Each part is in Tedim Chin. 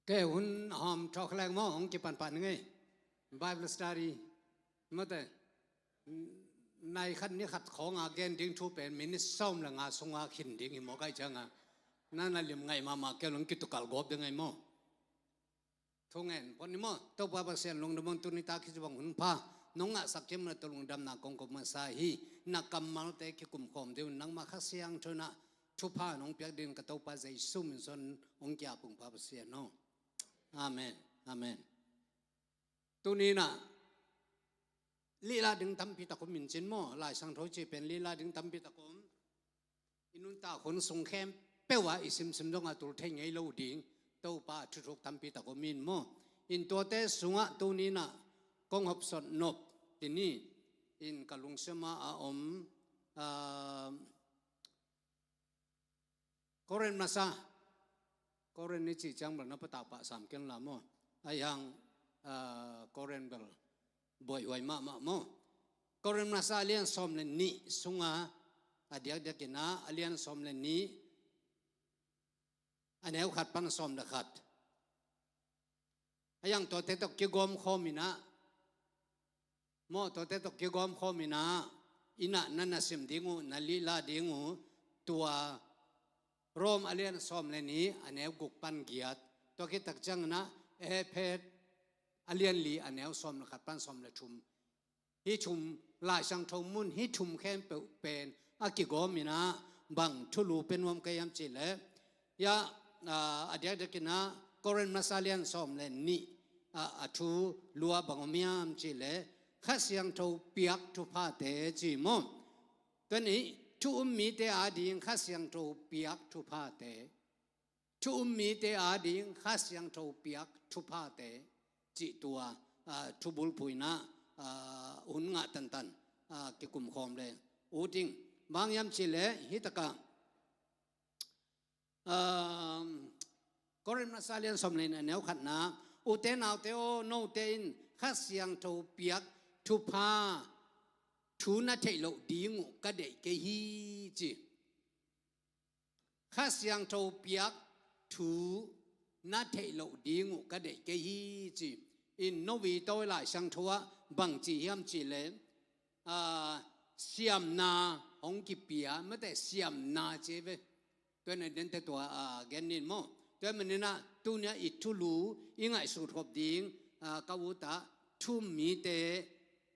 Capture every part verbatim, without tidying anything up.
Kei hun hawm thawk leng maw, hong kipan pah ning ei. Bible study mate, nai khat ni khat khawng a gen ding thu pen minit sawm le nga sunga khin ding hi maw, kai cianga na na lim ngaih mahmah kei lung kitukal gawp ding ei maw. Thu ngen pon ni maw. Topa Pasian lungdam ung, tuni tak hi ci bang hun pha nong ngahsak kim na, tua lungdamna kong ko masa hi. Na kammalte kikum khawm ding un nangmah Kha Siangtho in ah thupha nong piak ding ka Topa Jesu min suang hong kia pungpa Pasian aw. Amen. Amen. Tuni in ah lila ding tampi tak om in cin maw, Lai Siangtho ci pen lila ding tampi tak om. I nuntak hun sung khempeuh ah i simsim dong a tul thei ngei lo ding Topa thuthuk tampi tak om in maw. In tuate sungah tuni in ah kong hopsot nop tini in ka lungsim ah a om, ah, Korin masa, Korin i cih ciang bel na patau pah sam keng la maw. Ai hang, ah, Korin bel buaihuai mahmah maw. Korin masa a lian sawm le nih sunga, a diakdiak in ah a lian sawm le nih, a neu khat pan sawm le khat. A yang tuate tawh kigawm khawm in ah maw, tuate tawh kigawm khawm in ah, in ah na na sim ding uh, na lila ding uh, tua Rom a lian sawm le nih, a neu guk pan giat. Tua khit tak ciang in ah Efet a lian li, a neu sawm le khat pan sawm le thum. Hih thum, Lai Siangtho mun hih thum khempeuh pen a kigawm in ah bang thulu pia nuam ka hiam cih leh, ya, ah, a diakdiak in ah Korin masa lian sawm le nih, ah, a thulu ah bang om hiam cih leh, Kha Siangtho piak thuphate ci maw. Tua ni, thu um mite ading Kha Siangtho piak thuphate. Thu um mite ading Kha Siangtho piak thuphate cih tua, ah, thubulphuh in ah, ah, hun ngah tantan, ah, kikum khawm le uh ding. Bang hiam cih leh hih takah, ah, Korin masa lian sawm le nih, a neu khatna, ute naute aw, note in Kha Siangtho piak thupha thu na theih loh ding uh ka deih kei hi ci. Kha Siangtho piak thu na theih loh ding uh ka deih kei hi ci. In Novi tawi Lai Siangtho ah bang ci hiam cih leh, ah, siamna hong kipia, mate siamna ci ve. Tua na dente tua, ah, gen nin maw. Tua manin ah tuni ah i thulu i ngaihsut khop ding, ah, ka ut ah thu um mite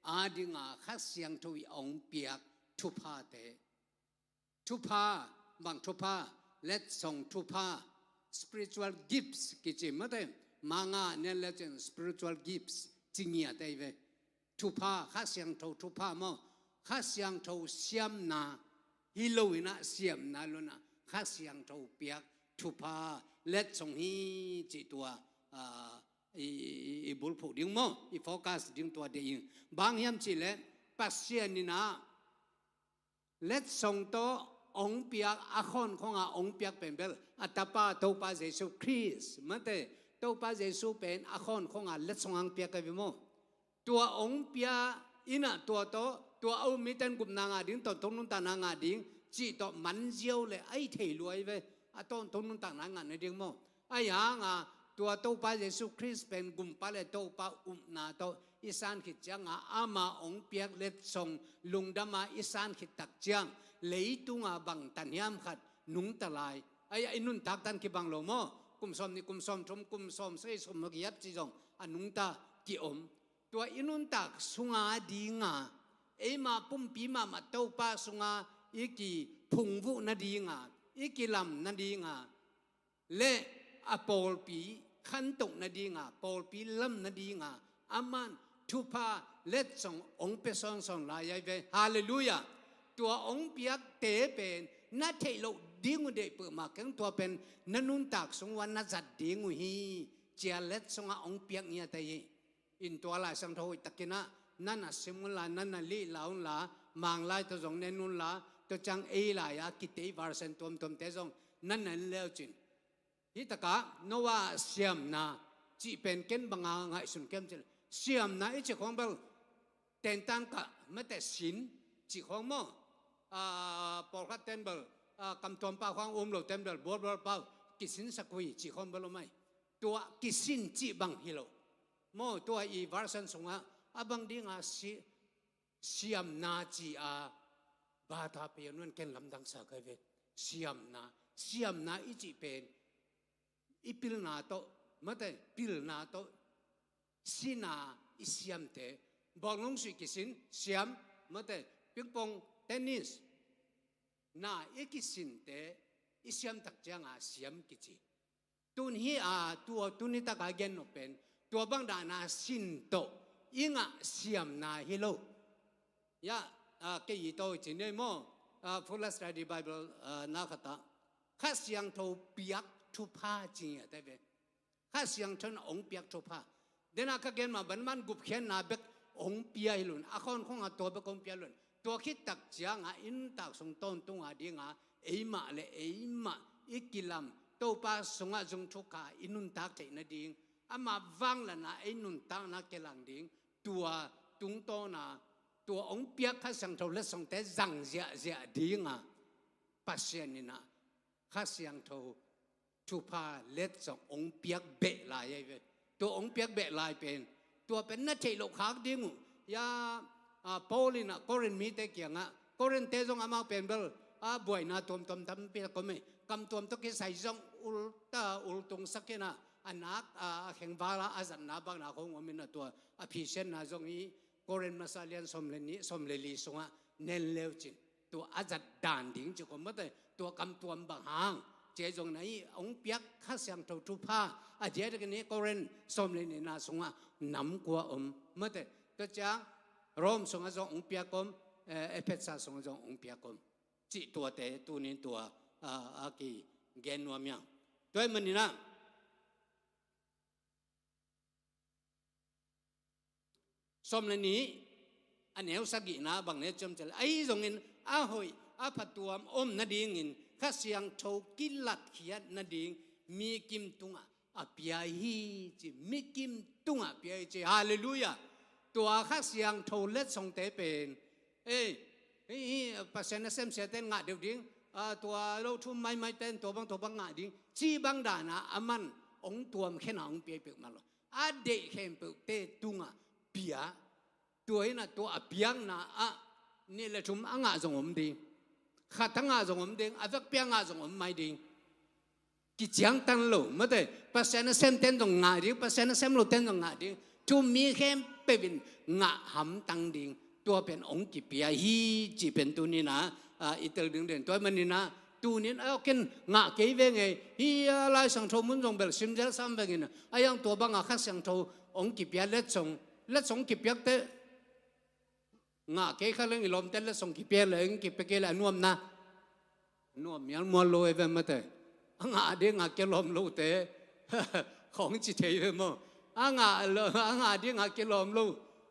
ading a Kha Siangtho i hong piak thuphate. Thupha, bang thupha, letsong thupha, spiritual gifts kici mate, Mangkam ah nen le cin spiritual gifts ci ngiat ei ve. Thupha, Kha Siangtho thupha maw, Kha Siangtho siamna hi lo in ah siamna lo in ah Kha Siangtho piak thupha letsong hi cih tua, ah, i, i, i bulphuh ding maw, i focus ding tua deih ing. Bang hiam cih leh Pasian in ah letsong tawh hong piak, a khawn khawng a hong piak pen bel a tapa Topa Jesu Khrist mate, Topa Jesu pen a khawn khawng a letsong hong piak ka hi maw. Tua hong pia in ah tua tawh, tua a um mite in gupna ngah ding, tawntung nuntakna ngah ding cih tawh man ziau le a hi thei lua hi ve, a tawntung nuntakna ngah nading maw. Ahi hang a tua Topa Jesu Khrist pen gumpa le Topa upna tawh i san khit ciang a ama hong piak letsong lungdam a i san khit tak ciang leitung a bang tan hiam khat nungta lai. Ahi a i nuntak tan kibang lo maw. Kum sawm nih, kum sawm thum, kum sawm sagih, sawm giat ci zong a nungta ki-om. Tua i nuntak sung a ding a, eima pumpi mahmah Topa sung a i kiphungvuh nading a, i kilam nading a, le a pawlpi khantoh nading a, pawlpi lam nading a, aman thupha letsong hong pia sawnsawn lai ahi ve. Halleluiah. Tua hong piakte pen na theih loh ding uh deih peuhmah keng, tua pen na nuntak sung uh a na zat ding uh hi. Cia letsong a hong piak ngiat ahi hi. In tua Lai Siangtho hoih takin ah na na sim un la, na na lila un la, Manglai tawh zong nen un la, tua ciang ei lai a kitei version tuamtuamte zong na na nen le uh cin. Hih takah Noah siamna cih pen ken bang a ngaihsun ka hiam cih leh, siamna i cih khawng bel tentan kah mate sin cih khawng maw. Ah, pawlkhat ten bel, ah, kamtuam pau khawng um lo ten bel bualbual pau kisinsak uh hi cih khawng bel om ahi. Tua kisin cih bang hi lo. Maw, tua i version sungah a bang dinga si, siamna ci a bata pia nuan ken lamdang sa kai ve. Siamna, siamna i cih pen i pilna tawh, mate, pilna tawh sina i siamte, bawlung sui kisin siam, mate, pingpong, tennis, na i kisinte i siamtak cianga siam kici. Tun hi a tua tuni taka gen nop pen tua bang dahna sin tawh i ngah siamna hi lo. Ya, a, kei i taw i ci nei maw, a, Fuller Study Bible, a, na khatah Kha Siangtho piak thupha ci ngiate ve. Kha Siangtho in hong piak thupha. Dena ka gen mah banman gupkhiatna bek hong pia hi lun. A khawnkhong a tua bek hong pia lun. Tua khittak cianga i nuntak sung tawntunga dinga eimah le eimah i kilam Topa sungah zung thukha i nuntak theih nading. Amah vanglana ei nuntakna kilang ding. Tua tungtawna tua hong piak Kha Siangtho letsongte zang ziahziah dinga Pasian inah Kha Siangtho thupha letsong hong piak beh lai ahi ve. Tua hong piak beh lai pen tua pen na theih loh khak ding uh. Ya, a, Paul inah Korin mite kiangah, Korinte zong amau pen bel a buaina tuamtuam tampi tak om e. Kam tuam tawh kisai zong ulta ultung sakinah a nak a, a khengvala a zatna bakna khong om inah tua a phisianna zong i Korin masa lian sawm le nih, sawm le li sungah nen leu cin. Tua a zat dan ding ci ko mate, tua kamtuam bang hang. Cia zong na i hong piak Kha Siangtho thupha a diakdiak ni Korin sawm le nihna sungah nam kua om mate. Tua ciang Rom sungah zong hong piak om, eh, Efesa sungah zong hong piak om. Cih tuate tunin tua, ah, a kigen nuam iang. Tua i maninah sawm le nih a neu sagihna bang ne ciamcial ahi zongin a hoih a phatuam om nadingin Kha Siangtho kilatkhiat nading mikim tungah a pia hi ci, mikim tungah pia hi ci. Halleluiah. Tua Kha Siangtho letsongte pen ei, hih, hih Pasian a semsiate in ngah deuh ding, a, tua lo thum maimai ten tua bang tua bang ngah ding ci bang dana a man hong tuam khena hong pia peuhmah lo. A deih khempeuhte tungah pia. Tua hinah tua a piakna ah nih le thum a ngah zong om ding. Khat a ngah zong om ding, a vekpi a ngah zong om mai ding. Kiciangtan lo mate, Pasian a sem ten zong ngah ding, Pasian a sem lo ten zong ngah ding. Thu mi khempeuh in ngah hamtang ding. Tua pen hong kipia hi ci pen tuninah, a, i tel ding den. Tua i maninah tunin a ken ngah kei veng ei. Hi a Lai Siangtho mun zong bel simzel sam vengin a yang tua banga Kha Siangtho hong kipia letsong, letsong kipiakte ngah kei kha leng i lawmte letsong kipia leng kipia kei le a nuamna. Nuam mialmual lo e ve mate. A ngah ding a kilawm lote khong ci thei ve maw? A ngah lo, a ngah ding a kilawm lo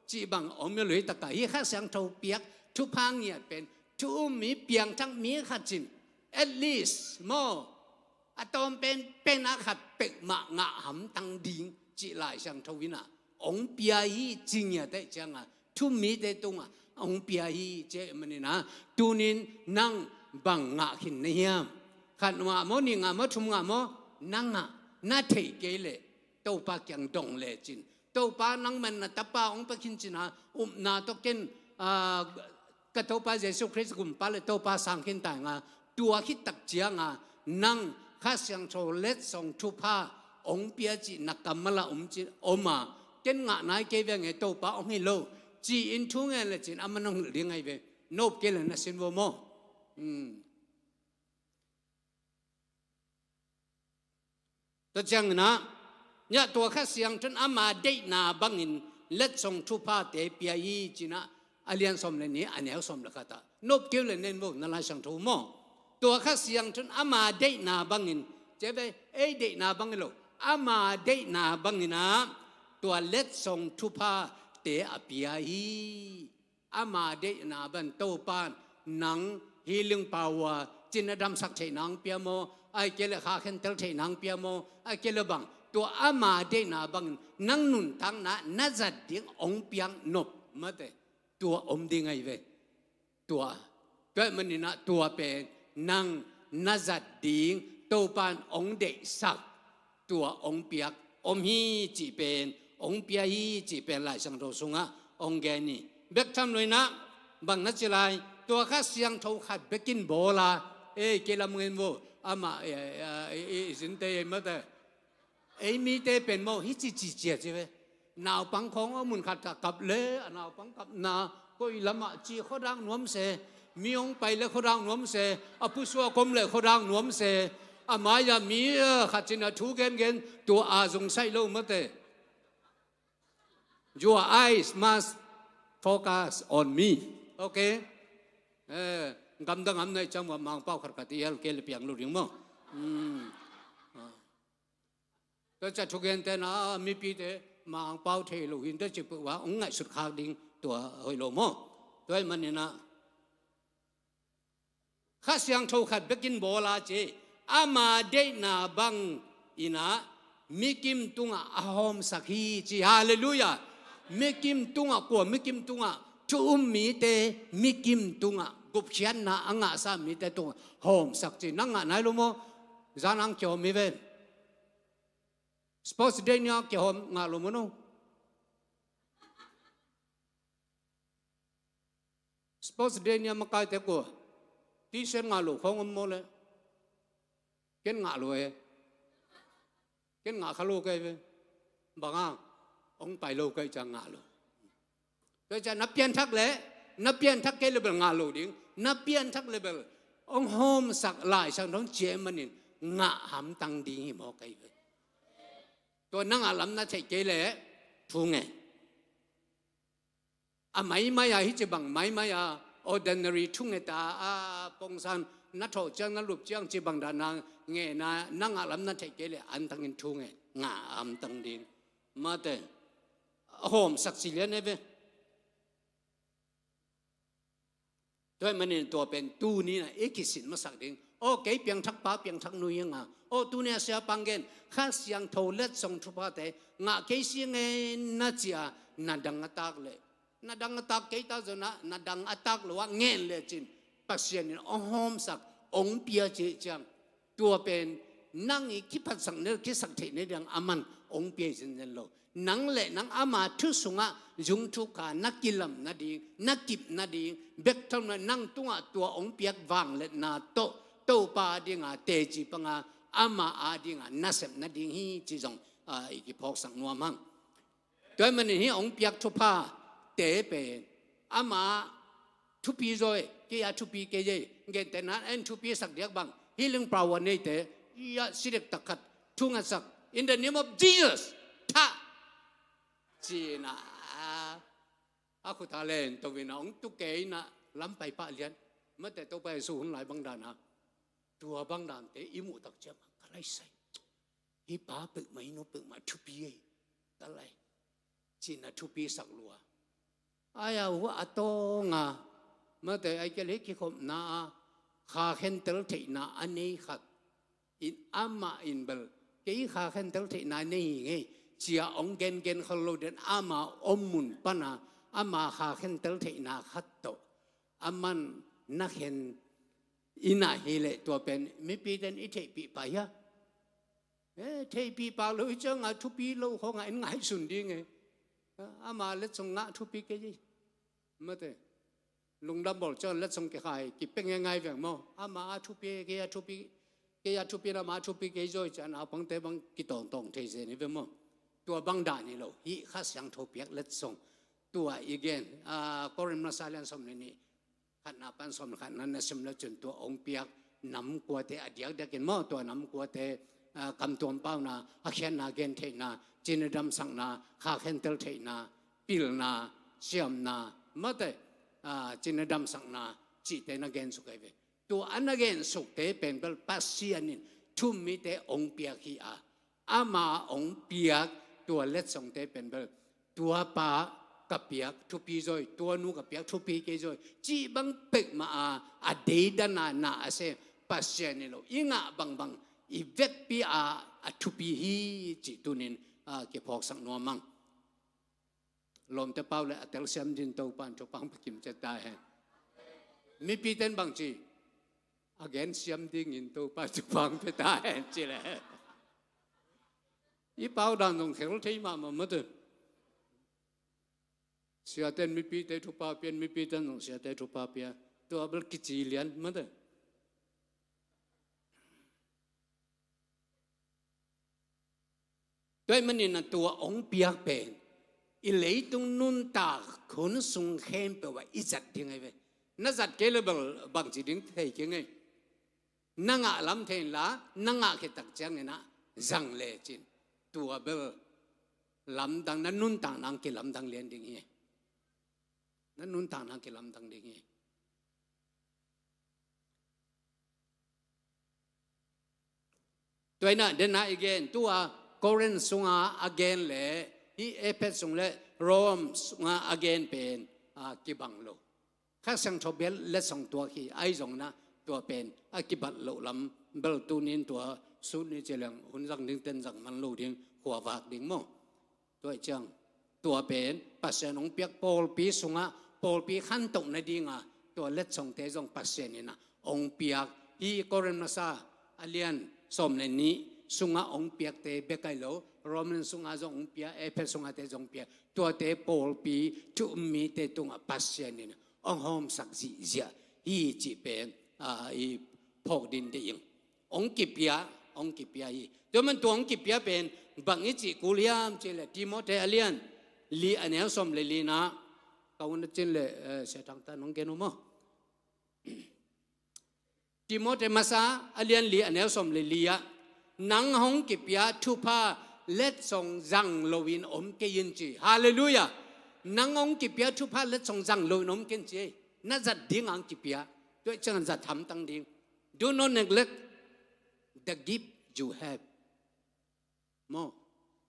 cih bang om lo. Lui takah hih Kha Siangtho piak thupha ngiat pen thu um mi piangthak mi khat cin at least maw, a tawm pen pen a khat peuhmah ngah hamtang ding cih Lai Siangtho inah hong pia hi ci ngiat eh cianga thu mite tungah hong pia hi ci eh maninah tunin nang bang ngah khin na hiam? Khat ngah maw, nih ngah maw, thum ngah maw? Na ngah, na theih kei leh Topa kiang dong lecin Topa nang man na tapa hong pia khin cina upna tawh ken, a, ka Topa Jesu Khrist gumpa le Topa sang khin tainga tua khittak cianga nang Kha Siangtho letsong thupha hong pia cih na kammal ah om ci, om a, ken ngah nai kei veng e Topa hong hi lo ci-in thu ngen lecin a man hong hilh ding ahi ve. Nop kei le na sin vo maw? Hmm. Tua cianginah, ya tua Kha Siangtho in ama deihna bangin letsong thuphate pia hi cinah a lian sawm le nih a neu sawm le khatah nop keu le nen vo na Lai Siangtho maw? Tua Kha Siangtho in ama deihna bangin, ceve ei deihna bangin lo, ama deihna banginah tua letsong thuphate a pia hi. Ama deihna ban Topan nang healing power cina damsak theih nang pia maw, ai kei le kha khentel theih nang pia maw, ai kei le bang tua ama deihna bangin nang nuntakna na zat ding hong piak nop mate. Tua om ding ahi ve. Tua, tua maninah tua pen nang na zat ding Topan hong deihsak tua hong piak om hi cih pen, hong pia hi cih pen Lai Siangtho sungah hong gen hi. Bek tham lo in ah bang na ci lai, tua Kha Siangtho khat bekin bawl a, ei, kei lam ngen vo, amah, eh, eh, eh, i zinte ei mate, ei mite pen maw, hih ci ci cia ci ve. Naupang khawng a mun khat kah kap le, a naupang kapna koi lamah ci khuadang nuam se, mi hong pai le khuadang nuam se, a pusuak om le khuadang nuam se, a mai-ah mi, eh, khat cin a thu gengen, tua a zong saih lo mate. Your eyes must focus on me. Okay? Eh, gamdang am na i cang ua Mangpau khat khat i hel kei le piang lo ding maw. Hmm. Ah. Tua ciang thugente na mipite Mangpau thei lo hi in tua ci peuh ua hong ngaihsut khak ding tua hoih lo maw. Tua ahih manin ah Kha Siangtho khat bekin bawl a ci, ama deihna bang in ah mikim tungah a hawmsak hi ci. Halleluiah. Mikim tungah, kua mikim tungah, thu um mite mikim tungah, gupkhiatna a ngahsa mite tungah hawmsak ci. Nang ngah nai lo maw? Zan ang kihawm hi ve. Sports day ni a kihawm ngah lo maw no? Sports day ni a makaite kua T-shirt ngah lo khawng om maw le? Ken ngah lo e. Ken ngah kha lo kei ve. Bang hang? Hong pai lo kei ciang ngah lo. Tua ciang na pianthak leh, na pianthak kei le bel ngah lo ding. Na pianthak le bel hong hawmsak Lai Siangtho hong ci ahih manin ngah hamtang ding hi maw kei ve. Tua na ngah lam na theih kei leh thu ngen. A maimai a, hih ci bang maimai a, ordinary thunget a, a pongsan na thawh ciang, na lup ciang ci bang dan a ngen a, na ngah lam na theih kei leh antangin thu ngen, ngah hamtang ding. Mate, a hawmsak ci lian e ve. Tua ahih manin tua pen tuni-in ah i kisin masak ding. Aw, kei piangthak pa, piangthak nu hi ing a. Aw, tuni-a siapa in gen, Kha Siangtho letsong thuphate ngah kei si ing e na ci a, na dang a tak leh, na dang a tak kei ta zong ah, na dang a tak lo ah ngen lecin Pasian in hong hawmsak, hong pia cih ciang, tua pen nang i kiphatsak nading, kisaktheih nading a man hong pia hi zenzen lo. Nang le nang ama thu sungah zung thuk a na kilam nading, na kip nading, bek tham lo in nang tungah tua hong piak vangliatna tawh Topa ading a teci pang a, ama ading a nasep nading hi cih zong, ah, i kiphawksak nuam hang. Tua ahih manin hih hong piak thuphate pen, ama thupi zaw e, kei a thupi kei e, gentehna in thupisak diak bang, healing power neite, i a si dektak khat, thu ngetsak, "In the name of Jesus, thah!" ci-in ah, a khut a len to in ah, hong tu kei in ah, lam pai pah lian, mate Topa Jesu hun lai bang dan a, tua bang dante i muh tak ciang, ka lai sai. Hih pa peuhmah, hih nu peuhmah thupi ei, ka lai. Ci-in a thupisak lua. Ai a, hua a tawng a, mate ai kei le kikhopna a, kha khentel theihna a nei khat in amah in bel, kei kha khentel theihna nei hi ing ei, ci-a hong gengen khol lo den ama om mun pan a, ama kha khentel theihna khat tawh, aman na khen in ah hi leh tua pen mipite in i theihpih pah hia? Eh, theihpih pah lo hi ciang a thupi lo khawng ah in ngaihsun ding e. Ama letsong ngah thupi kei hi. Mate. Lungdam bawl ciang letsong kikhai, kipia ngeingai veng maw. Ama a thupi, kei a thupi, kei a thupi, ama a thupi kei zaw hi ciang naupangte bang kitawngtawng thei zen hi ve maw. Tua bang dan hi lo. Hih Kha Siangtho piak letsong. Tua i gen, ah, Korin masa lian sawm le nih, khatna pan sawm le khatna na sim le cun tua hong piak nam kuate a diakdiakin maw, tua nam kuate, ah, kamtuam pauna, a khiatna gentheihna, cina damsakna, kha khentel theihna, pilna, siamna, mate, ah, cina damsakna, cihte na gensuk ahi ve. Tua a na gensukte pen bel Pasian in thu um mite hong piak hi a, ama hong piak tua letsongte pen bel, tua pa ka piak thupi zaw hi, tua nu ka piak thupi kei zaw hi, cih bang peuhmah a, a deidan a na a sem Pasian hi lo. I ngah bangbang i vekpi a, a thupi hi cih tuni-in, a, kiphawksak nuam hang. Lawmte pau le a telsiam ding Topa in thupha hong pia kim ciat ta hen. Mipite in bang ci, a gensiam dingin Topa in thupha hong pia ta hen ci le. I pau dan zong khel thei mahmah mate. Siaten mipite thupha pian, mipiten zong siate thupha pia. Tua bel kici lian mate. Tua ahih manin a tua hong piak pen i leitung nuntak hun sung khempeuh ah i zat ding ahi ve. Na zat kei le bel bangci ding thei keng ei. Na ngah lam thei inla, na ngah khit tak ciangin ah zang lecin, tua bel lamdang, na nuntakna hong kilamdang lian ding hi. Na nuntakna hong kilamdang ding hi. Tua in ah, den ah i gen, tua Korin sunga a gen le hih Efesa sung le Rom sunga a gen pen, a, kibang lo. Kha Siangtho bel letsong tuak hi, ahi zongin ah tua pen a kibat loh lam bel tunin tua sut ni ci leng hun zang ding ten zang man lo ding, khuavak ding maw. Tua ahih ciang tua pen Pasian hong piak pawlpi sungah pawlpi khantoh nadinga tua letsongte zong Pasian in ah hong piak. Hih Korin masa a lian sawm le nih sungah hong piakte bek ahi lo, Roman sungah zong hong pia, Efesa sungahte zong hong pia. Tuate pawlpi thu um mite tungah Pasian in hong hawmsak zihziah hi cih pen, a, i phawk ding deih ing. Hong kipia, hong kipia hi. Tua man tua hong kipia pen bang i cih kul hiam cih leh Timothy a lian li a neu sawm le li na, ka hun a cin le, eh, Sia Thang Tan hong gen uh maw? Timothy masa a lian li a neu sawm le li ah, nang hong kipia thupha letsong zang loin om kei in ci. Halleluiah. Nang hong kipia thupha letsong zang loin om kei in ci. Na zat ding hong kipia. Tua ciang zat hamtang ding. Do not neglect the gift you have. Maw,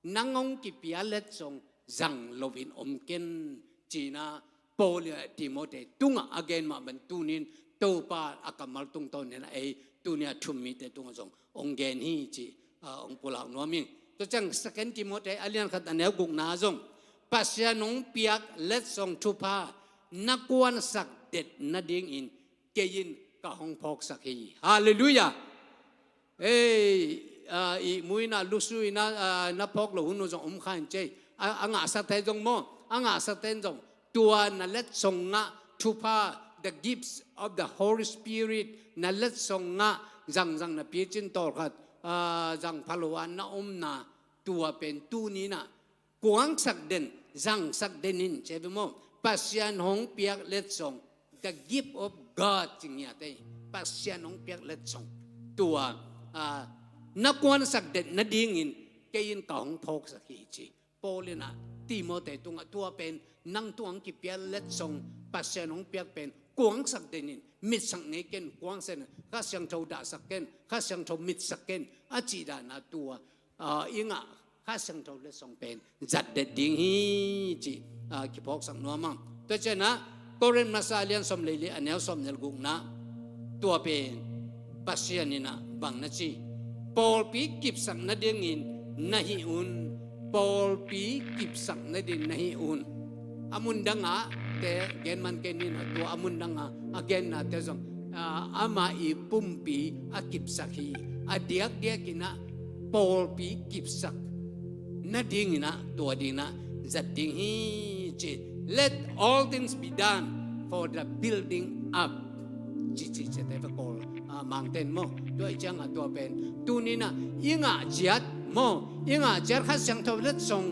nang hong kipia letsong zang loin om ken cih na Paul in Timothy tungah a gen mah bang tunin Topa a kammal tungtawn in ei tunia thu um mite tungah zong hong gen hi cih, a, hong pulak nuam ing. Tua ciang Second Timothy a lian khat a neu gukna zong Pasian hong piak letsong thupha na kuansak det nadingin kei in ka hong phawksak hi. Halleluiah. Ei, a, ihmu in ah lusu in ah, a, na phawk loh hun uh zong om kha in cei. A, a ngahsate zong maw, a ngahsate in zong tua na letsong ah thupha, the gifts of the Holy Spirit, na letsong ah zangzang na picin tawlkhat, a, zang phalo a na omna tua pen tunin ah kuangsak den, zangsak den in ci ve maw. Pasian hong piak letsong, the gift of God ci ngiat ei. Pasian hong piak letsong tua, a, na kuansak den nadingin kei in ka hong phawksak hi ci. Paul in ah Timothy tungah tua pen nang tungah hong kipia letsong Pasian hong piak pen kuangsak den in, mitsak ngei ken, kuangsak den, Kha Siangtho dahsak ken, Kha Siangtho mitsak ken a cih dan a tua, a, i ngah Kha Siangtho letsong pen zat det ding hi cih, a, kiphawksak nuam ing. Tua ciang ah Korin masa a lian sawm le li a neu sawm le gukna, tua pen Pasian in ah bang na ci, pawlpi kipsak nadingin na hih un, pawlpi kipsak nading na hih un. A mun dangah te gen man kei ning ah, tua a mun dangah a gennate zong, a, amah i pumpi a kipsak hi. A diakdiak in ah pawlpi kipsak nadingin ah tua dingin ah zat ding hi ci. Let all things be done for the building up ci, ci, ci te ve Kawl, a, Mangten maw. Tua ahih ciang ah tua pen tunin ah i ngah ciat maw, i ngah ciat Kha Siangtho letsong,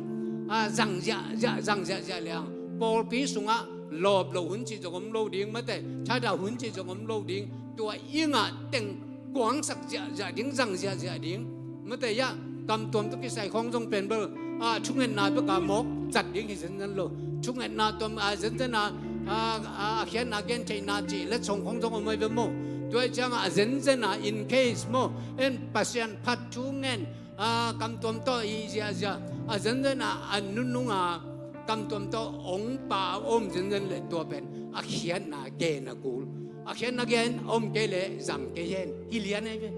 a, zang ziahziah, zang ziahziah liang pawlpi sungah lawp loh hun cih zong om lo ding mate, thadah hun cih zong om lo ding. Tua i ngah teng kuangsak ziahziah ding, zang ziahziah ding. Mate ah, kam tuam tawh kisai khawng zong pen bel, a, thungetna bek a mawk zat ding hi zenzen lo. Thungetna tuam, a, zenzen a, a, a, a khiatna gentheihna cih letsong khawng zong om ahi ve maw. Tua ahih ciang ah a zenzen a in case maw, en Pasian phat thu ngen, a, kam tuam tawh hi ziahziah, a zenzen a a nunung a kam tuam tawh hong pau om zenzen leh tua pen a khiatna gen a kul. A khiatna gen om kei leh zang kei hen, hi lian ahi ve.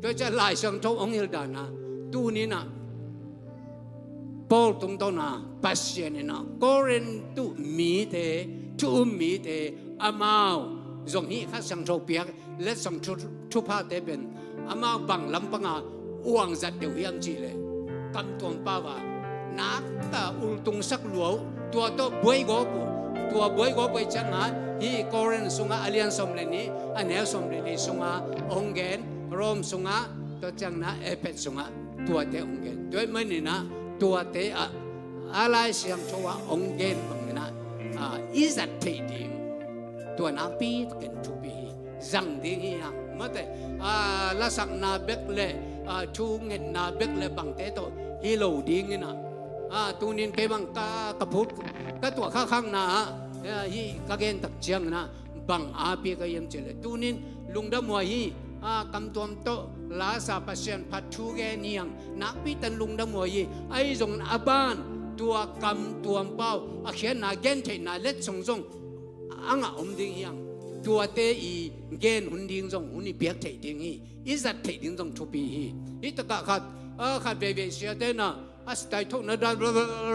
Tua ciang Lai Siangtho hong hilh dan a tunin ah Paul tungtawn a Pasian in ah Korintu mite, thu um mite, amau zong hih Kha Siangtho piak letsong thu, thuphate pen amau bang lampang a uang zat deuh hiam cih leh kamtuam pau a nakta ultungsak lua uh, tua tawh buai gawp uh. Tua buai gawp uh ahih ciangin hih Korin sungah a lian sawm le nih, a neu sawm le li sungah hong gen, Rom sungah, tua ciangin Efesa sungah tuate hong gen. Tua ahih manin ah tuate ah a Lai Siangtho ah hong gen bangin ah, ah, i zat theih ding tua nakpi takin thupi hi. Zang ding hi hang, mate, ah, lasakna bek le, ah, thu ngetna bek le bangte tawh hi lo dingin ah, ah, tunin kei bang ka, ka phut, ka tuah kha khakna ah, ah, hih ka gen tak ciangin ah bang a pia ka hiam cih leh, tunin lungdam uh hi. Ah, kamtuam tawh lasa Pasian phat thu gen hi hang, nakpi takin lungdam uh hi. Ahi zongin a ban tua kamtuam pau a khiatna, gentheihna letsong zong a ngah om ding hi hang. Tuate i gen hun ding zong hun i piak theih ding hi. I zat theih ding zong thupi hi. Hih takah khat, ah, khat veivei siate na a sitai thokna dan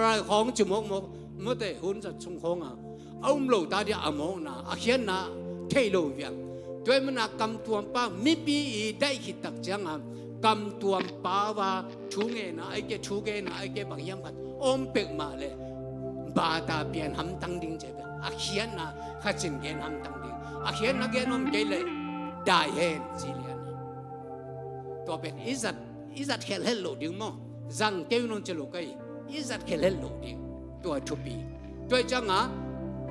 rai khawng ci mawkmawk, mate, hun zat sung khawng a a um lo ta dia a mawkna, a khiatna thei lo viang. Tua ahih manin ah kamtuam pau, mipi i daih khit tak ciangin kamtuam pau a thu ngetna, ahih kei leh thu genna, ahih kei leh bang hiam khat om pek mah leh bata pian hamtang ding ci pen, a khiatna khat cin gen hamtang ding, a khiatna gen om kei leh dai hen ci lian. Tua pen i zat, i zat khelh het loh ding maw? Zang kei un hong ci lo ka hi. I zat khelh het loh ding, tua thupi. Tua ahih ciangin ah,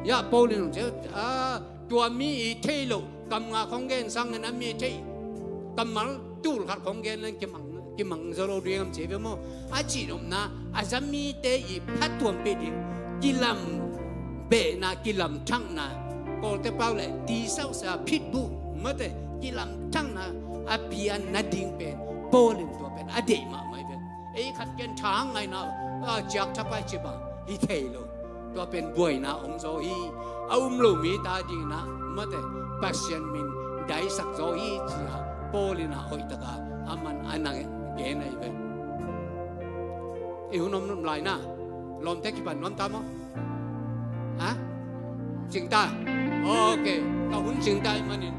ya, Paul in hong ci, ah, tua mi i thei loh kam nga khawng gen sangin a mi thei kammal tul khat khawng gen leng kimang, kimang zaw lo ding am ci ve maw? A cihnopna, a za mite i phattuampih ding, kilam behna, kilam thakna, Kawlte pau leh tisausa, phitbuh, mate, kilam thakna a pian nading pen Paul in tua pen a deih mahmah hi pen. Ei khat ken tha hang ngaihna, ah, ciak thapai ci bang hi thei lo. Tua pen buaina om zaw hi. A um lo mite adingin ah, mate, Pasian min daisak zaw hi ci-a Paul in ah hoih takin aman a na gen ahi ve. I hun om lai na, lawmte kipan nuam ta maw? Ha? Cing ta? Ok. Ka hun cing ta ahih manin,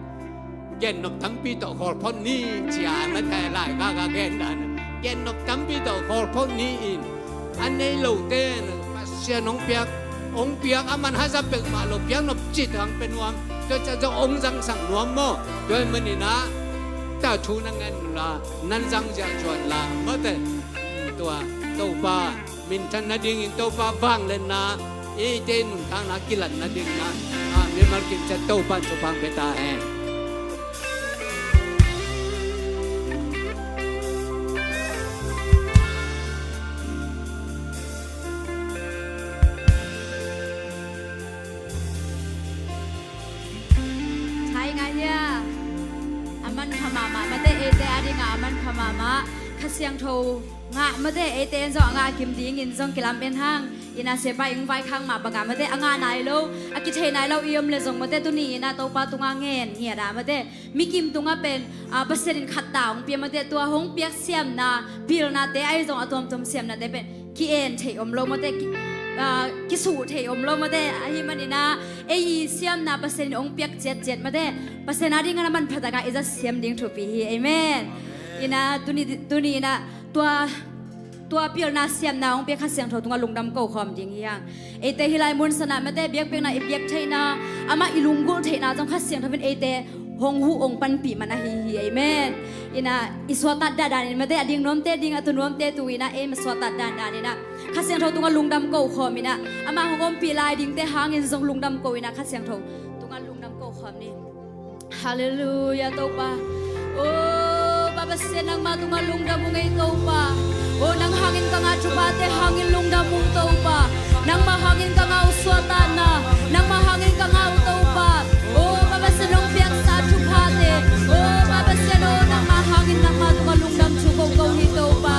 gennop tampi tawh khawl phot ni ci-a na thei lai ka, ka gen dan. Gennop tampi tawh khawl phot ni in, a nei lote in Pasian hong piak, hong piak, aman haza pek mah lo, piak nop cih hang pe nuam. Tua ciang zong hong zangsak nuam maw? Tua ahih manin ah, ta thu na ngen la, nan zang ziahziah la, mate. Tua Topa minthan nadingin Topa vangliatna, eite nuntakna kilat nadingin ah, ah, mimal kim ciat Topa in thupha pia ta hen. Thai ngai hia? A manpha mahmah, mate, eite adingin a manpha mahmah. Kha Siangtho ngah, mate, eite in zong a ngah kim dingin zong kilam en hang. Ina sepa ing vai khang mah bangin, mate, a ngah nai lo, a kithei nai lo i om leh zong, mate, tuni in ah Topa tungah ngen ngiat a, mate, mi kim tungah pen, ah, Pasian in khat ta hong pia, mate, tua hong piak siamna, pilnate ahi zong a tuamtuam siamnate pen ki-en theih om lo, mate, ki, ah, kisuh theih om lo, mate, ahih manin ah ei i siamna Pasian in hong piak ciatciat, mate, Pasian adingin a manpha takin i zat siam ding thupi hi. Amen. Amen. Ina tuni, tuni in ah tua, tua pilna siamna hong piak Kha Siangtho tungah lungdam ko khawm ding hi hang. Eite hih lai mun sanah, mate, biakpiakna i piak theihna, amah i lunggulh theihna zong Kha Siangtho in eite hong huh, hong panpih man ahi hi. Amen. Ina i suahtak dahdanin, mate, a ding nuamte ding, a tu nuamte tu in ah, ei ma suahtak dahdanin ah Kha Siangtho tungah lungdam ko khawm in ah, amah hong ompih lai dingte hangin zong lungdam ko in ah Kha Siangtho tungah lungdam ko khawm ni. Halleluiah, Topa. O Pa Pasian, nangmah tungah lungdam ung ei Topa. O nang hangin ka ngah thuphate hangin lungdam ung Topa. Nangmah hangin ka ngah uh suahtakna, nangmah hangin ka ngah uh Topa. O Pa Pasian, nong piaksa thuphate, o Pa Pasian, o nangmah hangin nangmah tungah lungdam thu ko ko hi Topa.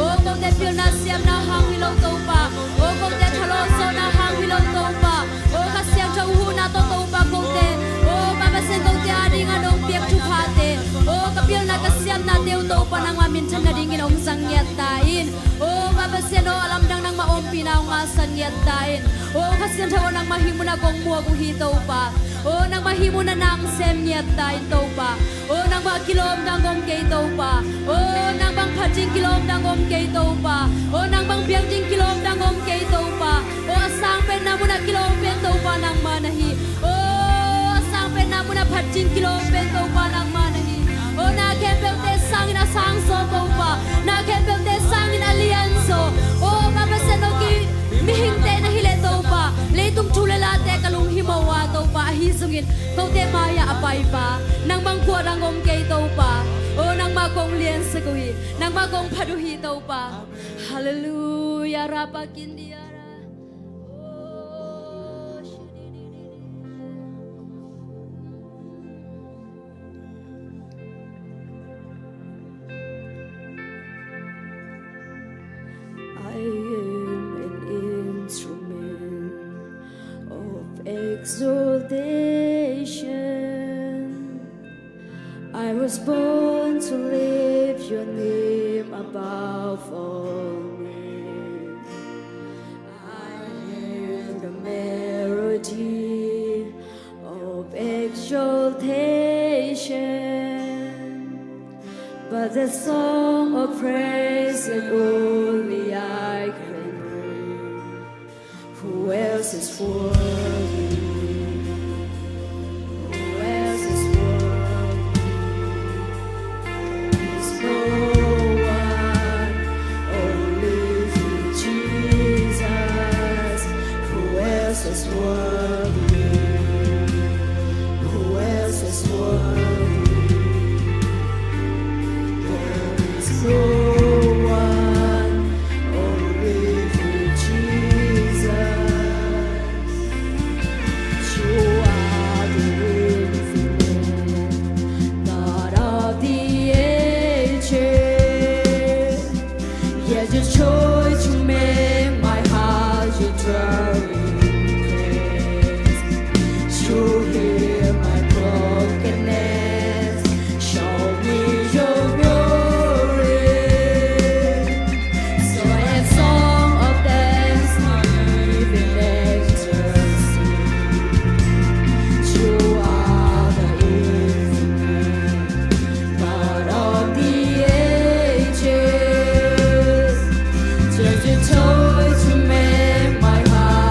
O kote pilna siamna hang hi lo Topa. O kote thalawhsawhna hang hi lo Topa. O Kha Siangtho huhna tawh Topa kote, o Pa Pasian, kote adingin nong piak thuphate, o ka pilna ka siamnate uh Topa nangmah minthan nadingin hong zang ngiat ta in. O Pa Pasian, o a lamdang nangmah ompihna hong ngahsak ngiat ta in. O Kha Siangtho, o nangmah hih munah kong muak uh hi Topa. O nangmah hih munah nang sem ngiat ta in Topa. O nangmah kilawm dang om kei Topa. O nang bang phat ding kilawm dang om kei Topa. kilawm pen Topa nangmah na hi. Oh, a sang pen na munah phat ding kilawm pen Topa nangmah na hi. Oh, na khempeuhte sangin a sang zaw Topa, na khempeuhte sangin a lian zaw. Oh, mah Pasian aw, kei mihingte na hi leh Topa, leitung thu le late ka lunghimawh a Topa, ahi zongin kote mai-ah a paipa, nang bang khua dang om kei Topa. Oh, nangmah kong liansak uh hi, nangmah kong phat uh hi Topa. Halleluiah, rapa kindiara. I am an instrument of exaltation. I was born to lift your name above all names. I am the melody of exaltation, but the song of praise that only I can bring. Who else is worthy? Who else is worthy? There is no one, only you, Jesus. Who else is worthy? Who else is worthy? There is no one, only you, Jesus. You are the infinite God of the ages. Yet you chose to make my heart your dwelling place. You hear my brokenness, show me your glory. So let song of thanksgiving angels sing. You are the infinite God of the ages. Just you chose to make my heart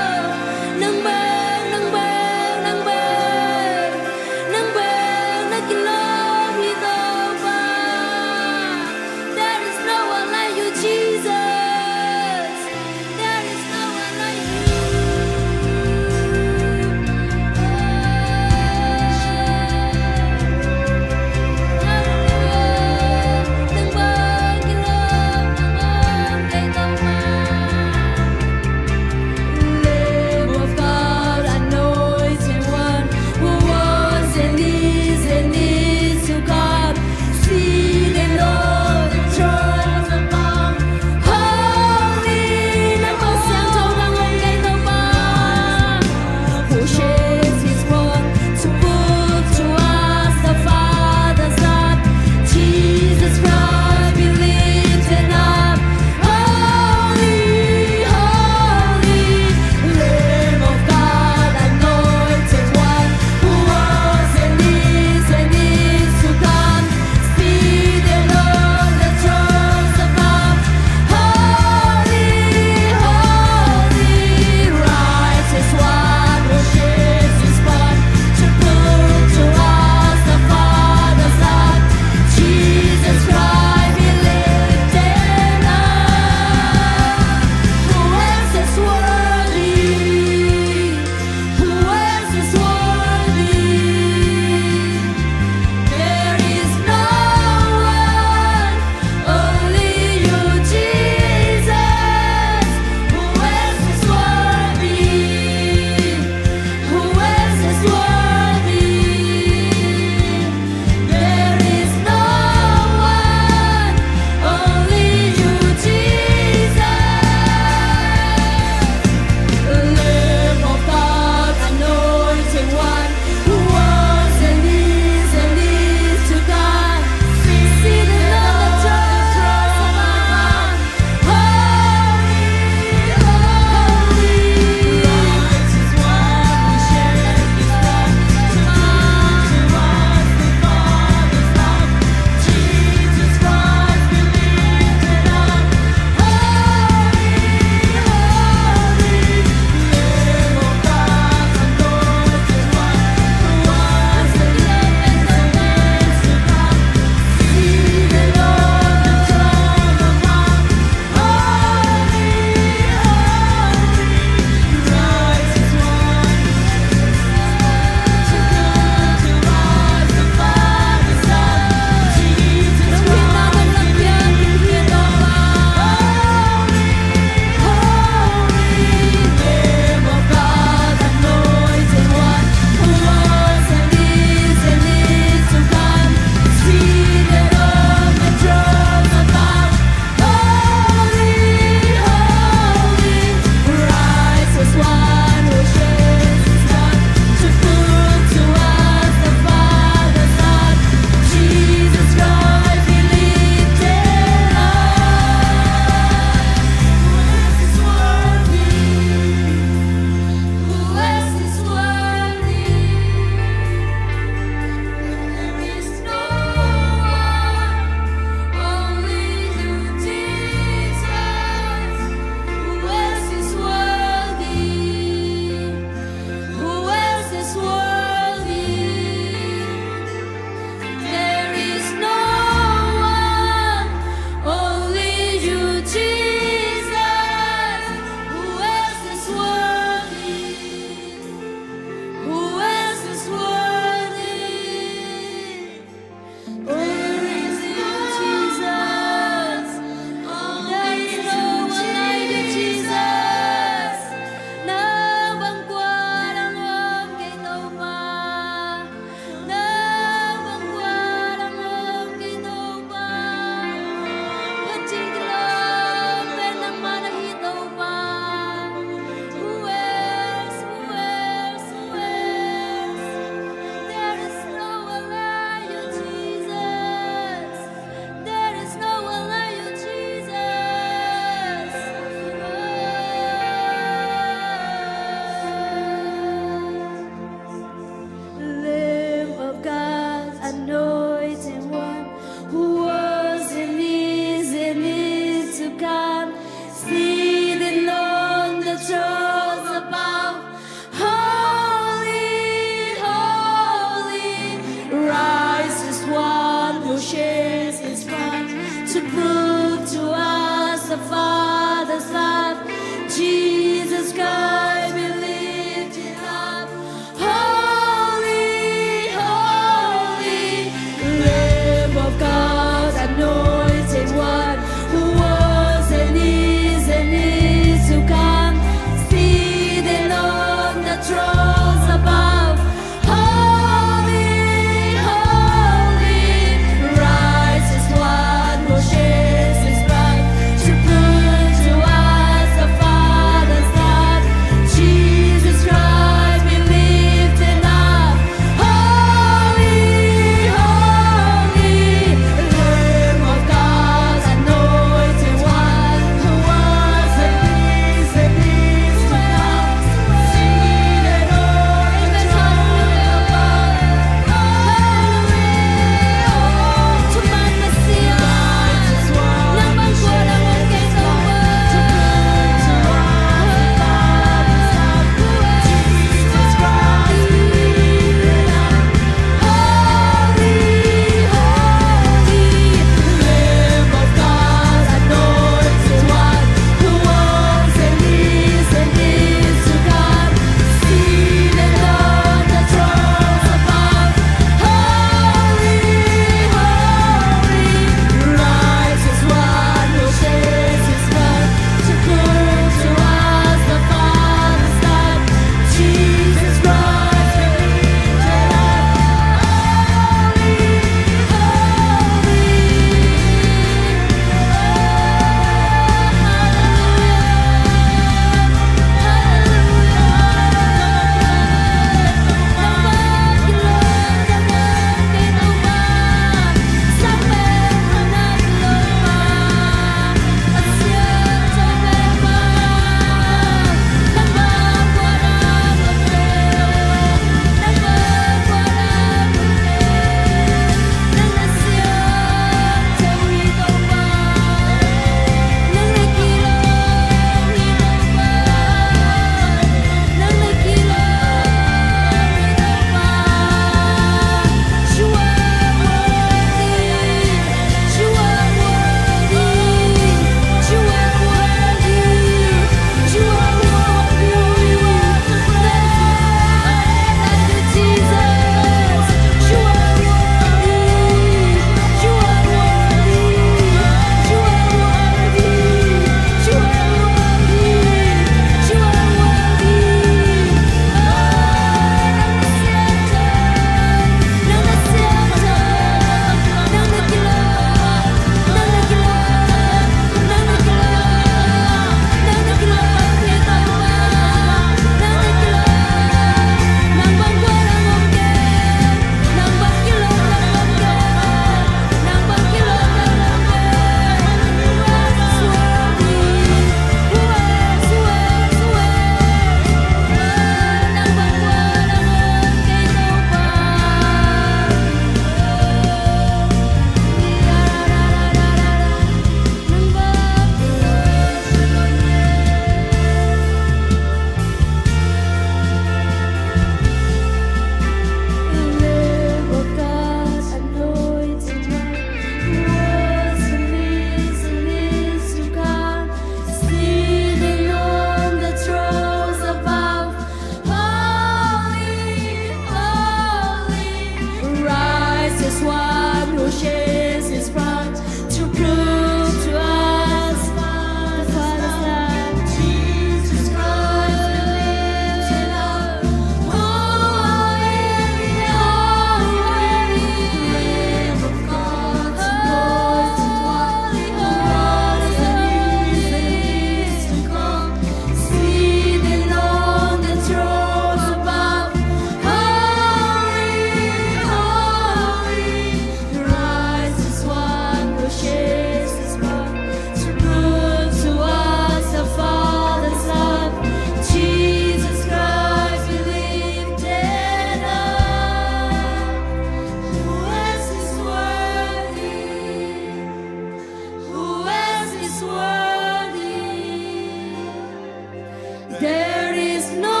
There is no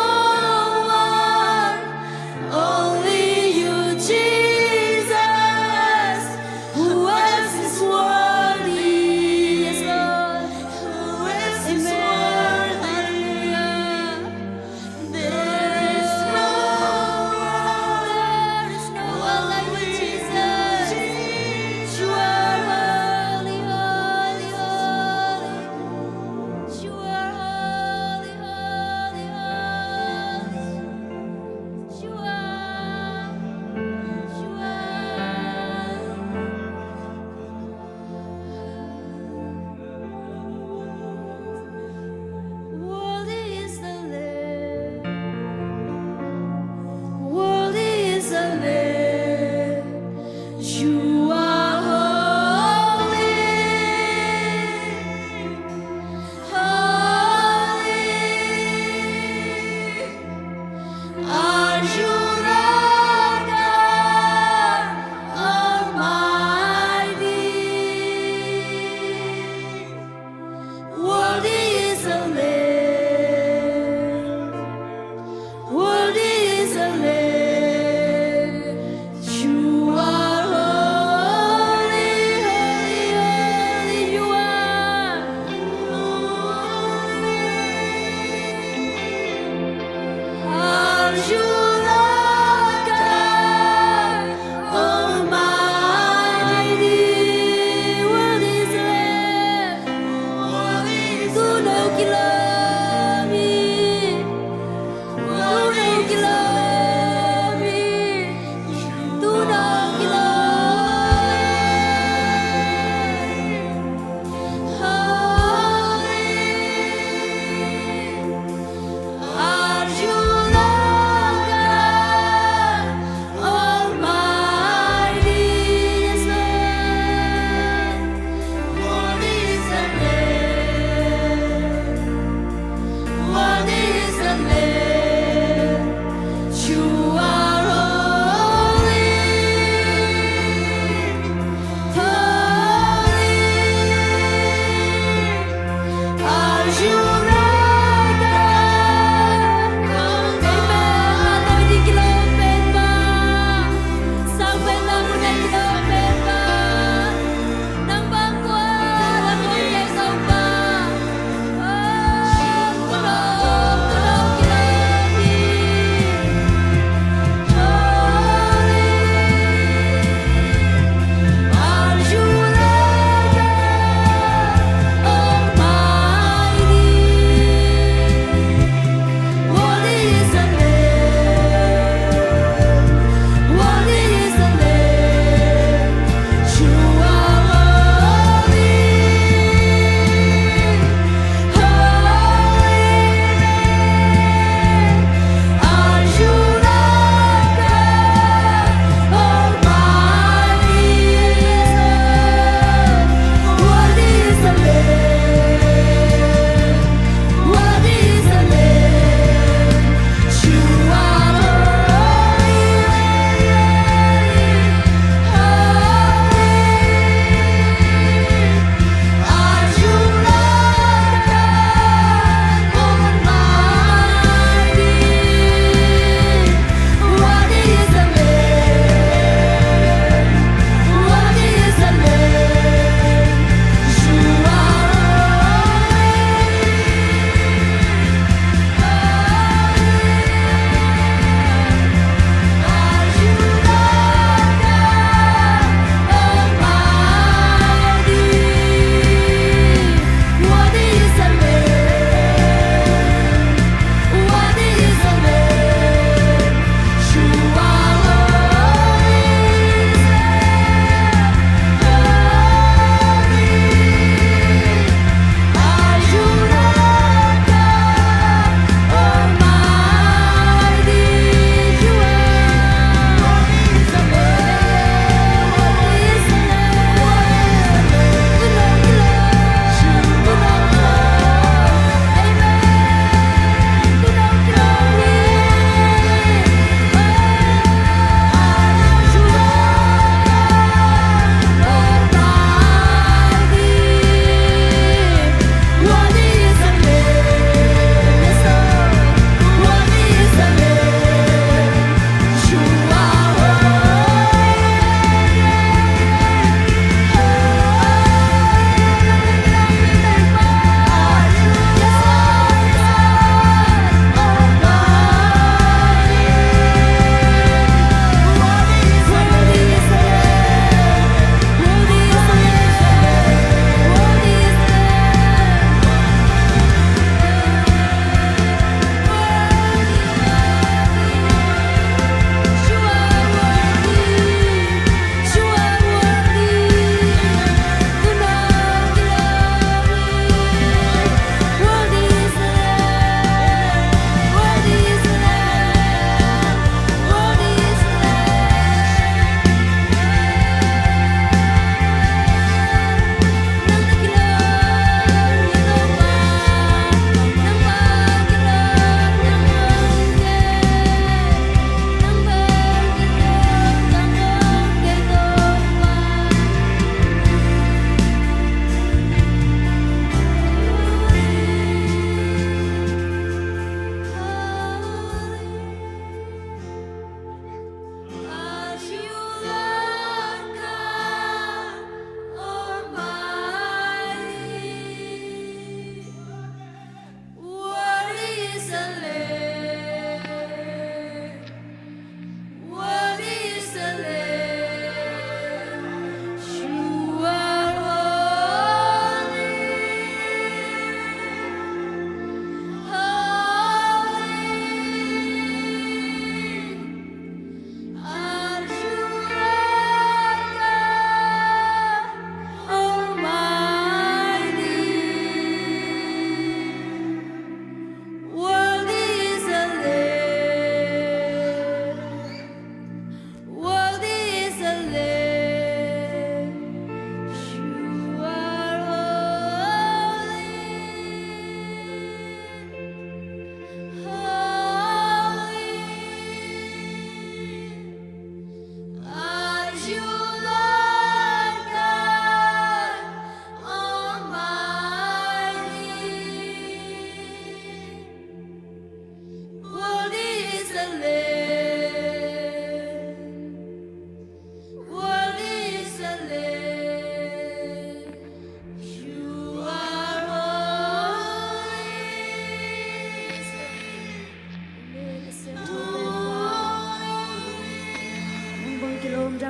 one, only you, Jesus. Who else is worthy? Yes, Lord. Who else is worthy? There is no one. There is no one like you, Jesus. You are holy, holy, holy. You are holy, holy.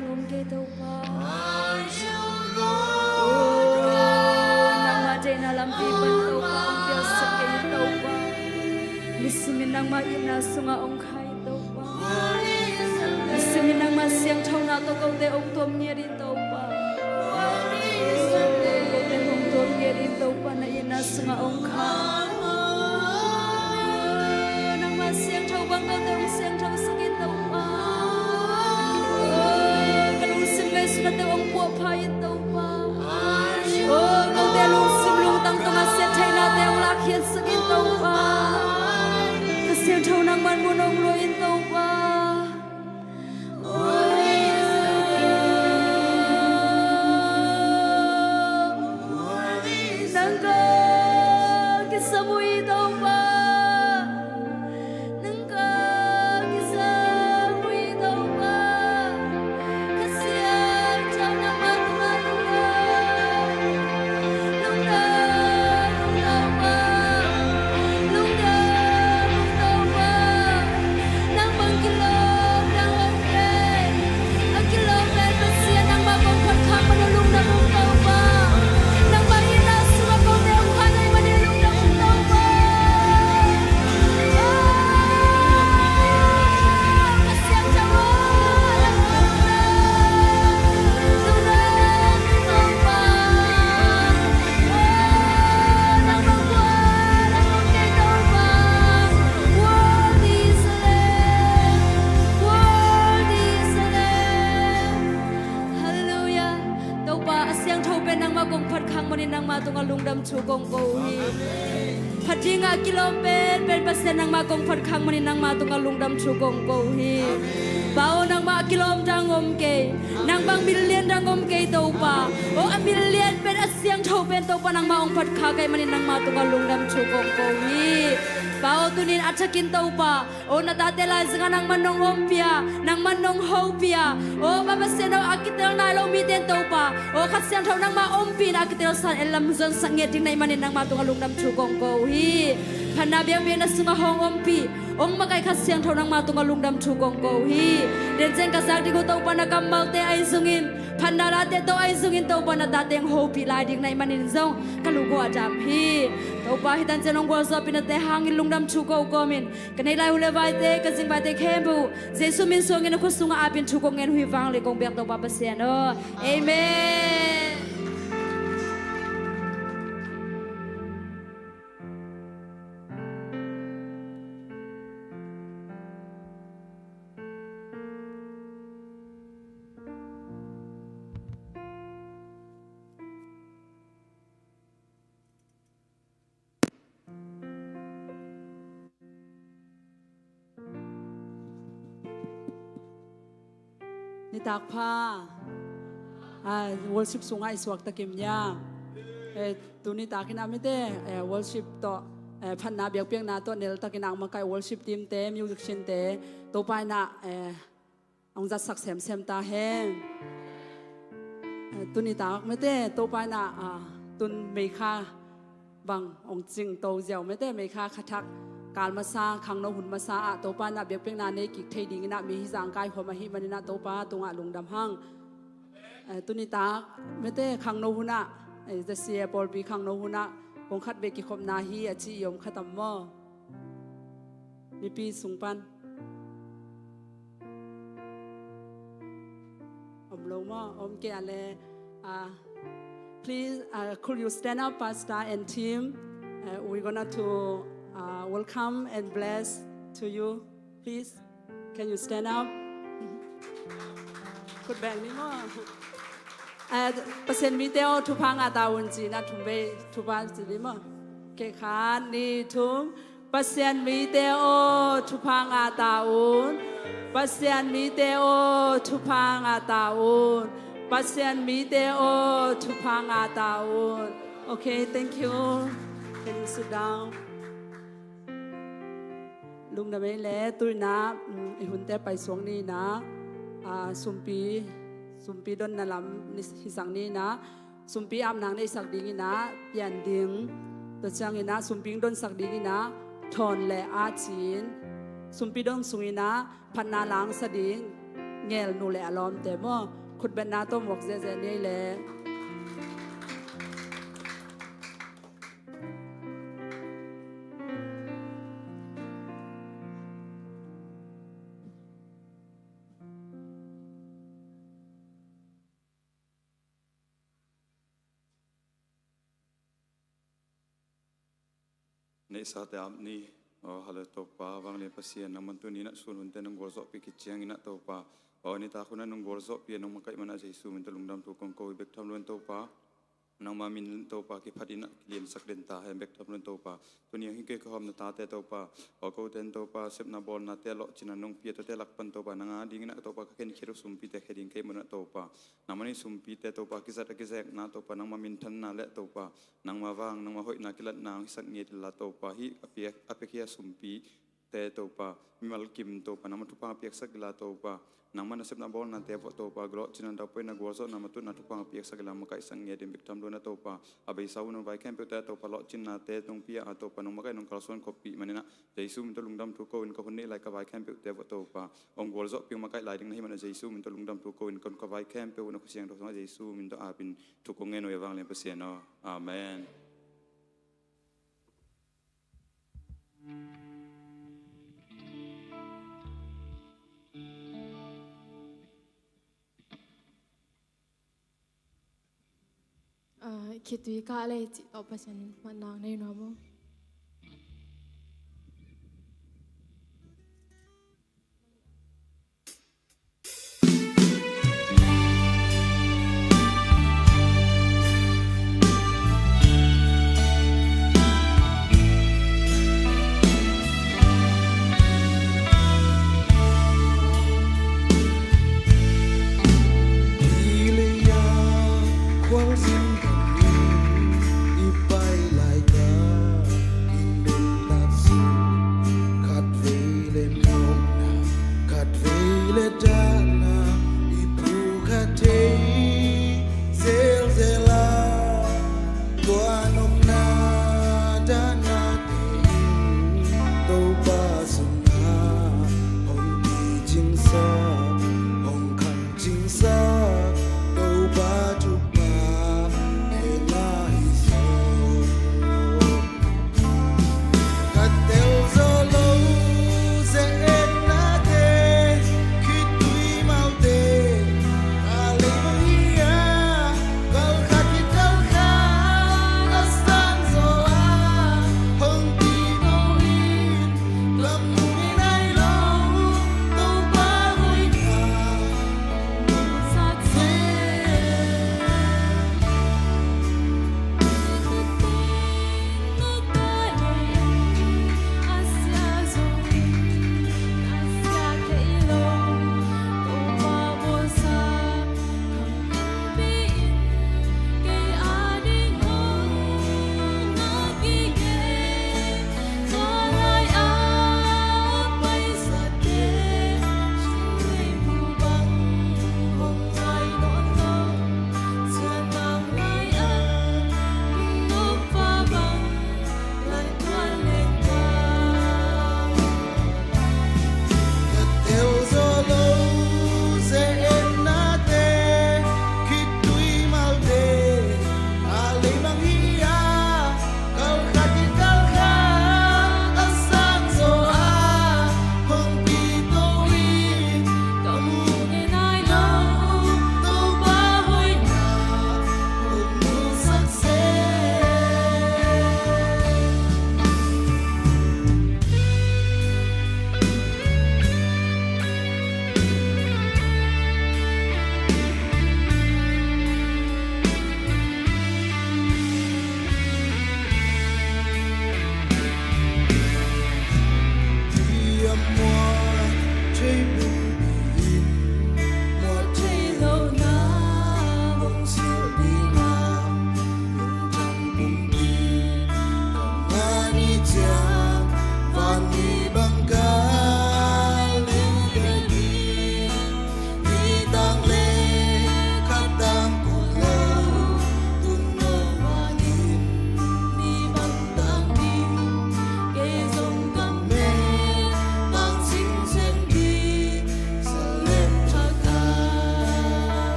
Lawm kei Topa. Nangmah deihna lampi pan Topa hong piangsak kei in Topa. Nisimin nangmah itna sungah hong kha in Topa. Nisimin nangmah siangthona tawh kote hong tuam ngiat in Topa. Kote hong tuam ngiat in Topa, na itna sungah hong kha. Nangmah siangtho bang kote hong siangtho sak in Topa. Ka lungsim ngaihsutnate hong puahpha in Topa. Kote lungsim lungtang tawh a siat theihnate hong lakkhiat sak in Topa. Ka siangtho nangman mun hong luah in Topa. Nang ka kisam uh hi Topa. Nang ka kisam uh hi Topa. Ka siangtho nangmah tungah lungdam. Lungdam, lungdam, lungdam, lungdam. Nang bang kilawm nang om kei. A kilawm pen Pasian nangmah kong phat khak man uh lungdam ung Topa. Nangmah itna sungah kote hong kha na hih manin lungdam ung Topa. Pasian Topa, lungdam ung Topa. Nang bang kualah om kei Topa. Worthy is the Lamb. Worthy is the Lamb. Halleluiah. Topa, a siangtho pen nangmah kong phat khak manin nangmah tungah lungdam thu kong ko uh hi. Phat dingah a kilawm pen, pen Pasian nangmah kong phat khak manin nangmah tungah lungdam thu kong ko uh hi. Pa aw, nangmah a kilawm dang om kei. Nang bang min lian dang om kei Topa. Aw, a min lian pen, a siangtho pen Topa nangmah hong phat khak ahih manin nangmah tungah lungdam thu kong ko uh hi. Pa aw, tunin a thakin Topa, aw, na tate laizangah nangman nong ompih a, nangman nong hopih a. Aw, Pa Pasian aw, a kitel nai lo mite in Topa, aw, Kha Siangtho nangmah ompih in a kitel san en lam zonsak ngiat ding na hih manin nangmah tungah lungdam thu kong ko uh hi. Phatna biakpiakna sungah hong ompih, hong makaih Kha Siangtho nangmah tungah lungdam thu kong ko uh hi. Dencian ka zak ding uh Topa na kammalte ahi zongin, phatna late tawh ahi zongin Topa na tate hong hopih lai ding na hih manin zong ka lungua dam hi. Topa hih tancian hong gualzawhpihnate hangin lungdam thu ko kawmin ka neih lai uh le vaite, ka zing vaite khempeuh Jesu min suangin a khut sungah apin thu kong ngen uh hi. Vanglian kong biak Topa Pasian aw. Amen. Nitak pha. Ah, worship sungah i suakta kim nia. Eh, tuni takin ah mite, eh, worship tawh, eh, phatna biakpiakna tawh neltakin ah makaih worship team te, musician te, Topa in ah, eh, hong zatsak semsem ta hen. Eh, tuni tak mite Topa in ah, ah, tun May kha bang hong cingto ziau mite, May kha kha thak kal masa, khangno hun masa ah Topa in ah biakpiakna nei kik thei dingin ah mi hi zangkai khawm ahih manin ah Topa tungah lungdam hang. Eh, tuni tak mite khangno hun ah, eh, Z C A pawlpi khangno hun ah kong khat bek kikhopna hi a ci i om kha tam maw? Mipi sung pan. Om lo maw? Om kei a le. Ah, please, ah, could you stand up, Pastor and team? Ah, we're gonna to, ah, welcome and bless to you. Please, can you stand up? Khut beng ni maw? Ah, Pasian mite aw, thupha ngah ta un ci-in ah thum vei thupha ci ni maw? Kei khat, nih, thum. Pasian mite aw, thupha ngah ta un. Pasian mite aw, thupha ngah ta un. Pasian mite aw, thupha ngah ta un. Okay, thank you. Can you sit down? Lungdam ei le, tu-in ah, mm, i hunte paisuak ni-in ah, ah, sumpi, sumpi donna lam ni hisak ni-in ah, sumpi apna neihsak dingin ah pian ding. Tua ciangin ah sumpi donsak dingin ah thawn le a cin. Sumpi don sungin ah phatna langsa ding. Ngel nu le a lawmte maw, khutbetna tawh muak ziahziah ni ei le. Neihsate ap ni. Aw, hallo Topa, vanglian Pasian, nangman tuni-in ah sun hunte nong gualzawhpih khit ciangin ah Topa, aw, nitak hun ah nong gualzawhpih a nong makaih man ah Jesu min tawh lungdam thu kong ko hi. Bek tham lo in Topa, nangma min Topa kiphatin ah kiliansak den ta hen. Bek tham lo in Topa, tuni-in hih kei ka hawm na tate Topa, aw, kote in Topa sepna bawlnate a lawhcin a nong pia, tuate lak pan Topa nang a dingin ah Topa ka khenkhiat uh sumpite khe ding ka hih man ah Topa, nangman hih sumpite Topa kizat a kizekna Topa nangma minthanna le Topa nangma vang nangma hoihna kilatna hong hisak ngei inla Topa, hih a piak, a piakhia sumpite Topa mimal kim Topa nangma thupha piaksak inla Topa, nangma nasepna bawlnate vawh Topa lawhcinna, daupaina, gualzawhna, matutna thupha piaksak inla makaihsak ngei ding. Bek tham lo in ah Topa, a beisa hun a vai khempeuhte ah Topa lawhcinnate nong pia a Topa nong makaih nong kalsuan khoppih manin ah Jesu min tawh lungdam thu ko-in ka hun neih lai ka vai khempeuhte vawh Topa hong gualzawhpih hong makaih lai ding na hih man ah Jesu min tawh lungdam thu ko-in ka hun ka vai khempeuh hun a Kha Siangtho sungah Jesu min tawh apin thu kong ngen uh hi, vanglian Pasian aw. Amen. Ah, khitui kah le cih tawh Pasian min manna nei nuam aw. Khualzin panin i pai lai ka,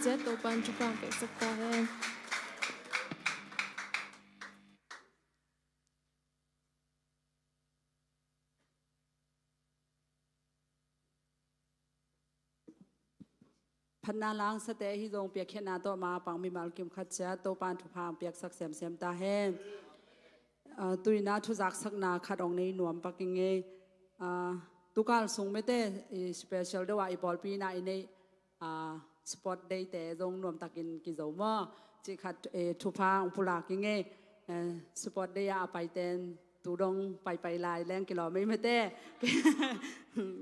Topa'n thupha piaksak ta hen. Phatna langsate ahi zong piakkhiatna tawh ma pang mimal kim khat ciat Topa'n thupha piaksak semsem ta hen. Ah, tu-in ah thuzaksakna khat hong nei nuam pak ing ei. Ah, tukal sung mete i special deuh ah i pawlpi in ah i neih, ah, sport day te zong nuamtakin kizo maw? Cih khat, eh, thupha hong pulak ing ei. Eh, sport day ah a paite'n tu dong paipai lai leng kilawm ei mete.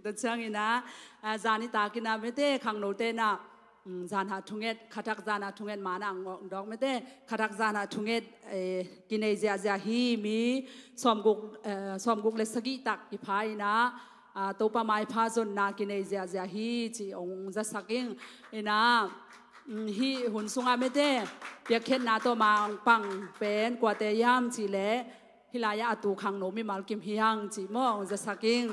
Tua ciangin ah, ah, zan i takin ah mete khangnote in ah, mm, zan ah thunget, khathak zan ah thunget ma-in ah hong dawk mete, khathak zan ah thunget, eh, kinei ziahziah hi. Mi sawmguk, eh, sawmguk le sagih tak kipha in ah, ah, Topa maipha zonna kinei ziahziah hi ci hong zasak ing. In ah, mm, hih hun sungah mete piakkhiatna tawh ma hong pang pen kuate hiam cih leh, hih lai-ah a tu khangno mimal kim hi hang cih maw hong zasak ing.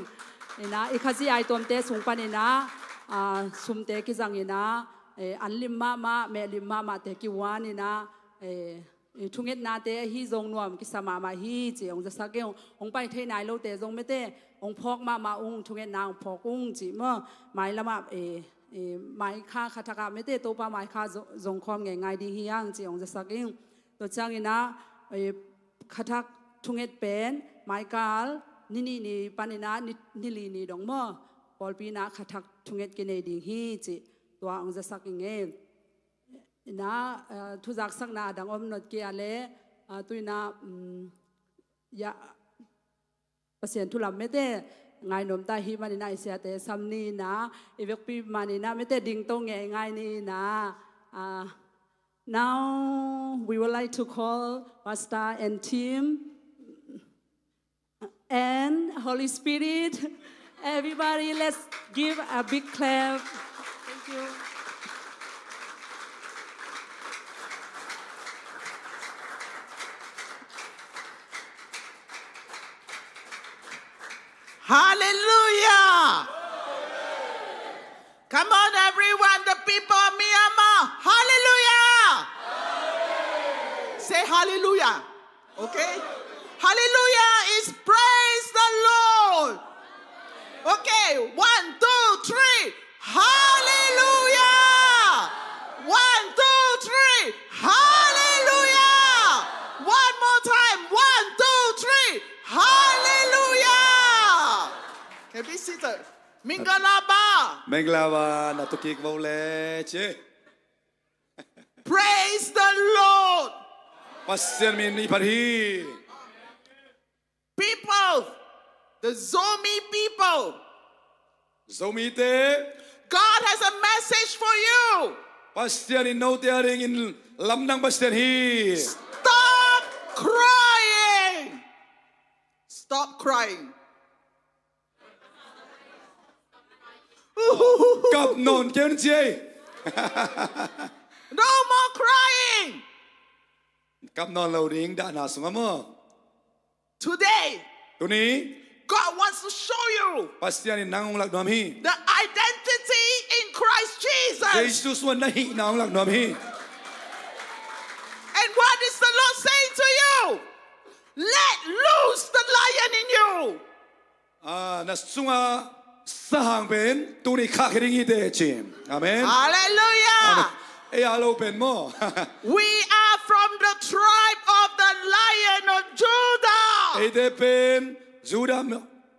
In ah i Khazih aituamte sung panin ah, ah, sumte kizangin ah, eh, an lim mahmah, meh lim mahmahte kiuan in ah, eh, eh, thungetnate ahi zong nuam kisa mahmah hi cih hong zasak ing. Hong pai thei nai lote zong mete hong phawk mahmah ung, thungetna hong phawk ung cih maw. Mailamah, eh, eh, maikha khathak ah mete Topa maikha zo-, zong khawm ngeingai ding hi hang cih hong zasak ing. Tua ciangin ah, eh, khathak thunget pen maikal ni nih ni panin ah ni, ni li ni dong maw pawlpi in ah khathak thunget kinei ding hi cih tua hong zasak ing ei. In ah, eh, thuzaksakna a dang om nawt kei a leh, ah, tu-in ah, mm, ya, Pasian thu lam mete ngai nuam ta ahih manin ah i siate sam ni in ah, i vekpi manin ah mete dingto ngeingai ni in ah. Ah, now we would like to call Pastor and team and Holy Spirit. Everybody, let's give a big clap. Thank you. Hallelujah! Come on, everyone, the people of Myanmar. Hallelujah! Say hallelujah. Okay? Hallelujah is praise the Lord. Okay, one, two, three. Hallelujah! One, two, three. Hallelujah! One more time. One, two, three. Hallelujah! Can be seated. Minggalaba. Minggalaba, na tukik bo le che. Praise the Lord. Pasian min i phat hi. People, the Zomi people. Zomite. God has a message for you. Pasian in note a dingin lamdang Pasian hi. Stop crying. Stop crying. Kap nawn kei un ci ei. No more crying. Kap nawn lo ding dahna sungah maw. Today, tuni, God wants to show you, Pasian in nang hong lak nuam hi, the identity in Christ Jesus. Jesu sungah na hihna hong lak nuam hi. And what is the Lord saying to you? Let loose the lion in you. Ah, na sungah sahang pen tuni khahkhia ding hi teh ci. Amen. Hallelujah. Amen. Ei a lo pen maw. We are from the tribe of the Lion of Judah. Eite pen Judah,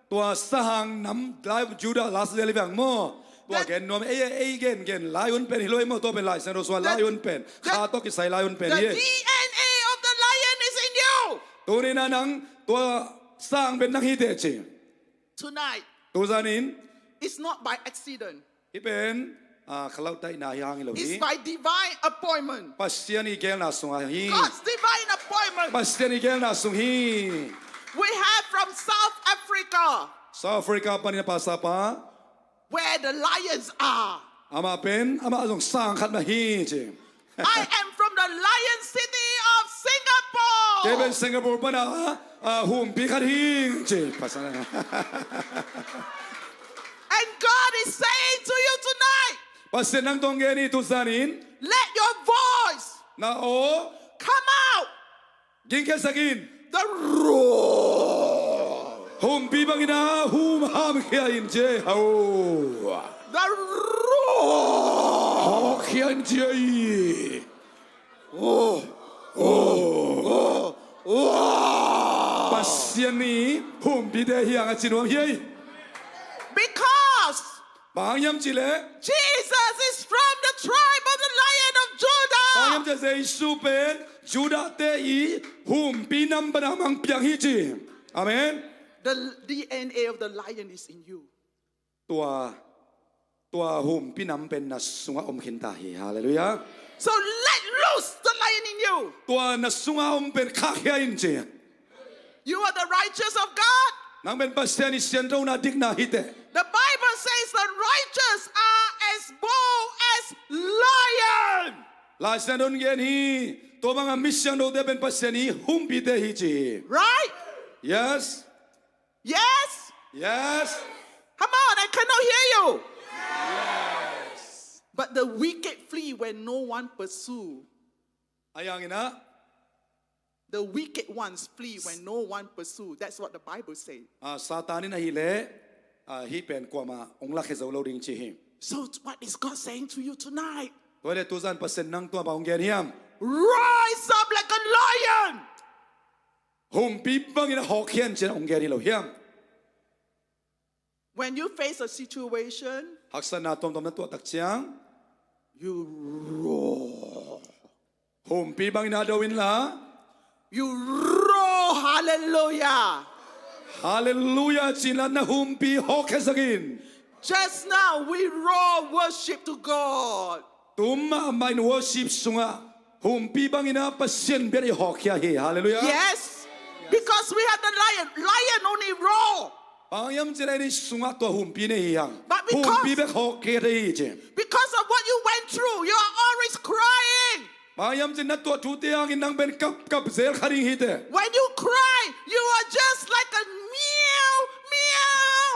tua sahang nam, Lion of Judah, Las Vegas liang maw. Tua gen nuam ei, ei gen gen Lion pen hi lo ei maw, tua pen Lai Siangtho sung a Lion pen, kha tawh kisai Lion pen hi. The D N A of the lion is in you. Tuni na nang tua sahang pen nang hi teh ci. Tonight, tu zanin, it's not by accident. Hih pen, ah, khalauhtaihna hi hang hi lo hi. It's by divine appointment. Pasian i geelna sungah hi. God's divine appointment. Pasian i geelna sung hi. We have from South Africa. South Africa panin a pasal pa. Where the lions are. Amah pen, amah zong sang khat mah hi ci. I am from the Lion City of Singapore. Kei pen Singapore pana, ah, humpi khat hi ci. Pasal. And God is saying to you tonight, Pasian nang tawh gen hi tu zanin, let Ka aw. Come out. Gingkhiasak in. The roar. Humpi bangin a humham khia in ci ei. Ho. The roar. Hawk khia in ci ei. Oh, oh, oh, oh. Pasian i humpite hi hang a ci nuam hi ei. Because bang hang hiam cih leh, Jesus is from the tribe of the Lion of Judah. Bang hang hiam cih leh Jesu pen Judah-te i humpi nam pana mangpiang hi ci. Amen. The D N A of the lion is in you. Tua, tua humpi nam pen na sungah om khinta hi. Halleluiah. So let loose the lion in you. Tua na sungah om pen khahkhia in ci. You are the righteous of God. Nang pen Pasian i sianthona dikna hi teh. The Bible says the righteous are as bold as lion. Lai Siangtho in gen hi. Tua banga mi siangthote pen Pasian i humpite hi ci. Right? Yes. Yes. Yes. Come on, I cannot hear you. Yes. But the wicked flee when no one pursue. Ahi hangin a, the wicked ones flee when no one pursue. That's what the Bible says. Ah, Satan in ahih leh, ah, hih pen kuamah hong lakhia zo lo ding ci hi. So what is God saying to you tonight? Tua leh tuzan Pasian nang tua bang hong gen hiam? Rise up like a lion. Humpi bangin a hawkkhia in ci-in hong gen hi lo hiam? When you face a situation, haksatna tuamtuam na tuah tak ciang, you roar. Humpi bangin a do inla. You roar, hallelujah. Hallelujah ci-in la na humpi hawkkhiasak in. Just now we roar worship to God. Tu mahmah in worship sungah humpi bangin a Pasian biakna i hawkkhia hi. Hallelujah. Yes. Because we have the lion. Lion only roar. Bang hang hiam cih leh ei sungah tua humpi nei hi hang. But because, humpi bek hawkkhia thei hi ci. Because of what you went through, you are always crying. Bang hang hiam cih leh na tuah thute hangin nang pen kapkap zel kha ding hi teh. When you cry, you are just like a meow, meow.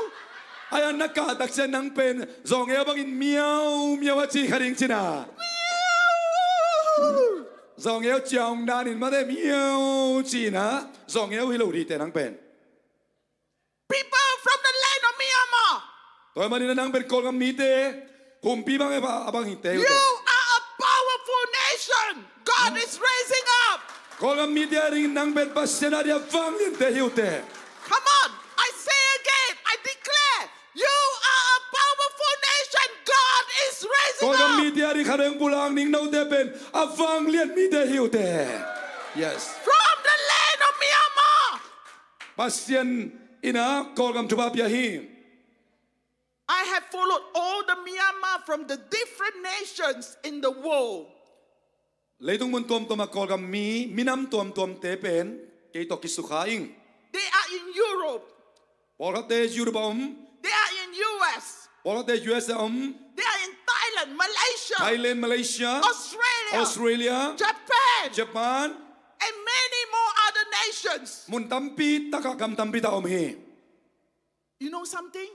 Ahi hang na kah tak ciang nang pen zawngeu bangin miau miau a ci kha ding ci-in a. Miau. Zawngeu ciang danin mate miau ci-in a zawngeu hi lo ding teh nang pen. People from the land of Myanmar. Tua ahih manin a nang pen Kawlgam mite humpi bang a bang hi teh. You are a powerful nation. God is raising up. Kawlgam mite a dingin nang pen Pasian a dia vangliante hi uh teh. Come on, I say again, I declare, you are a powerful nation. God is raising up. Kawlgam mite a ding khat veng pulak ning, note pen a vanglian mite hi uh teh. Yes. From the land of Myanmar. Pasian in a Kawlgam thupha pia hi. I have followed all the Myanmar from the different nations in the world. Leitung mun tuamtuam a Kawlgam mi, minam tuamtuamte pen kei tawh kisukha ing. They are in Europe. Pawlkhatte Europe a om. They are in U S. Pawlkhatte U S a om. They are in Thailand, Malaysia, Thailand, Malaysia, Australia, Australia, Japan, Japan, and many more other nations. Mun tampi takah, gam tampi takah om hi. You know something?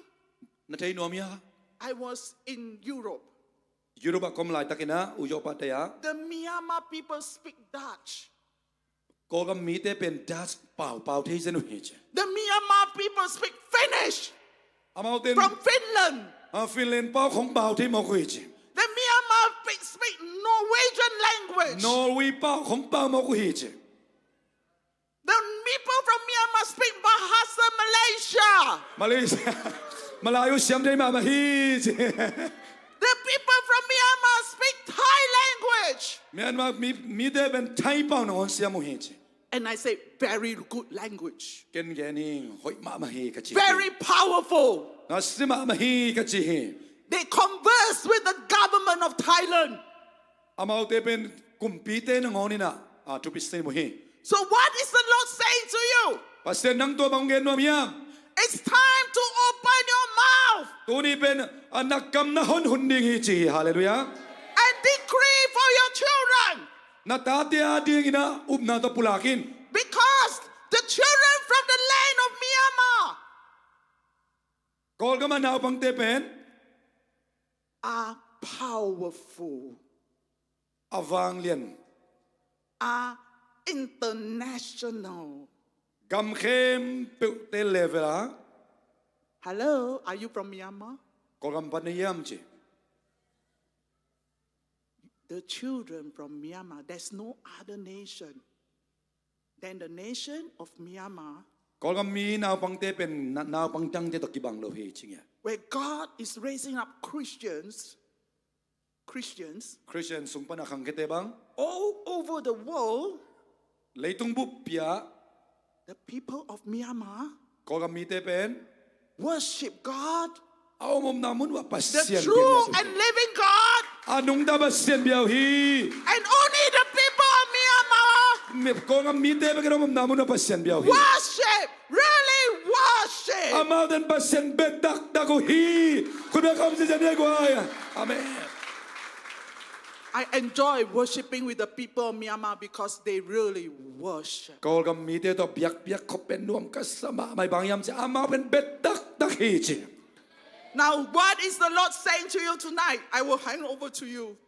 Na thei nuam hia? I was in Europe. Europe ah ka om laitakin ah, U Yopa te ah, the Myanmar people speak Dutch. Kawlgam mite pen Dutch pau pau thei zen uh hi ci. The Myanmar people speak Finnish. Amaute in, from Finland. Ah, Finland pau khong pau thei mawk uh hi ci. The Myanmar pe-, speak Norwegian language. Norway pau khong pau mawk uh hi ci. The people from Myanmar speak Bahasa Malaysia. Malaysia. Malay uh siam thei mahmah hi ci. The people from Myanmar speak Thai language. Myanmar mi, mite pen Thai pau nangawn siam uh hi ci. And I say, very good language. Ken gen hi, hoih mahmah hi ka ci hi. Very powerful. Nasia mahmah hi ka ci hi. They converse with the government of Thailand. Amaute pen kumpite nangawn in ah, ah, thupi sim uh hi. So what is the Lord saying to you? Pasian nang tua bang gen nuam hiam? It's time to open your mouth. Tuni pen, ah, na kam na hon hun ding hi ci hi. Hallelujah. And decree for your children. Na tate a dingin ah upna tawh pulak in. Because the children from the land of Myanmar, Kawlgam a naupangte pen, are powerful. A vanglian. are international. Gam khempeuhte level ah. Hello, are you from Myanmar? Kawlgam pan na hiam ci. The children from Myanmar, there's no other nation than the nation of Myanmar. Kawlgam mi naupangte pen na-, naupang dangte tawh kibang lo hi ci ngiat. Where God is raising up Christians, Christians, Christian sung pan a khangkhiate bang, all over the world, leitung buppi ah, the people of Myanmar, Kawlgam mite pen, worship God, a om omna mun uh ah Pasian, the true and living God, a nungta Pasian bia uh hi. And only the people of Myanmar, Kawlgam mite bek in a om omna mun uh ah Pasian bia uh hi. Worship, really worship. Amaute in Pasian bia taktak uh hi. Khut beng khawm ziahziah ni ei guai. Amen. I enjoy worshiping with the people of Myanmar because they really worship. Kawlgam mite tawh biakbiak khop pen nuam ka sa mahmah. Bang hiam cih leh amau pen bia taktak hi ci. Now, what is the Lord saying to you tonight? I will hand over to you.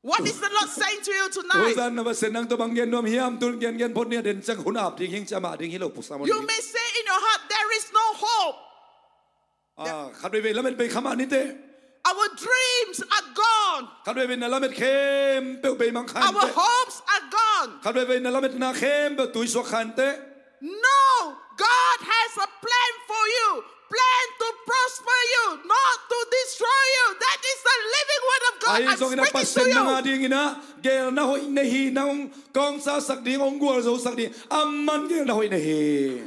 What is the Lord saying to you tonight? Tu zan na Pasian nang tawh bang gen nuam hiam? Tun gen gen phot ni a, den ciang hun ap ding hi ing ci, amah ding hi lo, pu Salmon. You may say in your heart, "There is no hope." Ah, khat veivei lamet bei kha mah ni teh. Our dreams are gone. Khat veivei na lamet khempeuh bei mang kha in teh. Our hopes are gone. Khat veivei na lametna khempeuh tuisuak kha in teh. No, God has a plan for you. Plan to prosper you, not to destroy you. That is the living word of God. I'm speaking to you. Ahi zongin a Pasian nang a dingin a geelna hoih nei hi. Nang hong kawngsa sak ding, hong gualzo sak ding, aman geelna hoih nei hi.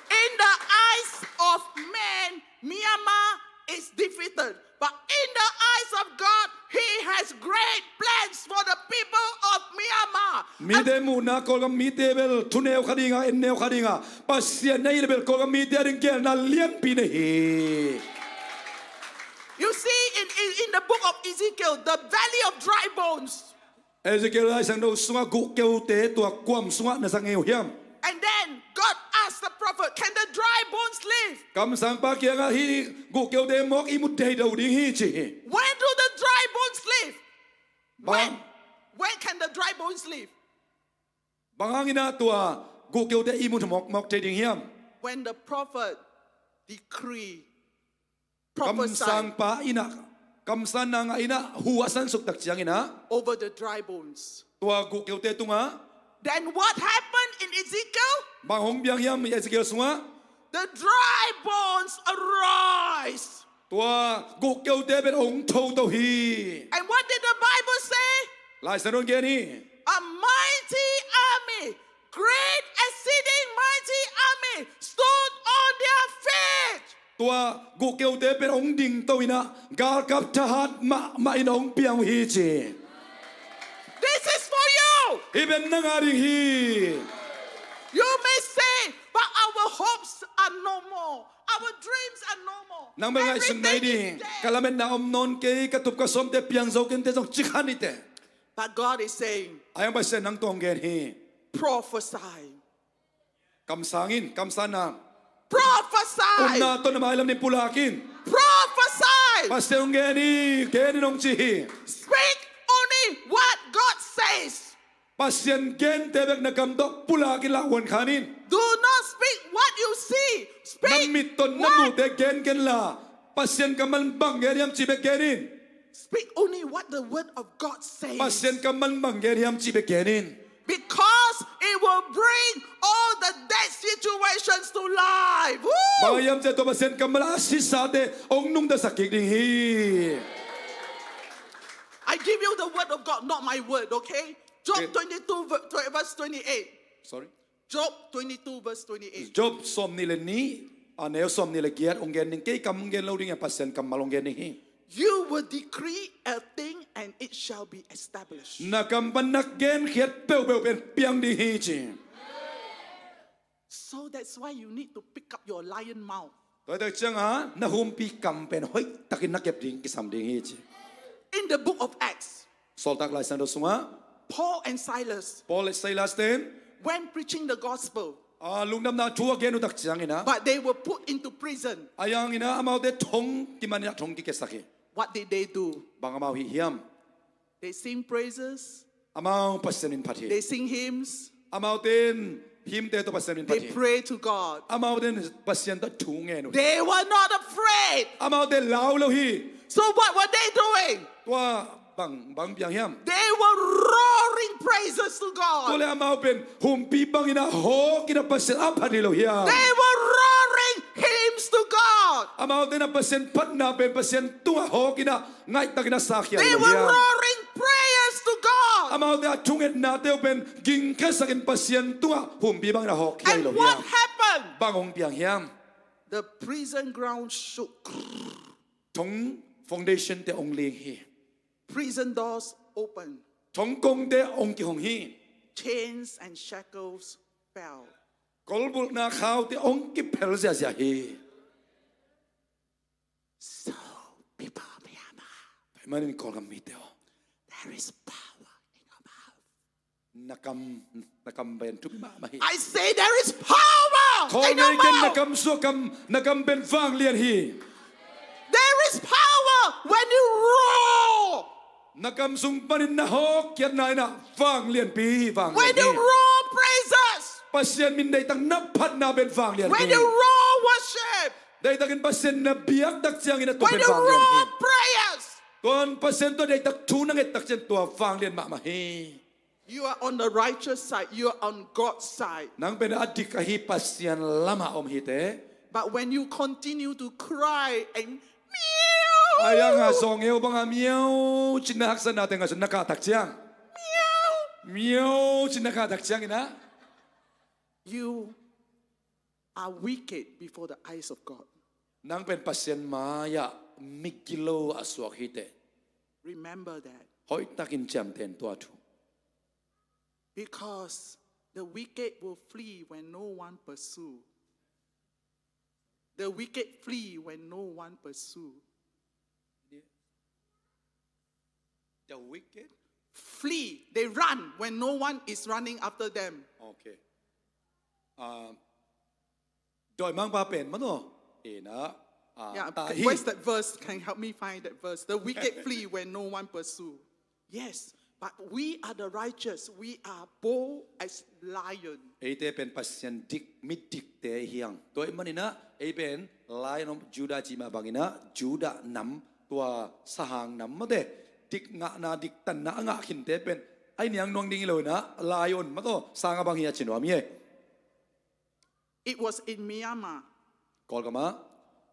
In the eyes of man, Myanmar is defeated. But in the eyes of God, He has great plans for the people of Myanmar. Mite muhna, Kawlgam mite bel thuneu kha ding a, enneu kha ding a, Pasian na hih leh bel Kawlgam mite a ding geelna lianpi nei hi. You see, in, in, in the book of Ezekiel, the valley of dry bones. Ezekiel Laisiangtho sungah guhkeute tua kuam sungah na zang ngei uh hiam? And then God asked the prophet, "Can the dry bones live?" Kamsangpa kiangah hih guhkeute mawk ihmut deihdo ding hi ci hi. When do the dry bones live? Bang. When? When can the dry bones live? Bang hangin ah tua guhkeute ihmut mawkmawk thei ding hiam? When the prophet decree prophesy. Kamsangpa in ah, kamsanna ngah in ah, hu a sansuk tak ciangin ah, over the dry bones. Tua guhkeute tungah. Then what happened in Ezekiel? Bang hong piang hiam Ezekiel sungah? The dry bones arise. Tua guhkeute pen hong thoto hi. And what did the Bible say? Laisiangtho in gen hi. A mighty army, great exceeding mighty army, stood on their feet. Tua guhkeute pen hong dingto in ah, galkap thahat mahmah in hong piang uh hi ci. This is for you. Hih pen nang a ding hi. You may say, "But our hopes are no more. Our dreams are no more." Nang bel ngaihsun nai ding. Everything is dead. Ka lametna om nawn kei, ka tup ka sawmte piang zo kei inteh zong ci kha ni teh. But God is saying, Ahi zongin Pasian nang tungah hong gen hi. Prophesy. Kamsang in, kamsanna. Prophesy. Upna tawh na mailam ding pulak in. Prophesy. Pasian hong gen hi, gen in hong ci hi. Speak only what God says. Pasian gente bek na kam tawh pulak in, lauhuan khan in. Do not speak what you see. Speak what. Na mit tawh na muhte gen ken la, Pasian kammal in bang gen hiam cih bek gen in. Speak only what the word of God says. Pasian kammal in bang gen hiam cih bek gen in. Because it will bring all the dead situations to life. Woo! Bang hiam cih leh tua Pasian kammal a sisate hong nungtasak kik ding hi. I give you the word of God, not my word, okay? Job twenty-two, ver-, verse twenty-eight. Sorry? Job twenty-two, verse twenty-eight. Job sawmnih le nih, a neu sawmnih le giat hong gen ding, kei kam hong gen lo ding hi, Pasian kammal hong gen ding hi. You will decree a thing and it shall be established. Na kam pan na genkhiat peuhpeuh pen piang ding hi ci. So that's why you need to pick up your lion mouth. Tua ahih tak ciangin na humpi kam pen hoihtakin na kep ding kisam ding hi ci. In the book of Acts, Sawltak Laisiangtho sungah, Paul and Silas, Paul le Silas ten, when preaching the gospel, ah, lungdamna thu a gen uh tak ciangin ah, but they were put into prison. Ahi hangin ah amaute thong kiman in ah thong kikhiasak hi. What did they do? Bang amau hih hiam? They sing praises. Amau Pasian min phat hi. They sing hymns. Amaute in hymnte tawh Pasian min phat hi. They pray to God. Amaute in Pasian tawh thu ngen uh hi. They were not afraid. Amaute lau lo hi. So what were they doing? Tua bang, bang piang hiam? They were roaring praises to God. Tua leh amau pen humpi bangin a hawkin a Pasian a phat hi lo hiam? They were roaring hymns to God. Amaute in a Pasian phatna pen Pasian tungah hawkin a ngaihtakin a sakkhia hi lo hiam? They were roaring prayers to God. Amaute a thungetnate uh pen gingkhiatsakin Pasian tungah humpi bangin a hawkkhia hi lo hiam? And what happened? Bang hong piang hiam? The prison ground shook. Thong foundation te hong ling hi. Prison doors open. Thongkongte hong kihong hi. Chains and shackles fell. Kolbulhna khaute hong kiphel ziahziah hi. So, people of Myanmar, tua ahih manin Kawlgam mite aw, there is power in your mouth. Na kam, na kam pen thupi mahmah hi. I say there is power in your mouth. Khawl ngei ken, na kam sung a kam, na kam pen vanglian hi. There is power when you roar. Na kam sung panin na hawkkhia in ah vanglianpi hi, vanglian hi. When you roar praises. Pasian min deihtak na phatna pen vanglianpi hi. When you roar worship. Deihtakin Pasian na biak tak ciangin a tua pen vanglian hi. When you roar prayers. Tua Pasian tawh deihtak thu na nget tak ciang tua vanglian mahmah hi. You are on the righteous side. You are on God's side. Nang pen a dik ahi Pasian lamah om hi teh. But when you continue to cry and miau, a yang a zawngeu banga miau cin na haksatnate ngaihsun na kah tak ciang, miau, miau cin na kah tak ciangin ah, you are wicked before the eyes of God. Nang pen Pasian mai-ah migilo a suak hi teh. Remember that. Hoihtakin ciamteh in tua thu. Because the wicked will flee when no one pursue. The wicked flee when no one pursue. The wicked? Flee. They run when no one is running after them. Okay. Um, Dawimangpa pen mah no. Ina, ah, yeah, ta hi. Where's that verse? Can you help me find that verse? The wicked flee when no one pursue. Yes, but we are the righteous. We are bold as lion. Eite pen Pasian dik, mi dikte hi hang. Tua ahih manin ah, ei pen Lion of Judah cih mah bangin ah, Judah nam, tua sahang nam mate, dik ngahna, dik tanna a ngah khinte pen, ai niang nuang ding hi lo in ah, lion mah tawh sang a bang hi a ci nuam hi. It was in Myanmar. Kawlgam ah.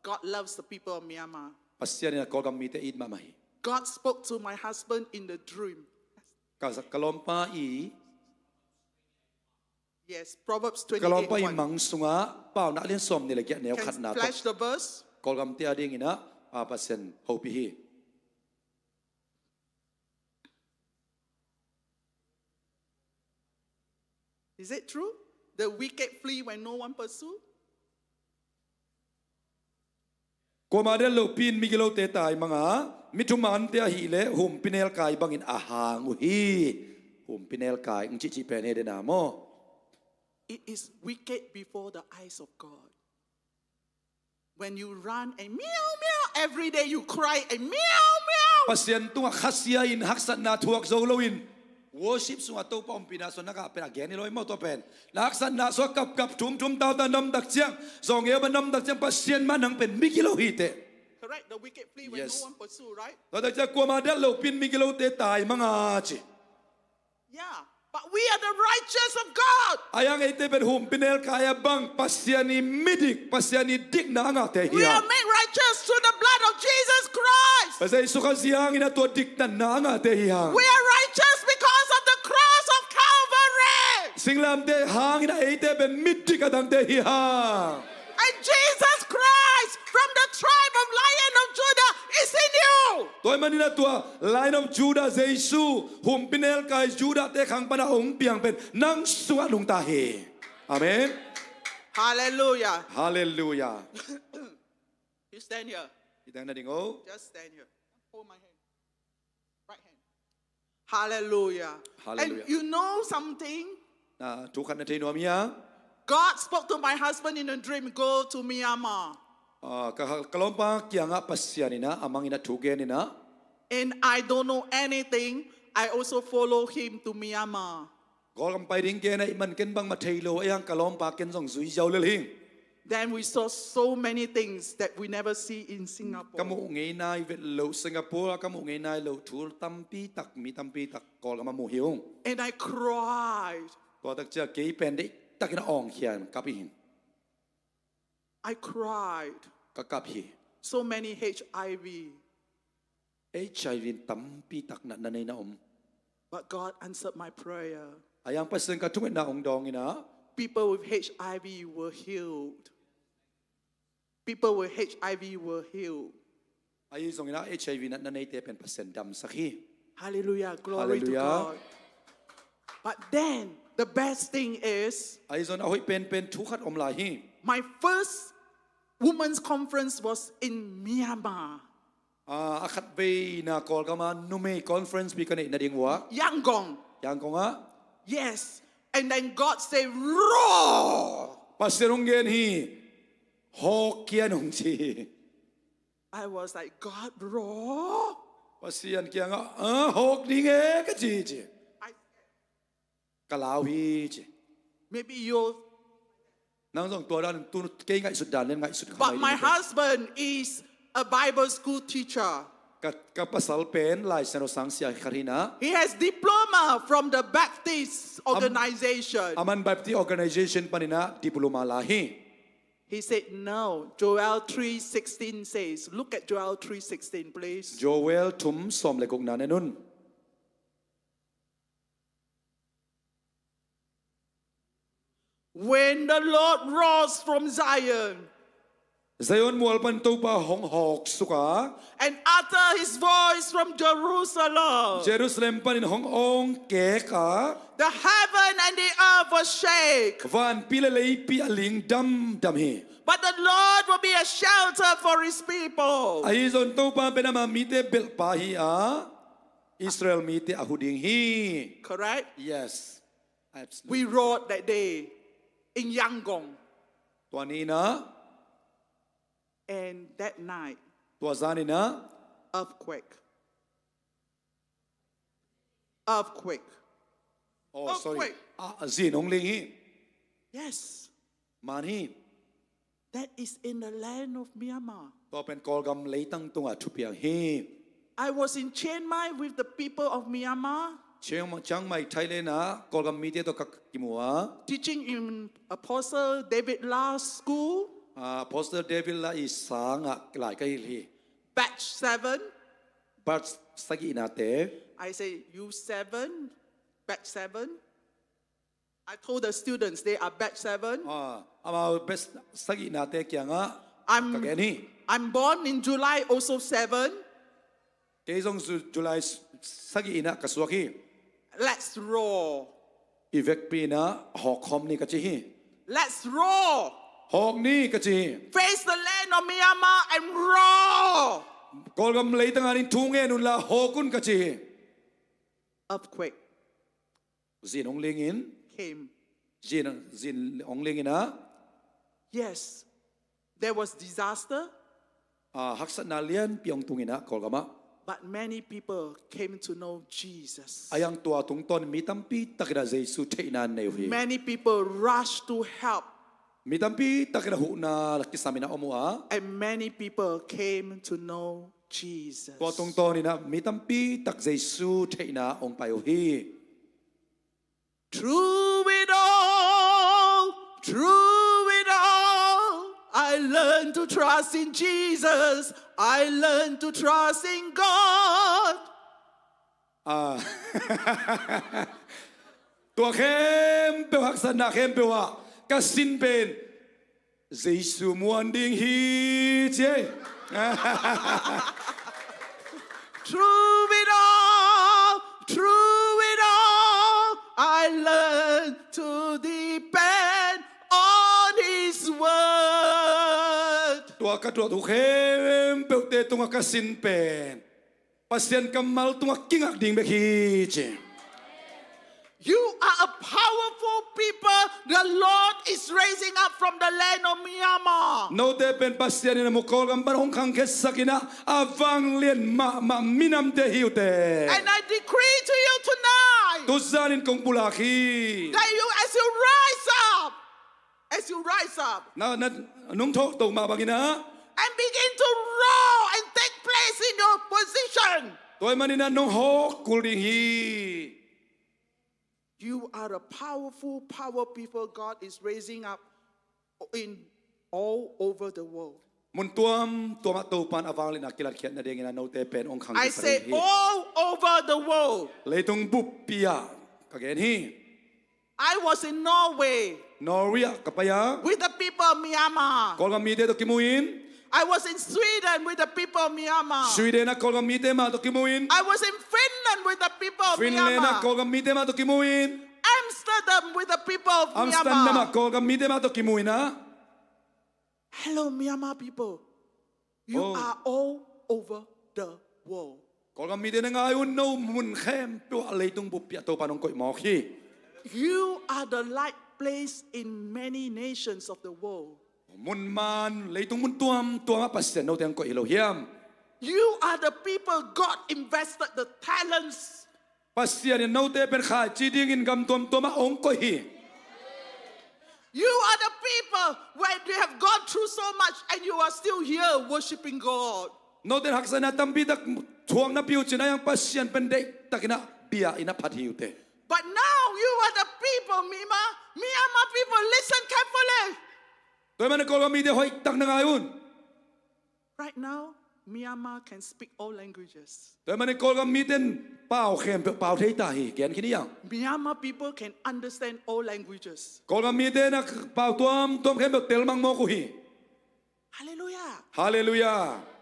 God loves the people of Myanmar. Pasian in ah Kawlgam mite it mahmah hi. God spoke to my husband in the dream. Ka, ka lawmpa i, yes, Proverbs twenty-eight one. Ka lawmpa i mang sungah Paunak lian sawmnih le giat neu khatna tawh. Can flash the verse? Kawlgamte a dingin ah, ah, Pasian hopih hi. Is it true? The wicked flee when no one pursue? Kuamah delh lopi in migilote taimang a, mi thumante ahih leh humpinelkai bangin a hang uh hi. Humpinelkai, ng cihcih pen hi dena maw. It is wicked before the eyes of God. When you run and miau, miau, every day you cry and miau, miau. Pasian tungah khasia in haksatna thuak zo loin worship sungah Topa ompihna sungah na kah pen a gen hi lo maw tua pen. Na haksatna sungah kapkap thumthum tautau na om tak ciang, zawngeu bang na om tak ciang Pasian mah nang pen migilo hi teh. Correct. The wicked flee when no one pursue, right? Tua tak ciang kuamah delh lopi in migilote taimang a ci. Yeah, but we are the righteous of God. A yang eite pen humpinelkai a bang Pasian i midik, Pasian i dikna a ngahte hi hang. We are made righteous through the blood of Jesus Christ. Pasian Jesu Khazih hangin a tua diktanna a ngahte hi hang. We are righteous because of the cross of Calvary. Singlamteh hangin a eite pen midik a dangte hi hang. And Jesus Christ from the tribe of Lion of Judah is in you. Tua ahih manin a tua Lion of Judah Jesu, humpinelkai Judah-te khang pana hong piang pen nang sungah nungta hi. Amen. Hallelujah. Hallelujah. You stand here. Hi teng na ding o. Just stand here. Hold my hand. Right hand. Hallelujah. Hallelujah. And you know something? Na thu khat na thei nuam hia? God spoke to my husband in a dream, "Go to Myanmar." Ah, ka, ka lawmpa kiangah Pasian in ah, a mang in ah thu gen in ah. And I don't know anything, I also follow him to Myanmar. Kawlgam pai ding gen ahih man ken bangmah thei lo, a iang ka lawmpa ken zong zui ziau lel hi. Then we saw so many things that we never see in Singapore. Ka muh ngei nai vet lo, Singapore ah ka muh ngei nai lo thu tampi tak, mi tampi tak Kawlgam ah mu hi ung. And I cried. Tua tak ciang kei pen deihtakin a awngkhia in kap hi. I cried. Ka kap hi. So many H I V. H I V in tampi tak natna nei na om. But God answered my prayer. A iang Pasian ka thungetna hong dawng in ah. People with H I V were healed. People with H I V were healed. Ahi zongin ah H I V natna neite pen Pasian damsak hi. Hallelujah. Glory to Hallelujah. God. But then, the best thing is, Ahi zong a hoih penpen thu khat om lai hi. My first women's conference was in Myanmar. Ah, a khatveina Kawlgam ah numei conference pi ka neih nading uh ah. Yangon. Yangon ah. Yes. And then God said, "Roar!" Pasian hong gen hi. Hawk kian hong ci hi. I was like, "God, roar?" Pasian kiangah, "Ah, hawk ding e," ka ci ci. I Ka lau hi ci. Maybe you Nang zong tua dan tu kei ngaihsut dan lian ngaihsut kha But mai my ding. Husband is a Bible school teacher. Ka, ka pasal pen Lai Siangtho sang sia khat hi na. He has diploma from the Baptist organization. Aman Baptist organization panin ah diploma la hi. He said, "No, Joel three sixteen says." Look at Joel three sixteen, please. Joel thum sawm le gukna en un. When the Lord roars from Zion, Zion mual pan Topa hong hawk suk a, and utter his voice from Jerusalem, Jerusalem panin hong awng kek a, the heaven and the earth will shake. Vanpi le leipi a ling damdam hi. But the Lord will be a shelter for his people. Ahi zong Topa pen ama mite belhpa hi a, Israel mite a hu ding hi. Correct? Yes. Absolutely. We rode that day in Yangon. Tua ni in ah. And that night, Tua zan in ah. Earthquake. Earthquake. Oh, sorry. Earthquake. Ah, zin hong ling hi. Yes. Man hi. That is in the land of Myanmar. Tua pen Kawlgam leitang tungah thupiang hi. I was in Chiang Mai with the people of Myanmar. Chiang, Chiang Mai, Thailand ah Kawlgam mite tawh ka kimu a. Teaching in Apostle David La's school. Ah, Apostle David La i sang ah lai ka hilh hi. Batch seven. Batch sagihnate. I say, "You seven, batch seven." I told the students they are batch seven. Ah, amau batch sagihnate kiangah I'm, ka gen hi. I'm born in July, also seven. Kei zong Ju-, July s-, sagih in ah ka suak hi. Let's roar. I vekpi in ah hawk khawm ni ka ci hi. Let's roar. Hawk ni ka ci hi. Face the land of Myanmar and roar. Kawlgam leitang ah nin thu ngen un la hawk un ka ci hi. Earthquake. Zin hong ling in. Came. Zin, zin hong ling in ah. Yes. There was disaster. Ah, haksatna lianpi hong tung in ah Kawlgam ah. But many people came to know Jesus. A iang tua tungtawn mi tampi tak in ah Jesu theihna nei uh hi. Many people rushed to help. Mi tampi tak in ah huhna la kisam in ah om uh a. And many people came to know Jesus. Tua tungtawn in ah mi tampi tak Jesu theihna hong pai uh hi. Through it all, through it all, I learned to trust in Jesus. I learned to trust in God. Ah. Tua khempeuh, haksatna khempeuh ah ka sin pen Jesu muan ding hi ci ei. Through it all, through it all, I learned to depend on His word. Tua ka tuah thu khempeuhte tungah ka sin pen Pasian kammal tungah kingak ding bek hi ci. You are a powerful people the Lord is raising up from the land of Myanmar. Note pen Pasian in a mu Kawlgam pan hong khangkhiatsak in ah, a vanglian mahmah minamte hi uh teh. And I decree to you tonight, tuzan in kong pulak hi. That you, as you rise up, as you rise up, na, na, nong thawh to mah bangin ah, and begin to roar and take place in your position, tua ahih manin ah nong hawk kul ding hi. You are a powerful, power people God is raising up in all over the world. Mun tuamtuam ah Topa'n a vangliatna kilatkhiat nadingin ah note pen hong khangkhiatsak hi. I say all over the world. Leitung buppi ah ka gen hi. I was in Norway. Norway ah ka pai a, with the people of Myanmar. Kawlgam mite tawh kimu in. I was in Sweden with the people of Myanmar. Sweden ah Kawlgam mite mah tawh kimu in. I was in Finland with the people of Myanmar. Finland ah Kawlgam mite mah tawh kimu in. Amsterdam with the people of Myanmar. Amsterdam ah Kawlgam mite mah tawh kimu in ah. Hello, Myanmar people. You are all over the world. Kawlgam mite na ngai un, no mun khempeuh ah leitung buppi ah Topa'n hong koih mawk hi. You are the light place in many nations of the world. Mun man, leitung mun tuamtuam ah Pasian note hong koih hi lo hiam? You are the people God invested the talents. Pasian in note pen khaici dingin gam tuamtuam ah hong koih hi. You are the people where they have gone through so much and you are still here worshiping God. Note in haksatna tampi tak thuak napi uh cih ciangin Pasian pen deihtakin ah bia in ah phat hi uh teh. But now you are the people, Myanmar, Myanmar people, listen carefully. Tua ahih manin Kawlgam mite hoihtak na ngai un. Right now, Myanmar can speak all languages. Tua ahih manin Kawlgam mite in pau khempeuh pau thei ta hi, gen khin hi hang. Myanmar people can understand all languages. Kawlgam mite in ah pau tuamtuam khempeuh telmang mawk uh hi. Hallelujah. Hallelujah.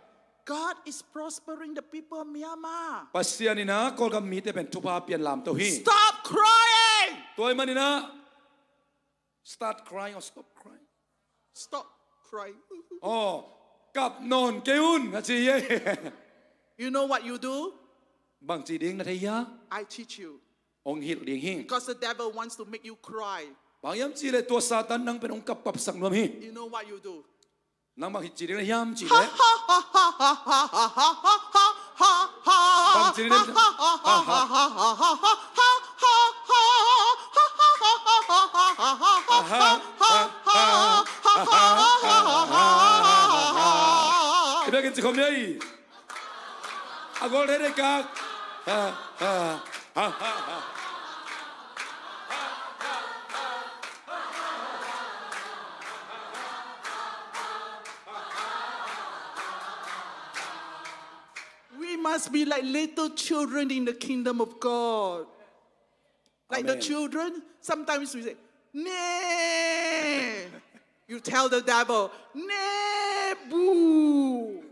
God is prospering the people of Myanmar. Pasian in ah Kawlgam mite pen thupha pia lamto hi. Stop crying. Tua ahih manin ah, start crying or stop crying? Stop crying. Oh, kap nawn kei un, a ci hi. You know what you do? Bangci ding na thei hia? I teach you. Hong hilh ding hi. Because the devil wants to make you cry. Bang hiam cih leh tua Satan nang pen hong kapkapsak nuam hi. You know what you do? Nang bang ci ding na hiam cih leh? Bang ci ding na i biakinn ci khawm ni a i a gol thei dei kak. We must be like little children in the kingdom of God. Like the children, sometimes we say, "Nee." You tell the devil, "Nee, boo."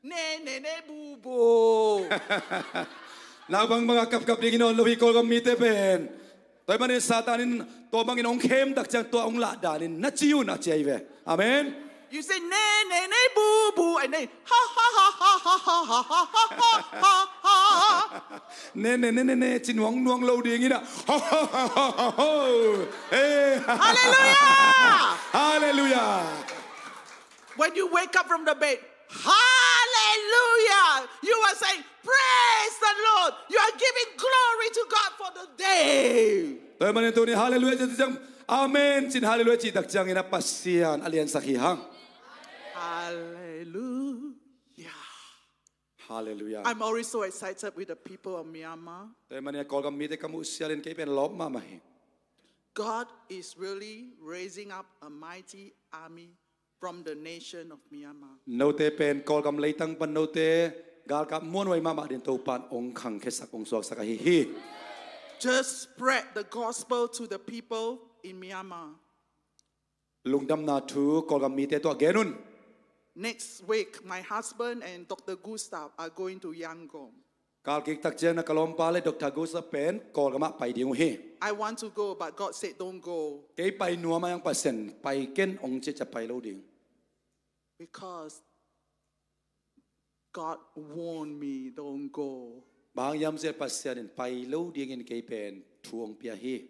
Nee, nee, nee, boo, boo. Naupang bangah kapkap ding hi nawn lo hi Kawlgam mite pen. Tua ahih manin Satan in tua bangin hong khem tak ciang tua hong lah danin na ci un a ci ahi ve. Amen. You say, "Nee, nee, nee, boo, boo," and then, "Ha, ha, ha." Nee, nee, nee, nee, nee, ci nuangnuang lo ding in ah. Hallelujah! Hallelujah! When you wake up from the bed, hallelujah! You are saying, "Praise the Lord." You are giving glory to God for the day. Tua ahih manin tuni hallelujah ci tak ciang, amen ci-in hallelujah ci tak ciangin a Pasian a liansak hi hang. Hallelujah. Hallelujah. I'm always so excited with the people of Myanmar. Tua ahih manin a Kawlgam mite ka muh sialin kei pen lawp mahmah hi. God is really raising up a mighty army from the nation of Myanmar. Note pen Kawlgam leitang pan note galkap muanhuai mahmah dingin Topa'n hong khangkhiatsak, hong suaksak ahi hi. Just spread the gospel to the people in Myanmar. Lungdamna thu Kawlgam mite tungah gen un. Next week, my husband and Doctor Gustav are going to Yangon. Kal kik tak ciang na ka lawmpa le Doctor Gustav pen Kawlgam ah pai ding uh hi. I want to go, but God said, "Don't go." Kei pai nuam a, Pasian in pai ken hong ci ciang pai lo ding. Because God warned me, "Don't go." Bang hang hiam cih leh Pasian in pai lo dingin kei pen thu hong pia hi.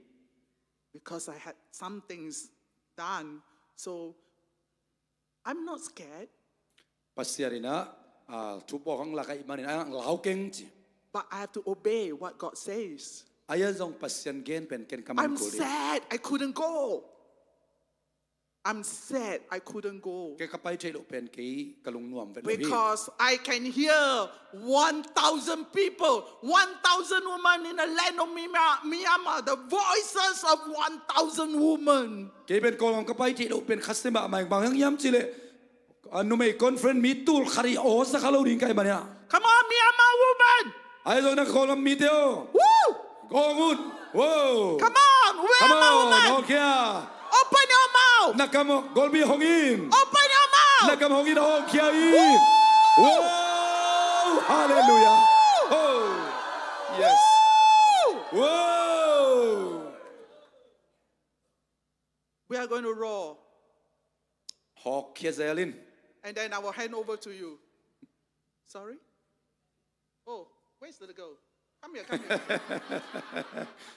Because I had some things done. So I'm not scared. Pasian in ah, ah, thu pawlkhat hong lak ahih manin ah, hong lau keng ci. But I have to obey what God says. Ahi zong Pasian gen pen ken ka I'm man kul ding. Sad. I couldn't go. I'm sad. I couldn't go. Kei ka pai theih loh pen kei ka lungnuam vet lo hi. Because I can hear one thousand people, one thousand women in the land of Myanmar, Myanmar, the voices of one thousand women. Kei pen Kawlgam ka pai theih loh pen khasia mahmah ing. Bang hang hiam cih leh, a numei conference mi tul khat i aw sa kha lo ding ka hih manin ah. Come on, Myanmar woman. Ahi zong na Kawlgam mite aw. Woo! Kawng un. Wow. Come on, where Come are my on, woman? hong khia. Open your mouth. Na kam golpi hong in. Open your mouth. Na kam hong in, hong khia in. Woo! Wow. Hallelujah. Oh. Yes. Woo! Wow. We are going to roar. Hawk khia zel in. And then I will hand over to you. Sorry? Oh, where's the girl? Come here, come here.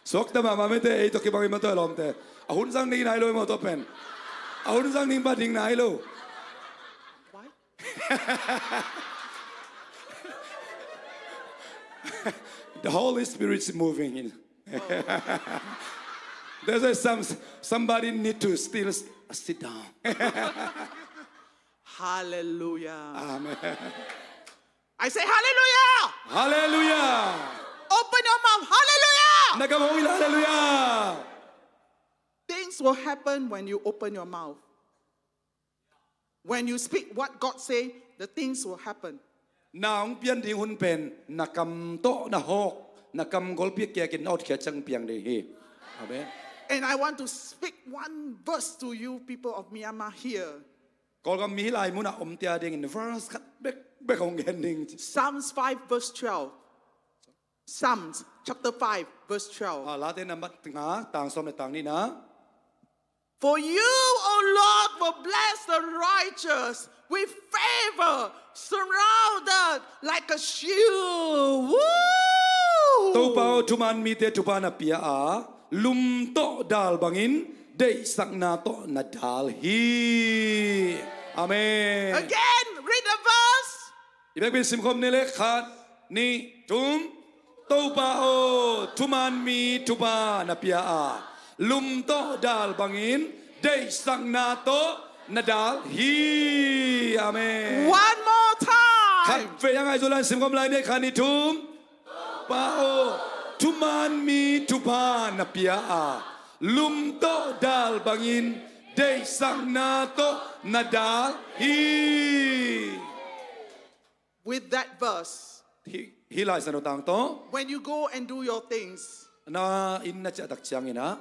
Suakta mahmah mite, ei tawh kibang i mah tawh lawmte. A hun zang ding nai lo i mah tawh pen. A hun zang ding ba ding nai lo. Why? The Holy Spirit is moving in. There's a, some, somebody need to still s- sit down. Hallelujah. Amen. I say hallelujah. Hallelujah. Open your mouth. Hallelujah. Na kam hong in, hallelujah. Things will happen when you open your mouth. When you speak what God say, the things will happen. Na hong pian ding hun pen na kam tawh na hawk, na kam golpi kiakin na awt khia ciang piang ding hi. Amen. And I want to speak one verse to you, people of Myanmar here. Kawlgam mi hih lai munah omte a dingin verse khat bekbek hong gen ding. Psalms five verse twelve. Psalms chapter five verse twelve. Ah, Late nambat nga, tang sawm le tang nihna. For you, O Lord, will bless the righteous with favor, surrounded like a shield. Woo! Topa aw, thuman mite thupha na pia a, lum tawh dal bangin deihsakna tawh na dal hi. Amen. Again, read the verse. I bekpi in simkhawm ni le, khat, nih, thum. Topa aw, thuman mi thupha na pia a, lum tawh dal bangin deihsakna tawh na dal hi. Amen. One more time. Khat vei a ngai zo lai, simkhawm lai ni, khat, nih, thum. Topa aw, thuman mi thupha na pia a, lum tawh dal bangin deihsakna tawh na dal hi. With that verse, Hih, hih Lai Siangtho tang tawh, when you go and do your things, na inn na ciah tak ciangin ah,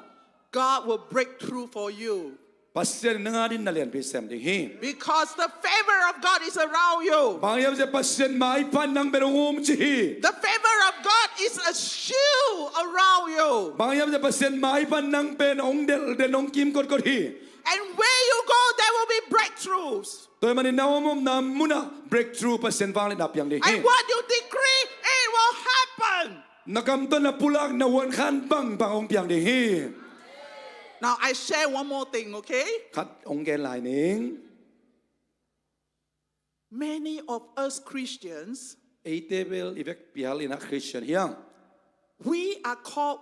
God will break through for you. Pasian in nang adingin na lianpi sem ding hi. Because the favor of God is around you. Bang hang hiam cih leh Pasian maipha in nang pen hong um ci hi. The favor of God is a shield around you. Bang hang hiam cih leh Pasian maipha in nang pen hong delh den, hong kim kotkot hi. And where you go, there will be breakthroughs. Tua ahih manin na om omna munah breakthrough, Pasian vangliatna piang ding hi. And what you decree, it will happen. Na kam tawh na pulak, na huan khan bangbang hong piang ding hi. Now I share one more thing, okay? Khat hong gen lai ning. Many of us Christians, Eite bel i vekpi hal in ah Christian hi hang. We are called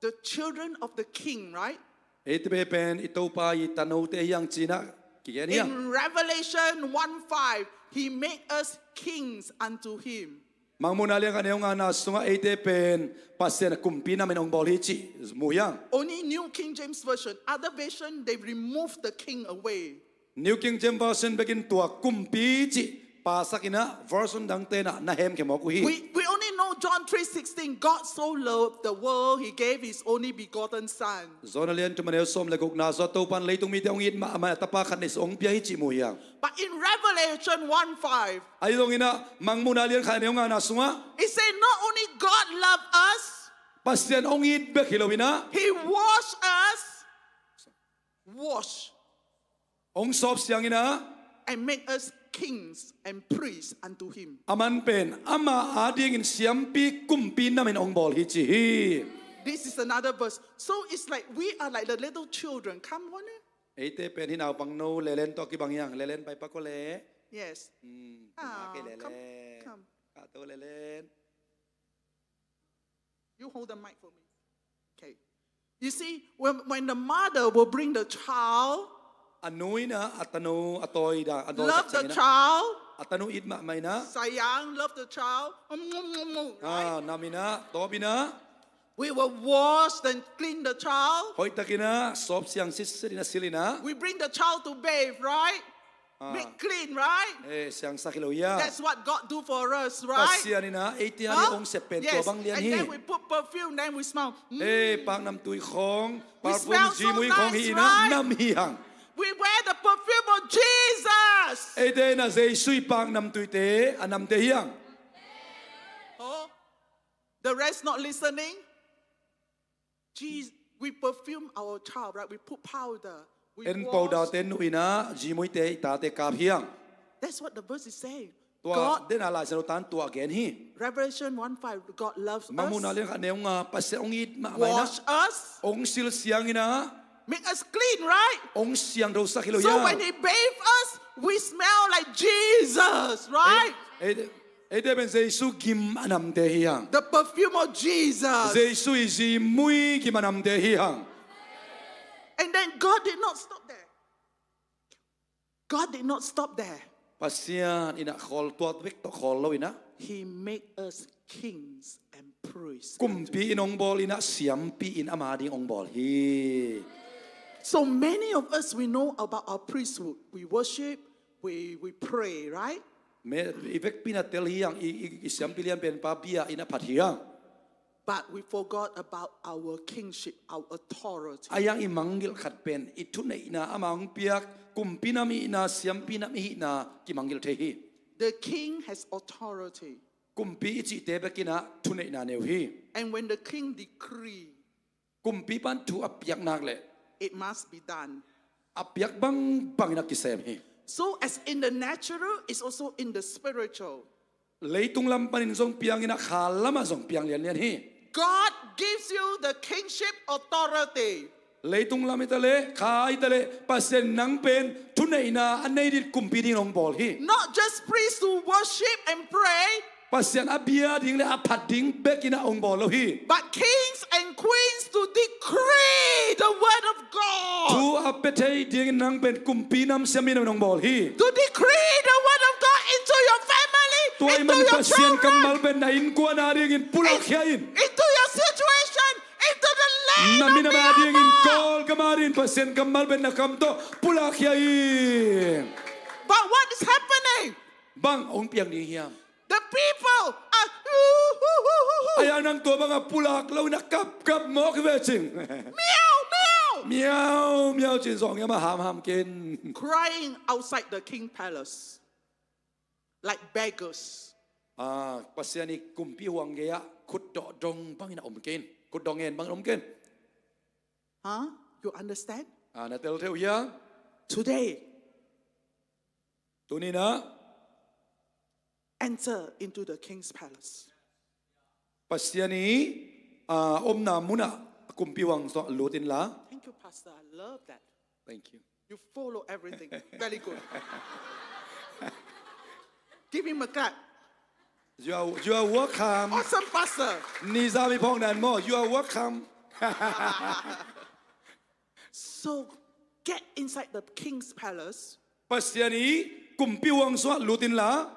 the children of the king, right? Eite bel pen i Topa i tanote hi hang ci-in ah kigen hi hang. In Revelation one five, he made us kings unto him. Mangmuhna lian khat neu ngana sungah eite pen Pasian a kumpi nam in hong bawl hi cih mu hi hang. Only New King James Version. Other version, they remove the king away. New King James Version bekin tua kumpi cih pasak in ah, version dangte in ah na hemkhia mawk uh hi. We, we only know John three sixteen. God so loved the world, he gave his only begotten Son. John a lian thum a neu sawm le gukna sungah Topa in leitung mite hong it mah, amah in a tapa khat neihsa hong pia hi cih mu hi hang. But in Revelation one five, Ahi zongin ah Mangmuhna lian khat a neu ngana sungah, it said not only God loved us, Pasian hong it bek hi lo in ah, he washed us, wash, hong sawp siang in ah, and made us kings and priests unto him. Aman pen ama adingin siampi kumpi namin hong bawl hi ci hi. This is another verse. So it's like we are like the little children. Come on. Eite pen hi naupangno lelen tawh kibang hi hang. Lelen pai pak aw le. Yes. Hmm, ah, kei lelen. Come, come. Ka to lelen. You hold the mic for me. Okay. You see, when, when the mother will bring the child, a nu in ah a tanu a tawi dan, a tawi love the child, a tanu it mahmah in ah, sayang, love the child, mm, mm, mm, mm, right? Ah, nam in ah, tawp in ah. We will wash and clean the child. Hoihtak in ah, sawp siang sitset in ah, sil in ah. We bring the child to bathe, right? Ah. Make clean, right? Eh, siangsak hi lo hia. That's what God do for us, right? Pasian in ah eite ading hong sep pen tua bang lian hi. And then we put perfume, then we smell. Mm. Eh, paknamtui khawng, perfume, jimui khawng hi in ah, nam hi hang. We wear the perfume of Jesus. Eite in ah Jesu i paknamtuite a namte hi hang. Oh, the rest not listening. Jesus, we perfume our child, right? We put powder. We wash. En powder te nuh in ah, jimuite i tate kap hi hang. That's what the verse is saying. Tua, God, den a Lai Siangtho tan tua a gen hi. Revelation one five, God loves us. Mangmuhna lian khat neu nga, Pasian hong it mahmah in ah. Wash us. Hong sil siang in ah. Make us clean, right? Hong siangthosak hi lo hia. So when he bathe us, we smell like Jesus, right? Eh, eh, Eite pen Jesu gim a namte hi hang. The perfume of Jesus. Jesu i jimui gim a namte hi hang. And then God did not stop there. God did not stop there. Pasian in ah khawl, tua bek tawh khawl lo in ah. He made us kings and priests. Kumpi in hong bawl in ah, siampi in ama ding hong bawl hi. So many of us, we know about our priesthood. We worship, we, we pray, right? Me, i vekpi in ah tel hi hang, i, i, i siampi lian pen pa bia in ah phat hi hang. But we forgot about our kingship, our authority. Ahi hang i mangngilh khat pen i thuneihna, ama hong piak kumpi nam i hihna, siampi nam i hihna kimangngilh thei hi. The king has authority. Kumpi i cihte bek in ah thuneihna nei uh hi. And when the king decree, kumpi pan thu a piak nak leh, it must be done. A piak bangbang in ah kisem hi. So as in the natural, it's also in the spiritual. Leitung lam panin zong piang in ah, kha lamah zong piang lianlian hi. God gives you the kingship authority. Leitung lam hi ta leh, kha hi ta leh, Pasian nang pen thuneihna a nei ding kumpi dingin hong bawl hi. Not just priests to worship and pray. Pasian a bia ding le a phat ding bek in ah hong bawl lo hi. But kings and queens to decree the word of God. Thu a pia thei dingin nang pen kumpi nam siampi nam in hong bawl hi. To decree the word of God into your family, into your children. Tua ahih manin Pasian kammal pen na innkuan a dingin pulakkhia in. Into your situation, into the land of Myanmar. Na minam a dingin, Kawlgam a dingin Pasian kammal pen na kam tawh pulakkhia in. But what is happening? Bang hong piang ding hiam? The people are, ahi hang nang tua bangah pulak lo in ah kapkap mawk hi ve cin. Miau, miau. Miau, miau cin zong hiam a hamham ken. Crying outside the king palace like beggars. Ah, Pasian i kumpi huang gei-ah khutdawh dong bangin a om ken. Khutdawh ngen bangin a om ken. Huh? You understand? Ah, na tel thei uh hia? Today, tuni-in ah, enter into the king's palace. Pasian i, ah, omna munah kumpi huang sungah lut inla. Thank you, Pastor. I love that. Thank you. You follow everything. Very good. Give him a clap. You are, you are welcome. Awesome, Pastor. Nizam i phawkna maw. You are welcome. So, get inside the king's palace. Pasian i kumpi huang sungah lut inla.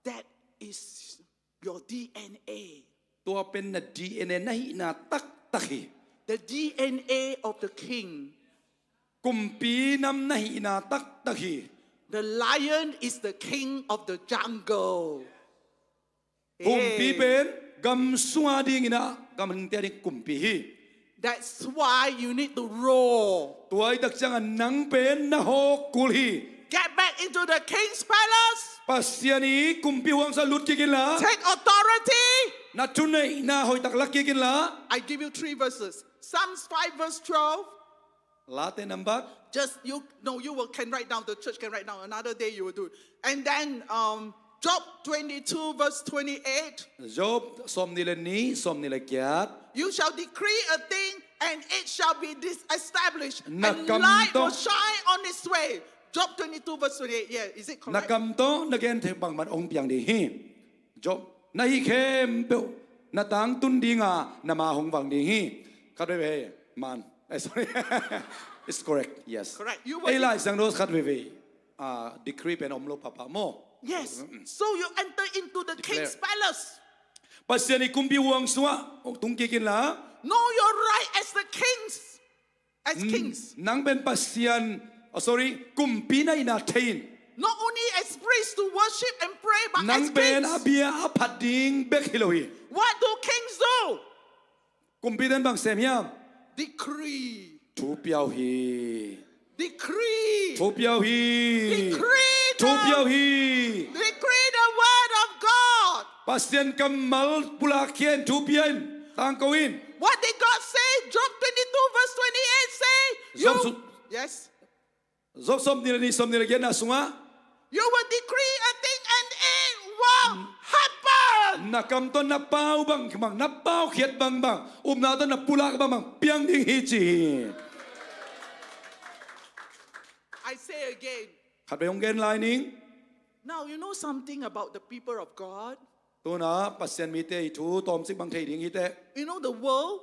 That is your D N A. Tua pen na D N A, na hihna taktak hi. The D N A of the king. Kumpi nam na hihna taktak hi. The lion is the king of the jungle. Kumpi pen gam sung a dingin ah, gam hingte a ding kumpi hi. That's why you need to roar. Tua ahih tak ciangin nang pen na hawkkul hi. Get back into the king's palace. Pasian i kumpi huang sungah lut kik inla. Take authority. Na thuneihna hoihtak lak kik inla. I give you three verses. Psalms five verse twelve. Late nambat. Just you, no, you will can write down. The church can write down. Another day you will do it. And then um, Job twenty-two, verse twenty-eight. Job sawmnih le nih, sawmnih le giat. You shall decree a thing, and it shall be disestablished. Na kam tawh. And light will shine on its way. Job twenty-two, verse twenty-eight. Yeah, is it correct? Na kam tawh na gen theih bangmah hong piang ding hi. Job, na hih khempeuh na tangtun ding a, na ma hong vang ding hi. Khat veve, man. Eh, sorry. It's correct, yes. Correct. You were. Ei Lai Siangtho khat veve, ah, decree pen om lo papa maw. Yes. So you enter into the king's palace. Pasian i kumpi huang sungah tung kik in la. Know your right as the kings. As kings. Nang pen Pasian, oh, sorry, kumpi na hihna thei in. Not only as priests to worship and pray, but as kings. Nang pen a bia a phat ding bek hi lo hi. What do kings do? Kumpite'n bang sem hiam? Decree. Thu pia uh hi. Decree. Thu pia uh hi. Decree the, thu pia uh hi. Decree the word of God. Pasian kammal pulak khia in, thu pia in, tangko in. What did God say? Job twenty-two verse twenty-eight say, Job you, su- yes. Job sawmnih le nih, sawmnih le giatna sungah. You will decree a thing and it will happen. Na kam tawh na pau bangbang, na paukhiat bangbang, upna tawh na pulak bangbang piang ding hi ci hi. I say again. Khat vei hong gen lai ning. Now you know something about the people of God. Tu-in ah Pasian mite i thu tawmcik bang thei ding hi teh. You know the world,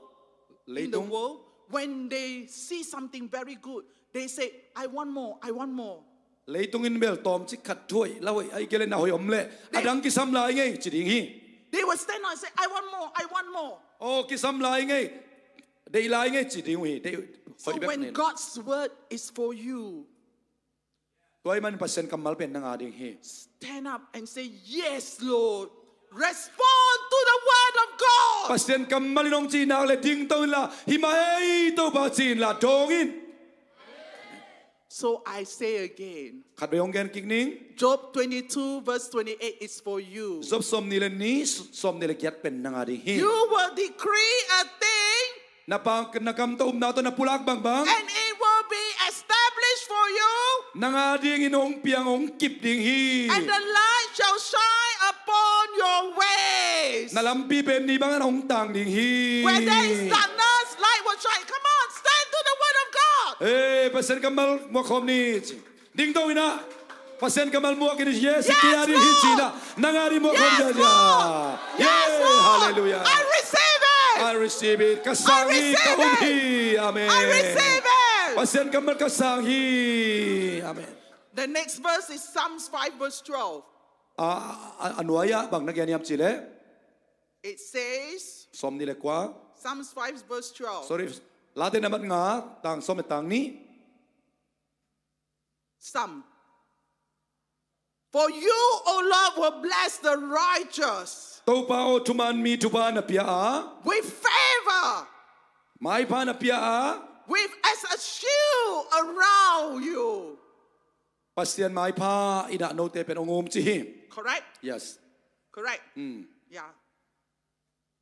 in the, leitung, world, when they see something very good, they say, "I want more, I want more." Leitung in bel tawmcik khat thu hoih, la hoih, a i gelh in a hoih om leh, a dang kisam lai ing ei ci ding hi. They will stand up and say, "I want more, I want more." Oh, kisam lai ing ei, deih lai ing ei ci ding uh hi. Deih hoih bek ning. So when God's word is for you, tua ahih manin Pasian kammal pen nang a ding hi. Stand up and say, "Yes, Lord." Respond to the word of God. Pasian kammal in hong cih nak leh dingto in la, "Hi mah ei Topa," ci in la dawng in. So I say again. Khat vei hong gen kik ning. Job twenty-two verse twenty-eight is for you. Job sawmnih le nih, sawmnih le giat pen nang a ding hi. You will decree a thing. Na pa, na kam tawh, upna tawh na pulak bangbang. And it will be established for you. Nang a dingin hong piang, hong kip ding hi. And the light shall shine upon your ways. Na lampi pen ni bangin hong tang ding hi. Where there is darkness, light will shine. Come on, stand to the word of God. Hey, Pasian kammal muak khawm ni. Dingto in ah Pasian kammal muak in, "Yes, kei a ding hi," ci in ah. Nang a ding muak khawm in. Yes, Lord. Yes, Lord. Hallelujah. I receive it. I receive it. Ka sang hi, ka um hi. Amen. I receive it. Pasian kammal ka sang hi. Amen. The next verse is Psalms five verse twelve. A, a, a nuai-ah bang na gen hiam cih leh? It says, sawmnih le kua. Psalms five verse twelve. Sorry, Late nambat nga, tang sawm le tang nih. Psalm. For you, O Lord, will bless the righteous. Topa aw, thuman mi thupha na pia a. With favor. Maipha na pia a. With as a shield around you. Pasian maipha in ah note pen hong um ci hi. Correct? Yes. Correct? Mm. Yeah.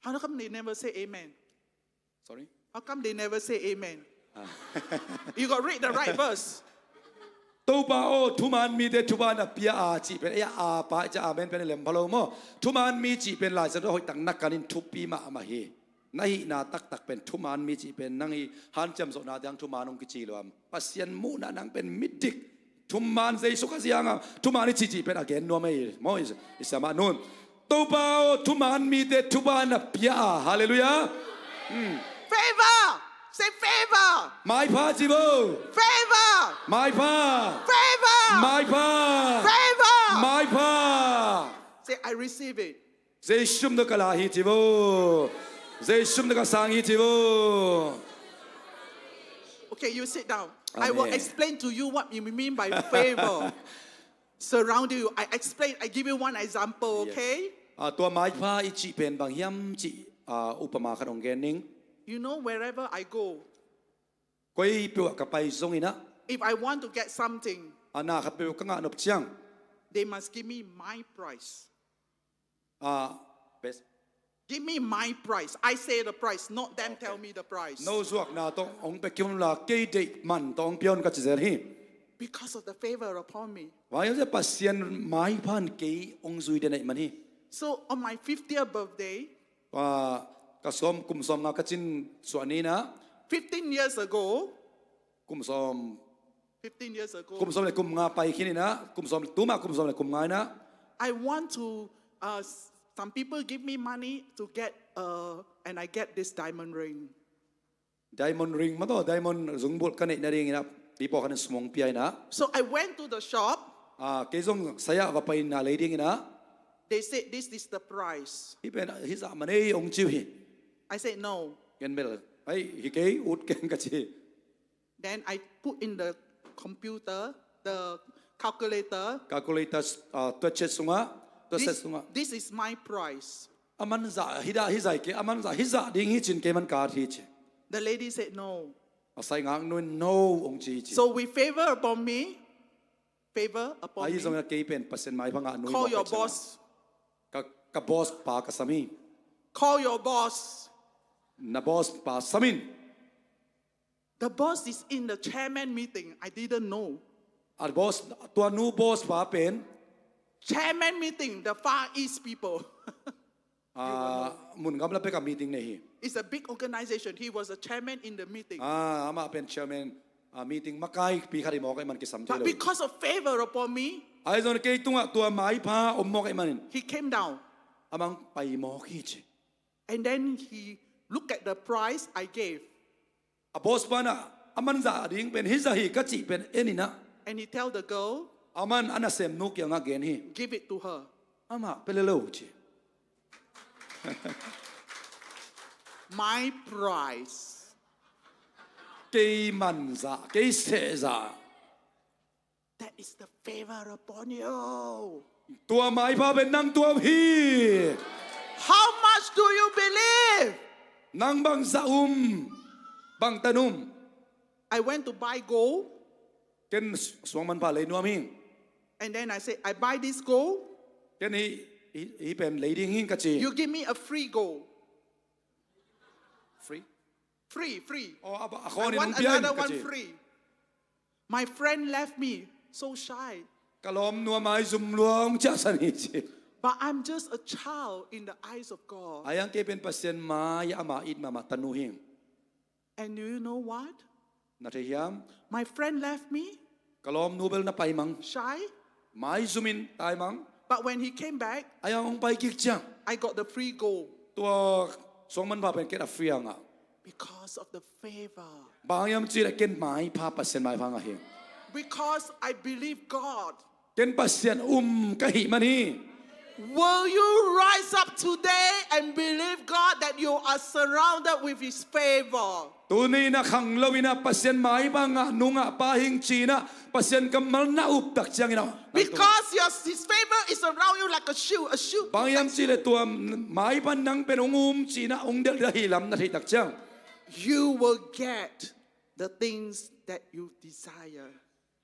How come they never say amen? Sorry? How come they never say amen? Ah. You got read the right verse. Topa aw, thuman mite thupha na pia a cih pen, ei a pa i cih amen pen lem pha lo maw. Thuman mi cih pen Lai Siangtho hoihtak na kan in thupi mahmah hi. Na hihna taktak pen thuman mi cih pen nang hi. Hanciam zawhna tiang thuman hong kici lo a, Pasian muhna nang pen midik. Thuman Jesu Khazih hanga thuman i cihcih pen a gen nuam ei maw, i, i siamah nun. Topa aw, thuman mite thupha na pia a. Hallelujah. Hmm. Favor. Say favor. Maipha ci bo. Favor. Maipha. Favor. Maipha. Favor. Maipha. Say, "I receive it." Jesu min tawh ka la hi ci bo. Jesu min tawh ka sang hi ci bo. Okay, you sit down. I will, amen, explain to you what we mean by favor. Surrounding you. I explain, I give you one example, yes, okay? Ah, tua maipha i cih pen bang hiam cih, ah, upama khat hong gen ning. You know, wherever I go, koi peuh ah ka pai zongin ah, if I want to get something, ah, na khat peuh ka ngah nop ciang, they must give me my price. Ah, best. Give me my price. I say the price, not them tell me the price. No zuakna tawh hong pia kim un la, kei deih man tawh hong pia un ka ci zel hi. Because of the favor upon me. Bang hiam cih leh Pasian maipha in kei hong zui den ahih man hi. So on my fiftieth birthday, ah, ka sawm, kum sawmnga ka cin suah ni-in ah, fifteen years ago, kum sawm, fifteen years ago, kum sawm le kum nga pai khin in ah, kum sawm, tuma kum sawm le kum nga in ah, I want to, uh, s-, some people give me money to get, uh, and I get this diamond ring. Diamond ring mah tawh, diamond zungbulh ka neih nading in ah, pi pawlkhat in sum hong pia in ah. So I went to the shop. Ah, kei zong sai-ah va pai-in ah lei ding in ah. They said, "This is the price." Hih pen hih zah man ei, hong ci uh hi. I said, "No." Ken bel, "Ai, hi kei, ut ken," ka ci. Then I put in the computer, the calculator. Calculator, ah, tuatchet sungah, tuatchet sungah. This, this is my price. Aman zah, hih zah, hih zah kei, aman zah, hih zah ding hi ci-in kei man ka at hi ci. The lady said, "No." A sai ngaknu in, "No," hong ci hi ci. So with favor upon me, favor upon me. Ahi zongin ah kei pen Pasian maipha ngahnu in, call your boss. Ka, ka boss pa ka sam hi. Call your boss. Na boss pa sam in. The boss is in the chairman meeting. I didn't know. A boss, tua nu boss pa pen. Chairman meeting, the Far East people. Ah, mun gamla pek a meeting nei hi. It's a big organization. He was a chairman in the meeting. Ah, amah pen chairman, ah, meeting makaipi khat hi mawk ahih man kisam thei lo. But because of favor upon me, ahi zongin kei tungah tua maipha om mawk ahih manin, he came down. Amah hong pai mawk hi ci. And then he looked at the price I gave. A boss pa in ah, aman zah ding pen hih zah hi ka cih pen en in ah. And he tell the girl, aman a nasemnu kiangah gen hi. Give it to her. Amah pia lel o ci. My price. Kei man zah, kei seh zah. That is the favor upon you. Tua maipha pen nang tua hi. How much do you believe? Nang bangzah um, bangtan um? I went to buy gold. Ken suangmanpha lei nuam hi. And then I said, "I buy this gold." Ken hih, hih, hih pen lei ding hi ka ci. You give me a free gold. Free? Free, free. Oh, a, a khawng in hong pia in ka ci. I want another one free. My friend left me, so shy. Ka lawmnu a maizum lua hong ciahsan hi ci. But I'm just a child in the eyes of God. Ahi zongin kei pen Pasian mai-ah ama it mahmah tanu hi. And do you know what? Na thei hiam? My friend left me. Ka lawmnu bel na paimang. Shy. Maizumin taimang. But when he came back, ahi zongin hong pai kik ciang, I got the free gold. Tua suangmanpha pen ken a free a ngah. Because of the favor. Bang hang hiam cih leh ken maipha, Pasian maipha ngah hi. Because I believe God. Ken Pasian um ka hih man hi. Will you rise up today and believe God that you are surrounded with His favor? Tuni-in ah khanglo in ah Pasian maipha ngah nu ngah pa hing ci-in ah Pasian kammal na up tak ciangin ah. Because your, His favor is around you like a shield, a shield. Bang hang hiam cih leh tua maipha in nang pen hong um ci-in ah hong delh ding ahih lam na theih tak ciang, you will get the things that you desire.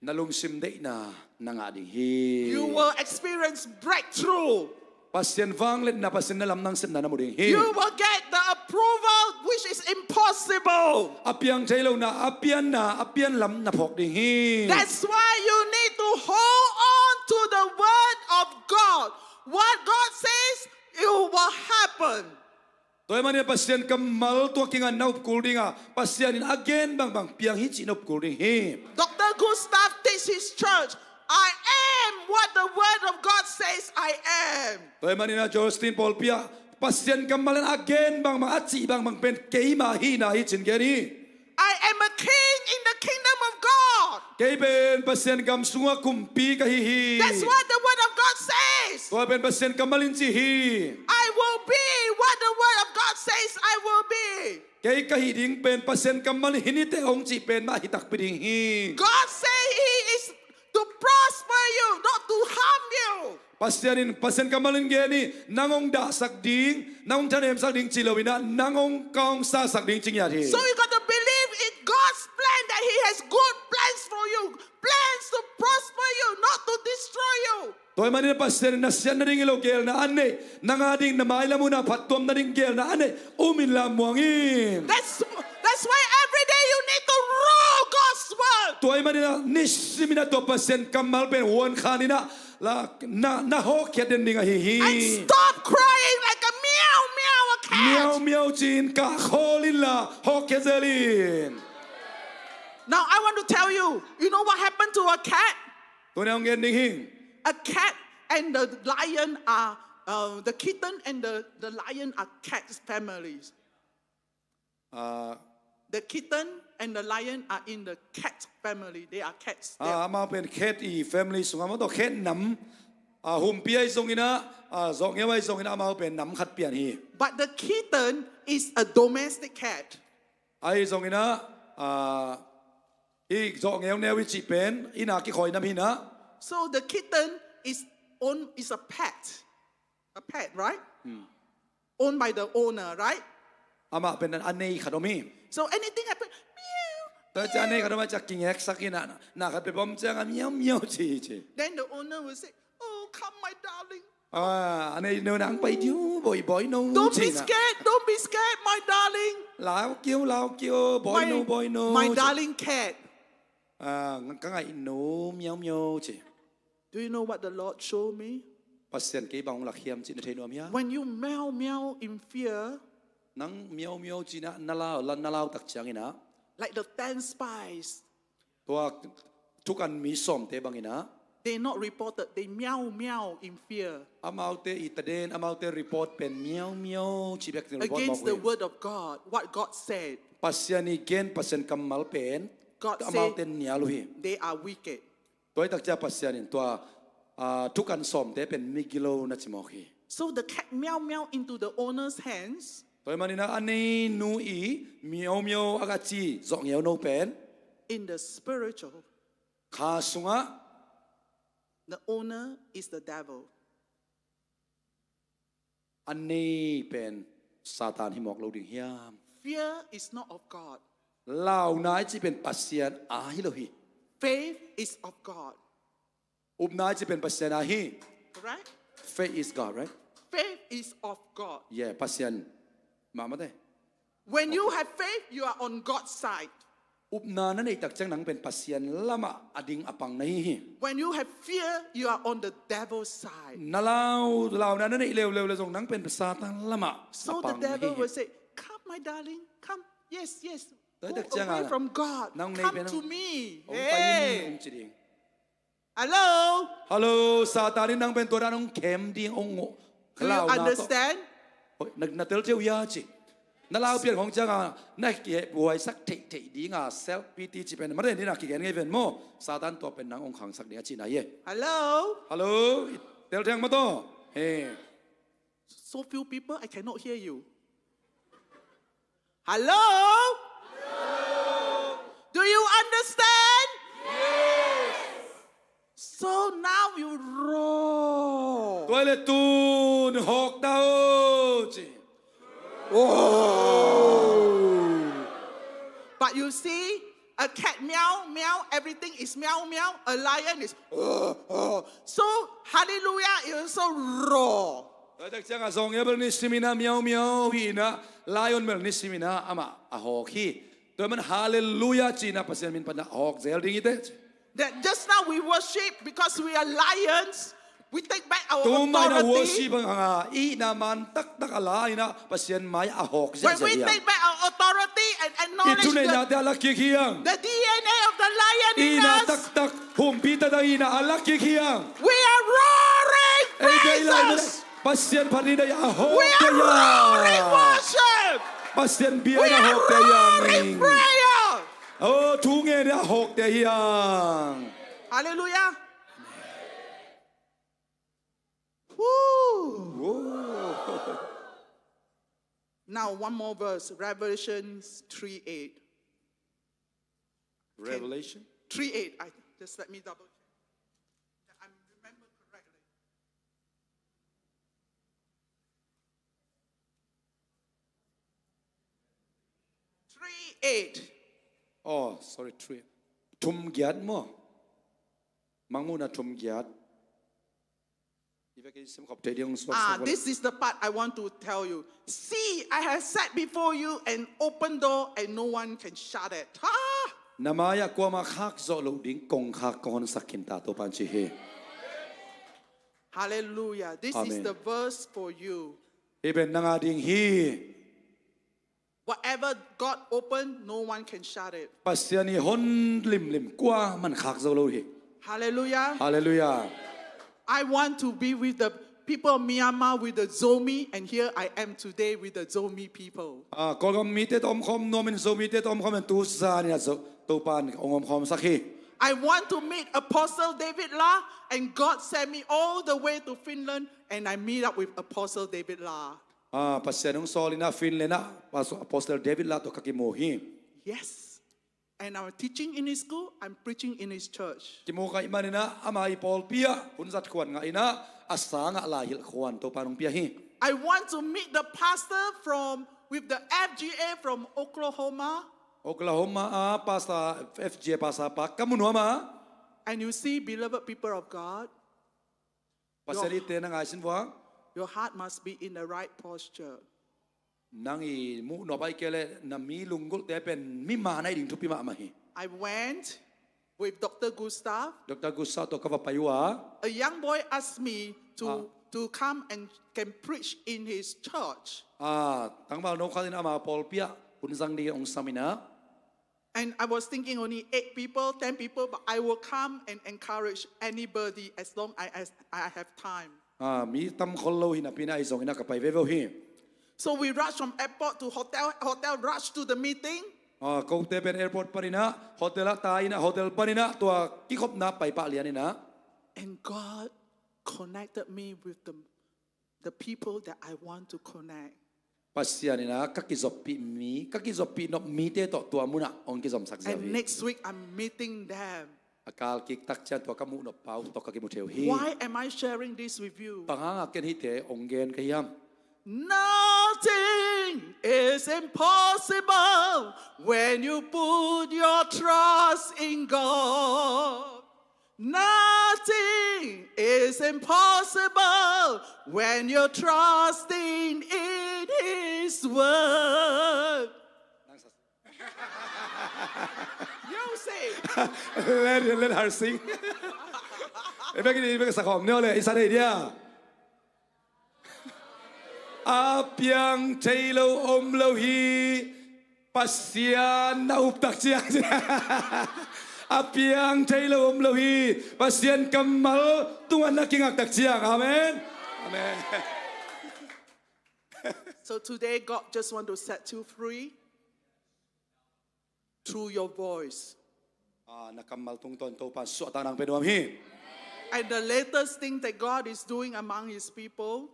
Na lungsim deihna na ngah ding hi. You will experience breakthrough. Pasian vangliatna, Pasian na lamdang sepna na mu ding hi. You will get the approval which is impossible. A piang thei lohna, a pianna, a pianlam na phawk ding hi. That's why you need to hold on to the word of God. What God says, it will happen. Tua ahih manin Pasian kammal tua kingan na up kul ding a, Pasian in a gen bangbang piang hi cih na up kul ding hi. Doctor Gustav teach his church, "I am what the word of God says I am." Tua ahih manin a John Steen pawlpi ah Pasian kammal in a gen bangbang, a cih bangbang pen keima hihna hi ci-in gen hi. I am a king in the kingdom of God. Kei pen Pasian gam sungah kumpi ka hi hi. That's what the word of God says. Tua pen Pasian kammal in ci hi. I will be what the word of God says I will be. Kei ka hih ding pen Pasian kammal in hi ni teh hong cih pen mah hi takpi ding hi. God say He is to prosper you, not to harm you. Pasian in, Pasian kammal in gen hi, nang hong dahsak ding, nang hong thanemsak ding ci lo in ah, nang hong, ka hong sasak ding ci ngiat hi. So you got to believe in God's plan, that He has good plans for you, plans to prosper you, not to destroy you. Tua ahih manin Pasian in na siat nading hi lo geelna a neih, nang ading na mailam hun ah phattuam nading geelna a neih, um inla muang in. That's, that's why every day you need to roar God's word. Tua ahih manin ah nisimin ah tua Pasian kammal pen huan khan in ah la, na, na hawkkhiat den ding ahi hi. And stop crying like a meow meow a cat. Miau miau ci-in kah khawl inla hawkkhiat zel in. Now I want to tell you, you know what happened to a cat? Tuni hong gen ding hi. A cat and the lion are, uh, the kitten and the, the lion are cat families. Ah, The kitten and the lion are in the cat family. They are cats. They ah, are amau pen cat i family sungah maw, tua cat nam, ah, humpi ahi zongin ah, ah, zawhngeu ahi zongin ah amau pen nam khat pian hi. But the kitten is a domestic cat. Ahi zongin ah, ah, hih zawhngeu neu i cih pen inn ah kikhawi nam hi in ah. So the kitten is own, is a pet. A pet, right? Hmm. Owned by the owner, right? Amah pen a nei khat om hi. So anything happen, meow. Tua ciang a nei khat om a ciang kingeksak in ah, na khat peuh om ciang a miau miau ci ci. Then the owner will say, "Oh, come, my darling." Ah, a neinu in ah, "Hong pai dih un, bawi bawi no," ci in ah. "Don't be scared, don't be scared, my darling." "Lau kei un, lau kei un, bawi no, bawi no," ci. "My darling cat." Ah, ka ngaihnu miau miau ci. Do you know what the Lord showed me? Pasian kei bang hong lak hiam cih na thei nuam hiam? When you meow meow in fear, nang miau miau ci-in ah na lau, na lau tak ciangin ah, like the ten spies, tua thukan mi sawmte bangin ah, they not reported, they meow meow in fear. Amaute i taden, amaute report pen miau miau ci bek in report mawk uh hi. Against the word of God, what God said. Pasian i gen, Pasian kammal pen, God said, amaute nial uh hi. They are wicked. Tua hi tak ciang Pasian in tua, ah, thukan sawmte pen migilo na ci mawk hi. So the cat meow meow into the owner's hands. Tua ahih manin ah a neinu i miau miau a ka ci zawhngeu no pen, in the spiritual, kha sungah, the owner is the devil. A nei pen Satan hi mawk lo ding hiam? Fear is not of God. Launa i cih pen Pasian a hi lo hi. Faith is of God. Upna i cih pen Pasian a hi. Right? Faith is God, right? Faith is of God. Yeah, Pasian mahmah te. When you have faith, you are on God's side. Upna na neih tak ciang nang pen Pasian lamah a ding a pang na hi hi. When you have fear, you are on the devil's side. Na lau, launa na neih leuleu le zong nang pen Satan lamah a pang na hi hi. So the devil will say, "Come, my darling, come. Yes, yes. Go away from God. Come to me." Hey. Hong pai in, hong ci ding. Hello? Hello, Satan in nang pen tua dan hong kem ding, hong ngawh. Do you understand? Hoi, na, na tel thei uh hia ci. Na lau pian khong ciang a, na kihehhuaisak theihtheih ding a, self pity ci pen, mate ding a kigen ngei ven maw. Satan tua pen nang hong khangsak ding a cihna hi e. Hello? Hello, i tel thei mah tawh. He. So few people, I cannot hear you. Hello? Do you understand? Yes. So now you roar. Tua leh tun hawk ta un ci. Oh. But you see, a cat meow, meow, everything is meow, meow. A lion is, oh, oh. So, hallelujah is also roar. Tua tak ciang a zawhngeu bel nisimin a miau miau hi in a, lion bel nisimin a amah a hawk hi. Tua man hallelujah ci-in a Pasian min pan a hawk zel ding hi te. That just now we worship because we are lions. We take back our authority. Tu mai-in a worship hang a, i hihna man taktak a la in a Pasian mai a hawk ziahziah hi hang. When we take back our authority and acknowledge the, i thuneihnate a la kik hi hang. The D N A of the lion in us. I hihna taktak, humpi taktak i hihna a la kik hi hang. We are roaring praises. Ei, ei, ei, ei. Pasian phat ni dai a hawk thei hang. We are roaring worship. Pasian bia in a hawk thei hang. We are roaring prayer. Oh, thu ngen in a hawk thei hang. Hallelujah. Woo. Whoa. Now, one more verse, Revelation three eight. Revelation? Three eight. I, just let me double check that I remember correctly. Three eight. Oh, sorry, three. Thum giat maw? Mangmuhna thum giat. Sim khop thei ding suak Ah, suak this is the part I want to tell you. See, I have set before you an open door and no one can shut it. Ha! Na mai-ah kuamah khak zawh loh ding kongkhak kong honsak khin ta, Topa'n ci hi. Hallelujah. This is Amen. The verse for you. Hih pen nang a ding hi. Whatever God open, no one can shut it. Pasian i hon limlim kuaman khak zo lo hi. Hallelujah. Hallelujah. I want to be with the people of Myanmar, with the Zomi, and here I am today with the Zomi people. Ah, Kawlgam mite tawh omkhawm nuamin Zomite tawh omkhawm in tu zanin ah Zo-, Topa'n hong omkhawmsak hi. I want to meet Apostle David La, and God sent me all the way to Finland, and I meet up with Apostle David La. Ah, Pasian hong sawl in ah Finland ah Apostle David La tawh ka kimu hi. Yes. And I'm teaching in his school, I'm preaching in his church. Kimu ka hih manin ah ama i pawlpi ah hun zat khuan ngah in ah a sangah lai hilh khuan Topa'n hong pia hi. I want to meet the pastor from, with the F G A from Oklahoma. Oklahoma ah pastor, F G A pastor pa ka mu nuam a. And you see, beloved people of God, Pasian i te na ngaisin vua. Your heart must be in the right posture. Nang i muh nop ahih kei leh na mi lunggulhte pen mi ma na hi ding thupi mahmah hi. I went with Doctor Gustav. Doctor Gustav tawh ka va pai uh a. A young boy asked me to, Ah. to come and can preach in his church. Ah, tangval no khat in ama pawlpi ah hun zang ding hong sam in ah. And I was thinking only eight people, ten people, but I will come and encourage anybody as long I, as I have time. Ah, mi tam khol lo hi napi in ah ahi zongin ah ka pai veve uh hi. So we rush from airport to hotel, hotel rush to the meeting. Ah, kote pen airport panin ah hotel ah tai in ah hotel panin ah tua kikhopna pai pah lian in ah. And God connected me with the, the people that I want to connect. Pasian in ah ka kizoppih mi, ka kizoppih nop mite tawh tua munah hong kizomsak ziau hi. And next week I'm meeting them. A kal kik tak ciang tua ka muh nop pa uh tawh ka kimu thei uh hi. Why am I sharing this with you? Bang hangah ken hihte hong gen ka hiam? Nothing is impossible when you put your trust in God. Nothing is impossible when you're trusting in His word. You sing. Let, let her sing. I bek, i bek sa khawm ni aw le, i sa nei dia. A piang thei lo om lo hi, Pasian na up tak ciang. A piang thei lo om lo hi, Pasian kammal tungah na kingak tak ciang. Amen. Amen. So today, God just want to set you free through your voice. Ah, na kammal tungtawn Topa suahtakna hong pia nuam hi. And the latest thing that God is doing among His people,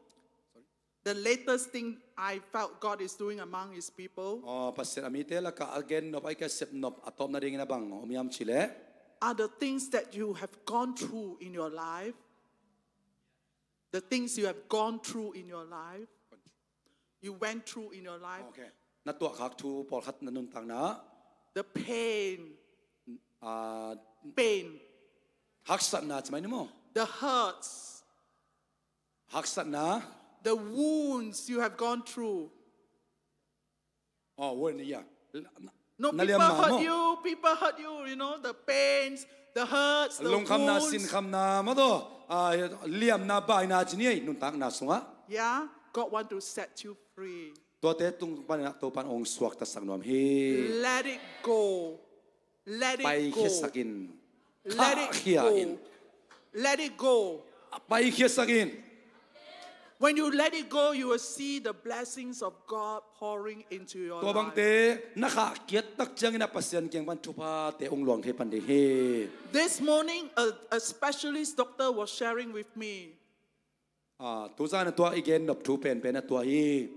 the latest thing I felt God is doing among His people, Ah, Pasian a mite lakah a gen nop, a i ka sep nop a tawpna dingin a bang om hiam cih leh, are the things that you have gone through in your life. The things you have gone through in your life, you went through in your life. Okay. Na tuahkhak thu pawlkhat na nuntakna. The pain. Ah, pain. Haksatna ci mai ni maw? The hurts. Haksatna. The wounds you have gone through. Oh, wound, yeah. No, na people liamna hurt maw? You, people hurt you, you know, the pains, the hurts, the wounds. Lungkhamna, sinkhamna maw tawh, ah, liamna, baina ci ni ei, nuntakna sungah. Yeah, God want to set you free. Tuate tung panin ah Topan hong suaktasak nuam hi. Let it go. Let it go. Paikhiasak in. Let it go. Khahkhia in. Let it go. Paikhiasak in. When you let it go, you will see the blessings of God pouring into your life. Tua bangte na khahkhiat tak ciangin a Pasian kiang pan thuphate hong luang thei pan ding hi. This morning, a, a specialist doctor was sharing with me. Ah, tuzan a tua i gen nop thu penpen a tua hi.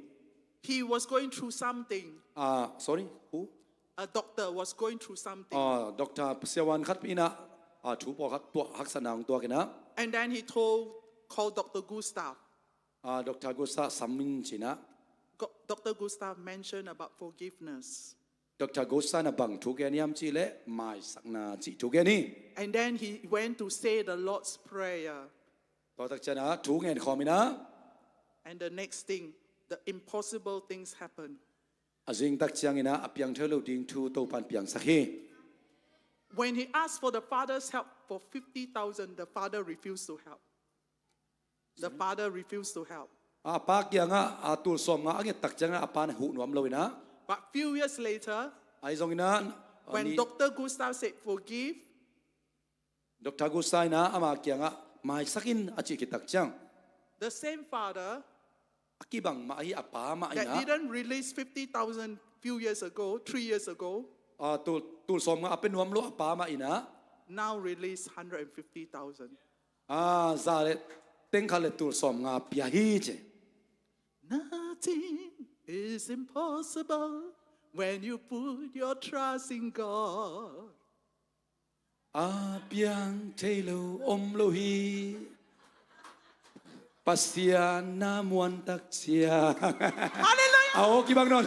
He was going through something. Ah, sorry, who? A doctor was going through something. Ah, doctor siavuan khat in ah, ah, thu pawlkhat tuah, haksatna hong tuak in ah. And then he told, called Doctor Gustav. Ah, Doctor Gustav sam in ci in ah. Go-, Doctor Gustav mentioned about forgiveness. Doctor Gustav in a bang thu gen hiam cih leh maisakna cih thu gen hi. And then he went to say the Lord's Prayer. Tua tak ciangin ah thu ngen khawm in ah. And the next thing, the impossible things happen. A zing tak ciangin ah a piang thei lo ding thu Topan piangsak hi. When he asked for the father's help for fifty thousand, the father refused to help. The father refused to help. A pa kiangah a tul sawmnga a nget tak ciangin ah a pa in huh nuam lo in ah. But few years later, ahi zongin ah, when ni- Doctor Gustav said, "Forgive," Doctor Gustav in ah ama kiangah maisak in a cih khit tak ciang, the same father a kibang mah ahi a pa mah in ah, that didn't release fifty thousand few years ago, three years ago, a tul, tul sawmnga a pia nuam lo a pa mah in ah, now release hundred and fifty thousand. A za le teng khat le tul sawmnga pia hi ci. Nothing is impossible when you put your trust in God. A piang thei lo om lo hi. Pasian na muan tak ciang. Hallelujah. A aw kibang nawn.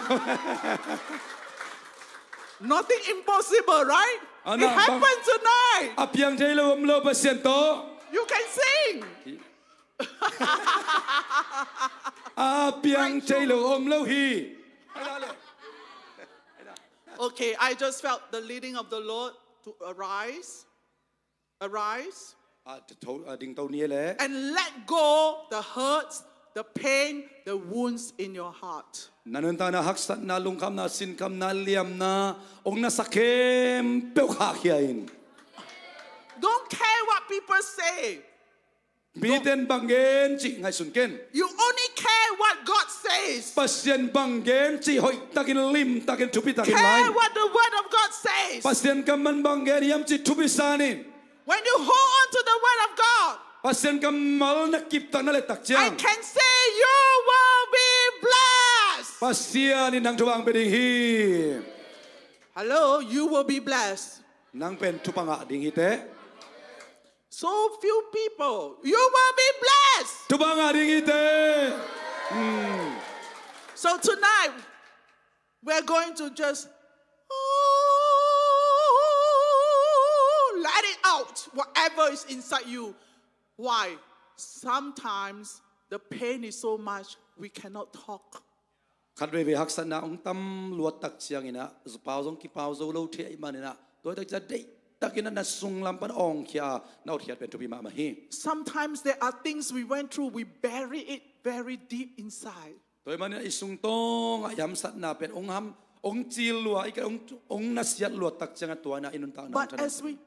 Nothing impossible, right? It happened tonight. A piang thei lo om lo Pasian tawh. You can sing. A piang thei lo om lo hi. Okay, I just felt the leading of the Lord to arise. Arise. A, to, a, dingto ni le. And let go the hurts, the pain, the wounds in your heart. Na nuntakna haksatna, lungkhamna, sinkhamna, liamna, ong na sa khempeuh khahkhia in. Don't care what people say. Mite in bang gen cih ngaihsun ken. You only care what God says. Pasian bang gen cih hoihtakin, limtakin, thupitakin la in. Care what the word of God says. Pasian kammal in bang gen hiam cih thupi san in. When you hold on to the word of God, Pasian kammal na kiptak na let tak ciang, I can say you will be blessed. Pasian in nang thupha hong pia ding hi. Hello, you will be blessed. Nang pen thupha ngah ding hi teh. So few people, you will be blessed. Thupha ngah ding hi teh. Hmm. So tonight, we're going to just, oh, let it out, whatever is inside you. Why? Sometimes the pain is so much, we cannot talk. Khat veivei haksatna hong tam luat tak ciangin ah, pau zong kipau zo lo thei ahih manin ah, tua tak ciang deihtakin ah na sunglam pan awngkhia a, na hotkhiat pen thupi mahmah hi. Sometimes there are things we went through, we bury it very deep inside. Tua ahih manin ah i sungtawng ah i hamsatna pen hong ham, hong cil lua, i ka hong, hong nasiat luat tak ciang ah tua in ah i nuntakna hong thanem. But as we,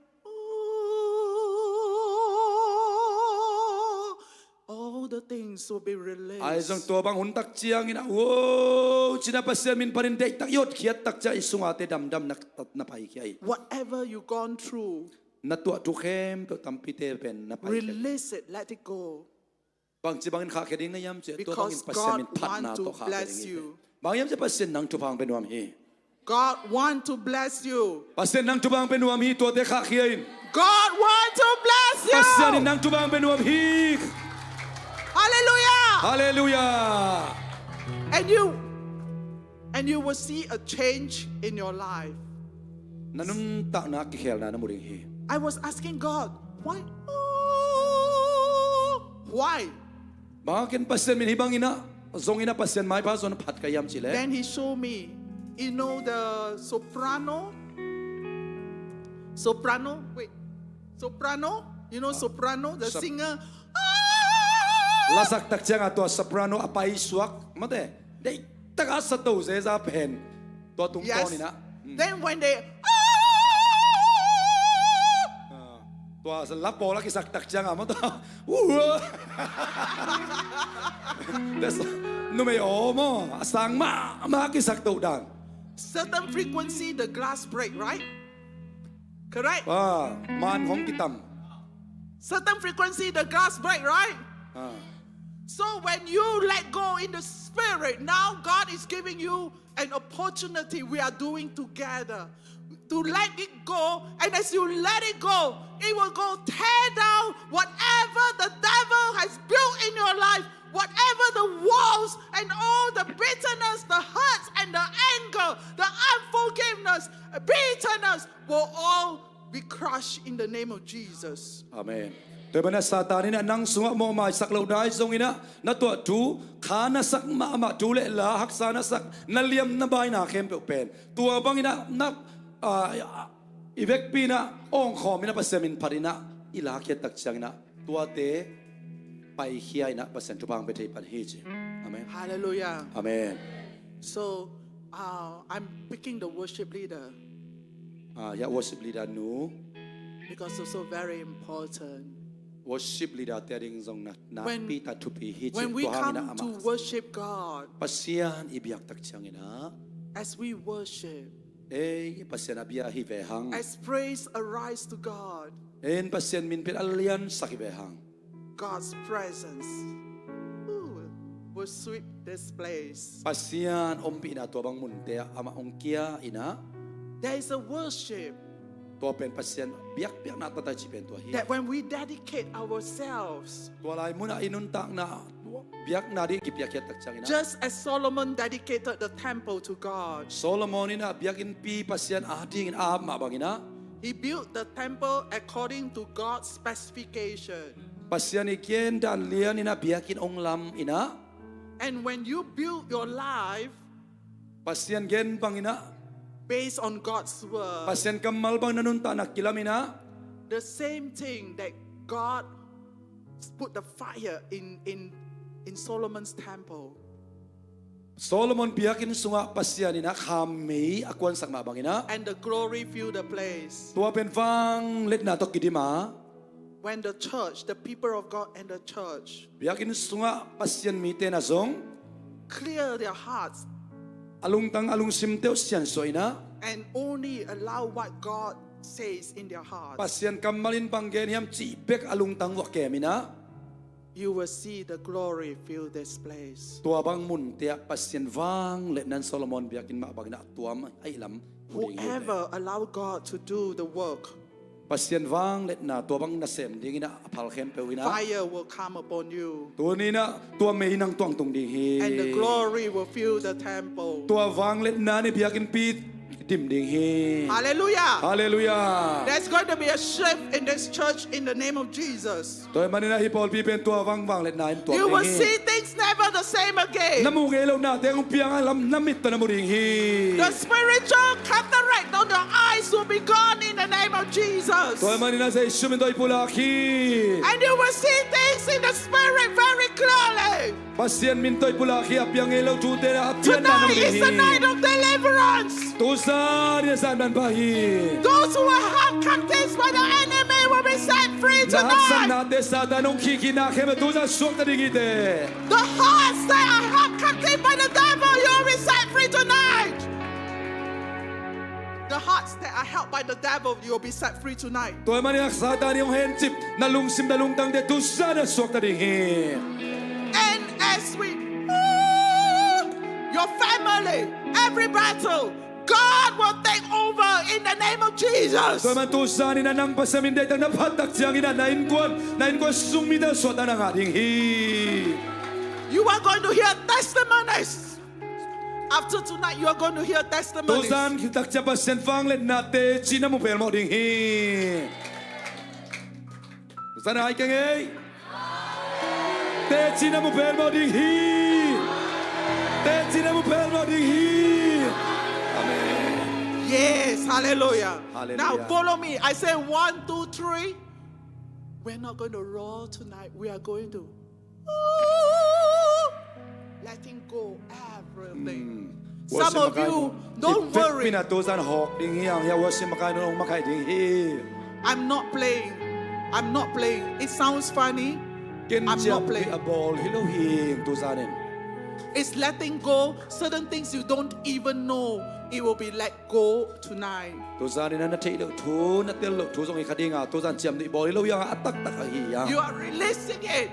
all the things will be released. Ahi zong tua bang hun tak ciangin ah, wow, ci-in ah Pasian min panin deihtak i hotkhiat tak ciang i sungate damdam na, na paikhia hi. Whatever you gone through, na tuah thu khempeuh tampite pen na paikhia hi. Release it, let it go. Bangci bangin khahkhia ding na hiam cih leh tua bangin Pasian min phatna tawh khahkhia ding hi. Because God want to bless you. Bang hiam cih leh Pasian nang thupha hong pia nuam hi. God want to bless you. Pasian nang thupha hong pia nuam hi, tuate khahkhia in. God want to bless you. Pasian in nang thupha hong pia nuam hi. Hallelujah. Hallelujah. And you, and you will see a change in your life. Na nuntakna ah kikhelna na mu ding hi. I was asking God, why? Oh, why? Bang hang ken Pasian min hih bangin ah, zongin ah Pasian maipha zong phat ka hiam cih leh. Then he showed me, you know the soprano? Soprano? Wait. Soprano? You know soprano? The singer? Lasak tak ciang a tua soprano a paisuak, mate. Deihtak a sa to zeza pen tua tungtawn in ah. Yes. Then when they, ah, tua la pawl a kisak tak ciang a maw tua. Numei aw maw, a sang mahmah a kisak to dan. Certain frequency, the glass break, right? Correct? Ah, man hong kitam. Certain frequency, the glass break, right? Ah. So when you let go in the spirit, now God is giving you an opportunity we are doing together to let it go. And as you let it go, it will go tear down whatever the devil has built in your life, whatever the walls and all the bitterness, the hurts and the anger, the unforgiveness, bitterness will all be crushed in the name of Jesus. Amen. Tua hi manin ah Satan in ah nang sungah mawhmaisak loh nai zongin ah na tuah thu, kha na sak mahmah, thu le la, haksa na sak, na liam na baina khempeuh pen tua bangin ah na, ah, i vekpi in ah awngkhawm in ah Pasian min phat in ah i lakkhiat tak ciangin ah tuate paikhia in ah Pasian thupha hong pia thei pan hi ci. Amen. Hallelujah. Amen. So, uh, I'm picking the worship leader. Ah, ya, worship leader nu. Because it's also very important. Worship leader te ading zong na, na When, pi ta thupi hi ci. When we Tua hangin ah come to amah worship God, Pasian i biak tak ciangin ah as we worship, ei, Pasian a bia hi ve hang. As praise arise to God, ei, Pasian min pen a liansak hi ve hang. God's presence, ooh, will sweep this place. Pasian ompihna tua bang munte ah amah hong kia in ah. There is a worship. Tua pen Pasian biakpiakna tata ci pen tua hi. That when we dedicate ourselves, tua lai munah i nuntakna biakna ding kipiakkhiat tak ciangin ah, just as Solomon dedicated the temple to God, Solomon in ah biakinnpi Pasian adingin a ap mah bangin ah, he built the temple according to God's specification. Pasian i gen dan lian in ah biakinn hong lam in ah. And when you build your life, Pasian gen bangin ah, based on God's word, Pasian kammal bang na nuntakna kilam in ah, the same thing that God put the fire in, in, in Solomon's temple. Solomon biakinn sungah Pasian in ah khammei a kuansak mah bangin ah. And the glory fill the place. Tua pen vangliatna tawh kidim a. When the church, the people of God and the church, biakinn sungah Pasian mite na zong, clear their hearts, a lungtang a lungsimte uh siansuah in ah, and only allow what God says in their hearts, Pasian kammal in bang gen hiam cih bek a lungtang uh a kem in ah, you will see the glory fill this place. Tua bang munte ah Pasian vangliatna in Solomon biakinn mah bangin ah tuam a ihlam mu ding hi. Whoever allow God to do the work, Pasian vangliatna tua bang nasem dingin ah a phal khempeuh in ah, fire will come upon you. Tuni in ah tua mei nang tuang tung ding hi. And the glory will fill the temple. Tua vangliatna in biakinnpi dim ding hi. Hallelujah. Hallelujah. There's going to be a shift in this church in the name of Jesus. Tua hi manin ah hih pawlpi pen tua vang vangliatna in tuak ding hi. You will see things never the same again. Na muh ngei loh nate hong piang a, lam na mit tawh na mu ding hi. The spiritual cataract on your eyes will be gone in the name of Jesus. Tua hi manin ah Zeisu min tawh i pulak hi. And you will see things in the spirit very clearly. Pasian min tawh i pulak hi. A piang ngei lo thute na a pianna na mu ding hi. Tonight is the night of deliverance. Tuzan in ah zan manpha hi. Those who are held captives by the enemy will be set free tonight. Na haksatnate Satan hong khihkhihna khempeuh tuzan suakta ding hi teh. The hearts that are held captive by the devil, you will be set free tonight. The hearts that are held by the devil, you will be set free tonight. Tua hi manin ah Satan in hong hencip na lungsim na lungtangte tuzan in ah suakta ding hi. And as we, your family, every battle, God will take over in the name of Jesus. Tua hi manin tuzan in ah nang Pasian min deihtak na phat tak ciangin ah na innkuan, na innkuan sung mite suahtakna ngah ding hi. You are going to hear testimonies. After tonight, you are going to hear testimonies. Tuzan khit tak ciang Pasian vangliatna teci na mu pelmawh ding hi. Tuzan hai keng ei. Teci na mu pelmawh ding hi. Teci na mu pelmawh ding hi. Amen. Yes, hallelujah. Hallelujah. Now follow me. I say one, two, three. We're not going to roar tonight. We are going to letting go everything. Some of you, don't worry. Pi na tuzan hawk ding hi hang, hia worship makai nong makai ding hi. I'm not playing. I'm not playing. It sounds funny. I'm not playing. A bawl hi lo hi tuzan in. It's letting go certain things you don't even know it will be let go tonight. Tuzan in na theih loh thu, na tel loh thu zong hi kha ding a, tuzan ciamnuih bawl hi lo hi hang, a taktak ahi hang. You are releasing it.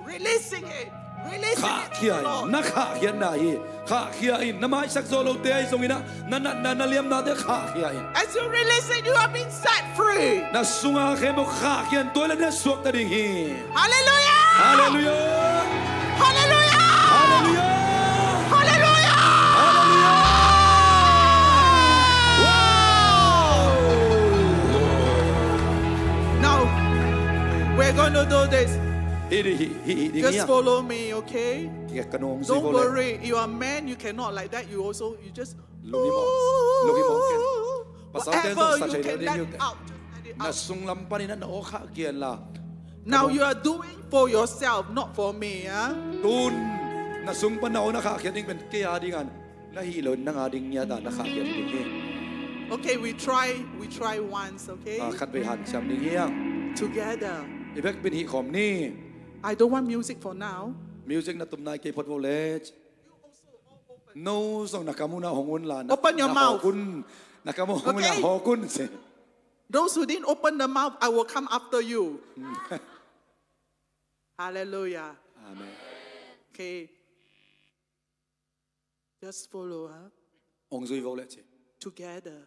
Releasing it. Releasing it. Khahkhia in, na khahkhiatna hi. Khahkhia in, na maisak zo lote ahi zongin ah, na natna, na liamnate khahkhia in. As you release it, you have been set free. Na sunga khempeuh khahkhia in, tua hi leh na suakta ding hi. Hallelujah! Hallelujah! Hallelujah! Hallelujah! Hallelujah! Hallelujah! Wow! Now, we're going Hih, hih, hih ding hi. Just follow me, okay? Kei ka nung zui. Don't worry, you are man, you cannot like that. You also, you just lungim mawk, lungim mawk ken. Pasal ten zong sa thei lo ding hi uh teh. Whatever you can let out, just let it out. Na sung lam panin na aw khahkhia in la. Now you are doing for yourself, not for me, ah. Tun na sung pan na aw na khahkhia ding pen kei a ding a, na hih lo in nang a ding ngiat a na khahkhia ding hi. Okay, we try, we try once, okay? Ah, khatvei hanciam ding hi hang. Together. I vekpi in hih khawm ni. I don't want music for now. Music na tum nai kei phot vo le. No zong na kam un la hong un la. Open your mouth. Na hawk un. Na kam un la hawk un. Okay. Those who didn't open the mouth, I will come after you. Hallelujah. Amen. Okay. Just follow, huh? Hong zui vo le ci. Together.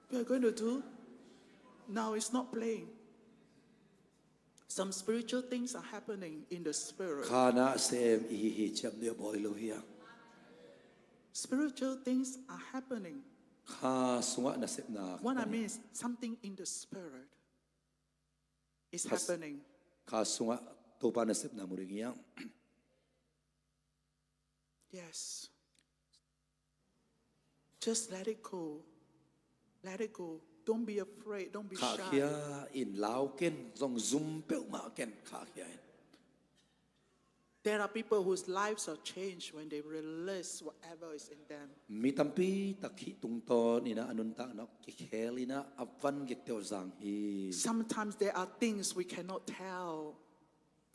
We are going to do now. It's not playing. Some spiritual things are happening in the spirit. Kha nasem i hi hi ciam deuh bawl hi lo hi a. Spiritual things are happening. Kha sungah nasepna. What I mean is something in the spirit is happening. Kha sungah Topa nasepna mu ding hi a. Yes. Just let it go. Let it go. Don't be afraid. Don't be shy. Khahkhia in, lau ken, zong zum peuhmah ken, khahkhia in. There are people whose lives are changed when they release whatever is in them. Mi tampi tak hih tungtawn in a nuntakna kikhel in a van gik teuh zang hi. Sometimes there are things we cannot tell.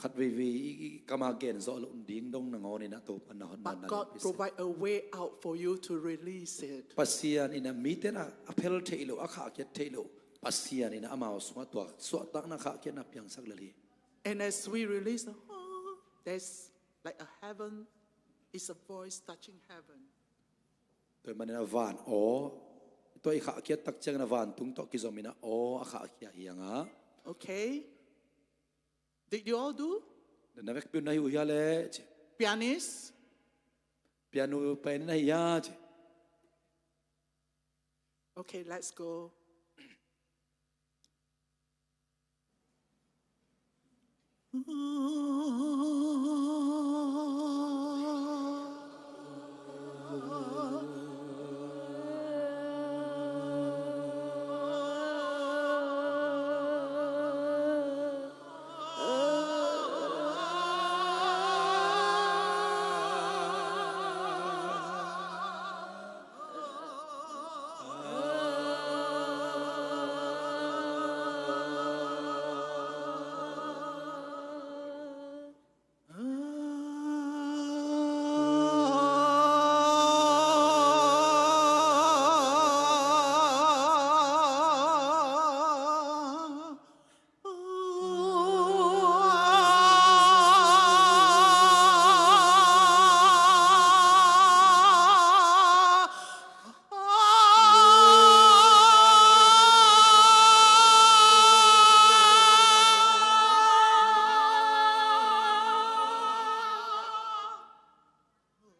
Khat veivei i, i kam a gen zawh loh ding dong nangawn in a Topa na hon. But God provide a way out for you to release it. Pasian in a mite in a phel theih loh, a khahkhiat theih loh, Pasian in a amau sungah tua suahtakna khahkhiatna piangsak lel hi. And as we release, oh, there's like a heaven, it's a voice touching heaven. Tua ahih manin a van aw, tua i khahkhiat tak ciangin a vantung tawh kizom in a aw a khahkhia hi hang a. Okay. Did you all do? Na vekpi un na hi uh hia le ci. Pianist? Piano pen na hi hia ci. Okay, let's go.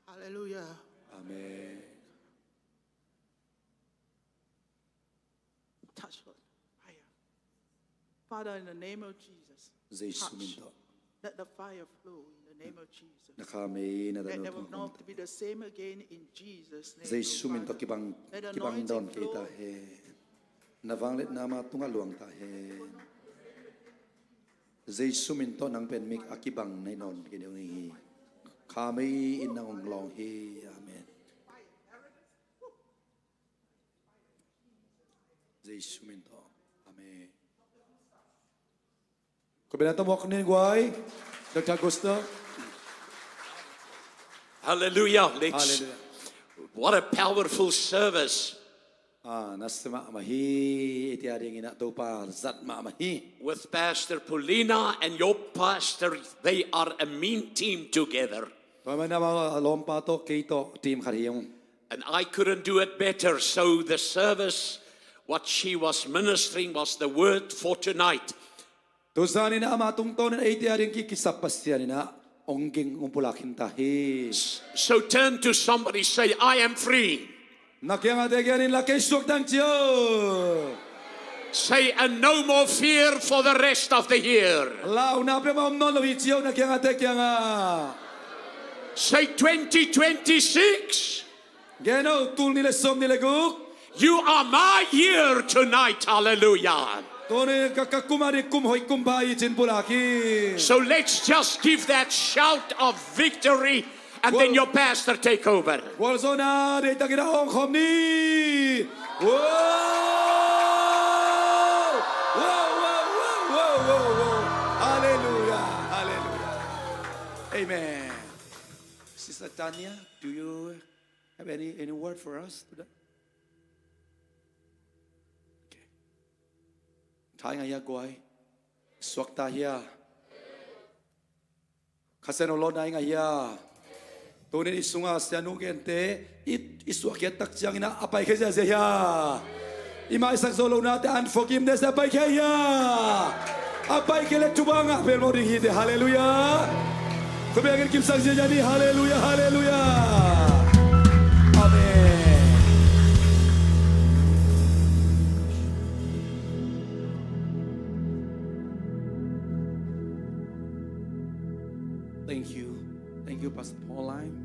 Hallelujah. Amen. Touch, Lord. Fire. Father, in the name of Jesus, Jesu min tawh. Let the fire flow in the name of Jesus. Na kha mei na dam lo. Let them not be the same again in Jesus' name, Lord Father. Jesu min tawh kibang, kibang dawn kei ta hen. Na vangliatna amau tungah luang ta hen. Jesu min tawh nang pen mi a kibang na hi nawn kei ding hi. Kha mei in nang hong lawng hi. Amen. Jesu min tawh. Amen. Ko bena ta mok nin guai. Doctor Gusto. Hallelujah. Hallelujah. What a powerful service. Ah, na sia mahmah hi, eite adingin ah Topa zat mahmah hi. With Pastor Paulina and your pastor, they are a mean team together. Tua manin amau a lawmpa tawh kei tawh team khat hi ung. And I couldn't do it better, so the service, what she was ministering was the word for tonight. Tuzan in ah ama tungtawnin eite ading ki, kisap Pasian in ah hong ging hong pulak khin ta hi. So turn to somebody, say, "I am free." Na kiangah te kiangah in, "La kei suak ding," ci o. Say, "And no more fear for the rest of the year." Launa peuhmah om nawn lo hi, ci o, na kiangah te kiangah. Say, "Twenty twenty-six." Gen o, tul nih le sawmnih le guk. You are my year tonight. Hallelujah. Tuni ka, ka kum a ding kum hoih, kum pha hi ci-in pulak hi. So let's just give that shout of victory, and then your pastor take over. Gualzawhna deihtakin a hawng khawm ni. Wow! Wow, wow, wow. Hallelujah. Hallelujah. Amen. Sister Tanya, do you have any, any word for us today? Okay. Thai ngai hia guai. Suak ta hia. Kha Siangtho lawhna i ngah hia. Tuni-in i sunga sianu gente i, i suahkhiat tak ciangin ah a paikhia ziahziah hia. I maisak zo lohnate, unforgiveness a paikhia hia. A paikhia leh thupha ngah pelmawh ding hi teh. Halleluiah. Khuapi a kikimsak ziahziah ni. Halleluiah, halleluiah. Amen. Thank you. Thank you, Pastor Pauline.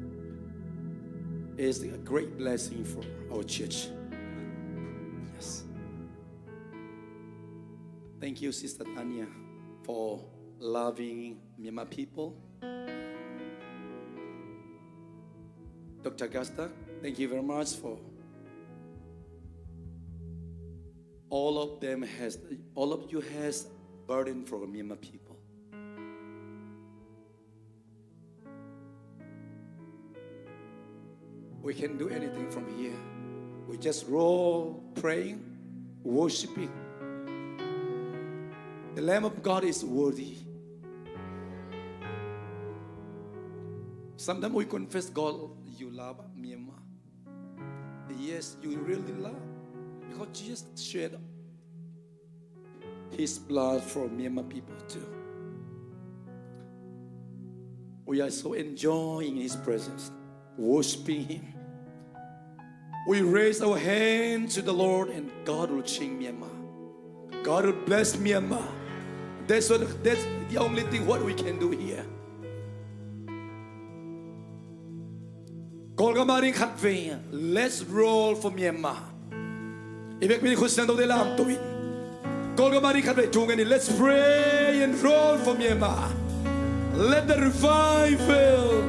It's a great blessing for our church. Yes. Thank you, Sister Tanya, for loving Myanmar people. Doctor Gasta, thank you very much for all of them has, all of you has burden for Myanmar people. We can do anything from here. We just roll, praying, worshiping. The Lamb of God is worthy. Sometimes we confess, "God, you love Myanmar." Yes, you really love, because Jesus shed his blood for Myanmar people too. We are so enjoying his presence, worshiping him. We raise our hand to the Lord, and God will change Myanmar. God will bless Myanmar. That's what, that's the only thing what we can do here. Kawlgam a ding khatvei, let's roll for Myanmar. I vekpi in khut siangthote lamto in. Kawlgam a ding khatvei thu ngen in, let's pray and roll for Myanmar. Let the revival.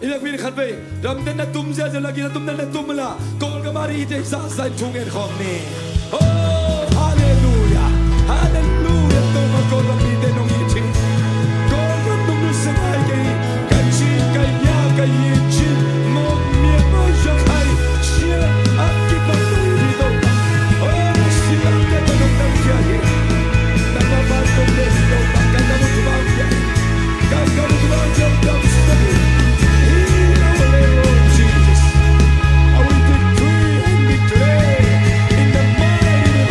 I vekpi in khatvei, damten na tum ziahziah, lagi na tum na na tum la. Kawlgam a ding i te zahzah in thu ngen khawm ni. Oh, halleluiah. Halleluiah. Topa Kawlgam mite nong it hi. Kawlgam nong nusia nai kei. Kachin, Kayah, Kayin, Chin, Mon, Myanmar, Rakhine, Shan, a kipan nong it hi Topa. Oh, na silamte tawh nong damkhia hi. Nangma ban tawh bless Topa. Ka gam uh Topa hong pia hi. Ka gam uh Topa hong pia hi. Heal our land, Lord Jesus. And we decree and declare in the mighty name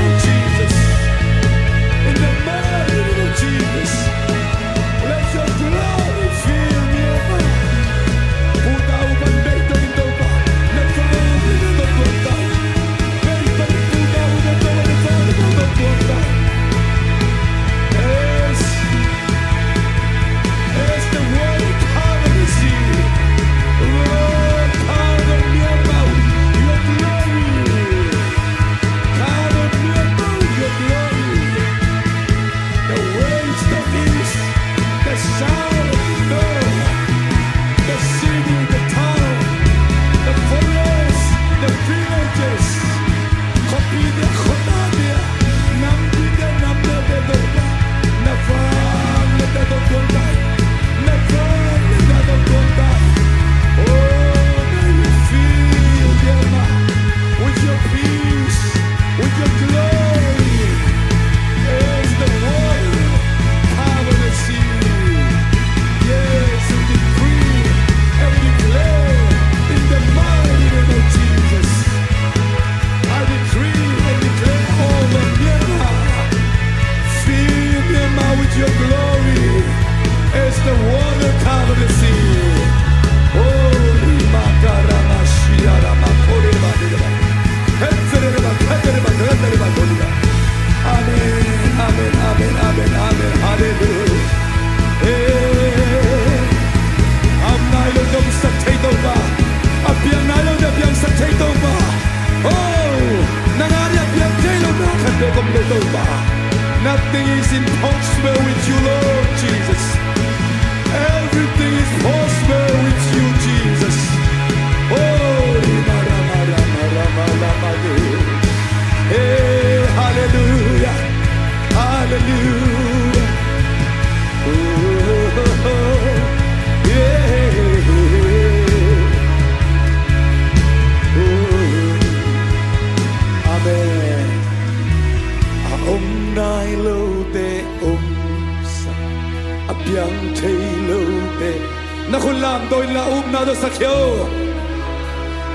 Na khut lamto inla, upna tawh sakhia o.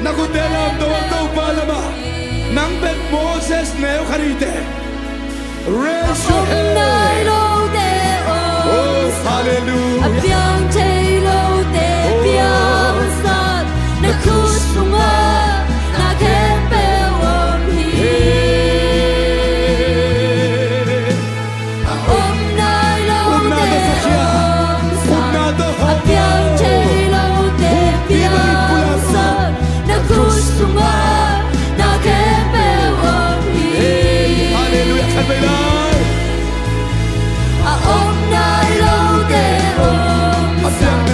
Na khutte lamto a, Topa lamah. Nang bek Moses neu khat hi teh. Raise your hand. Om nai lote om. Oh, hallelujah. A piang thei lote piangsak. Na khut sungah na khempeuh om hi. Hey. A om nai lote om sak, a piang thei lote piangsak. Na khut sungah na khempeuh om hi. Hallelujah. Khat vei lai. A om nai lote om sak,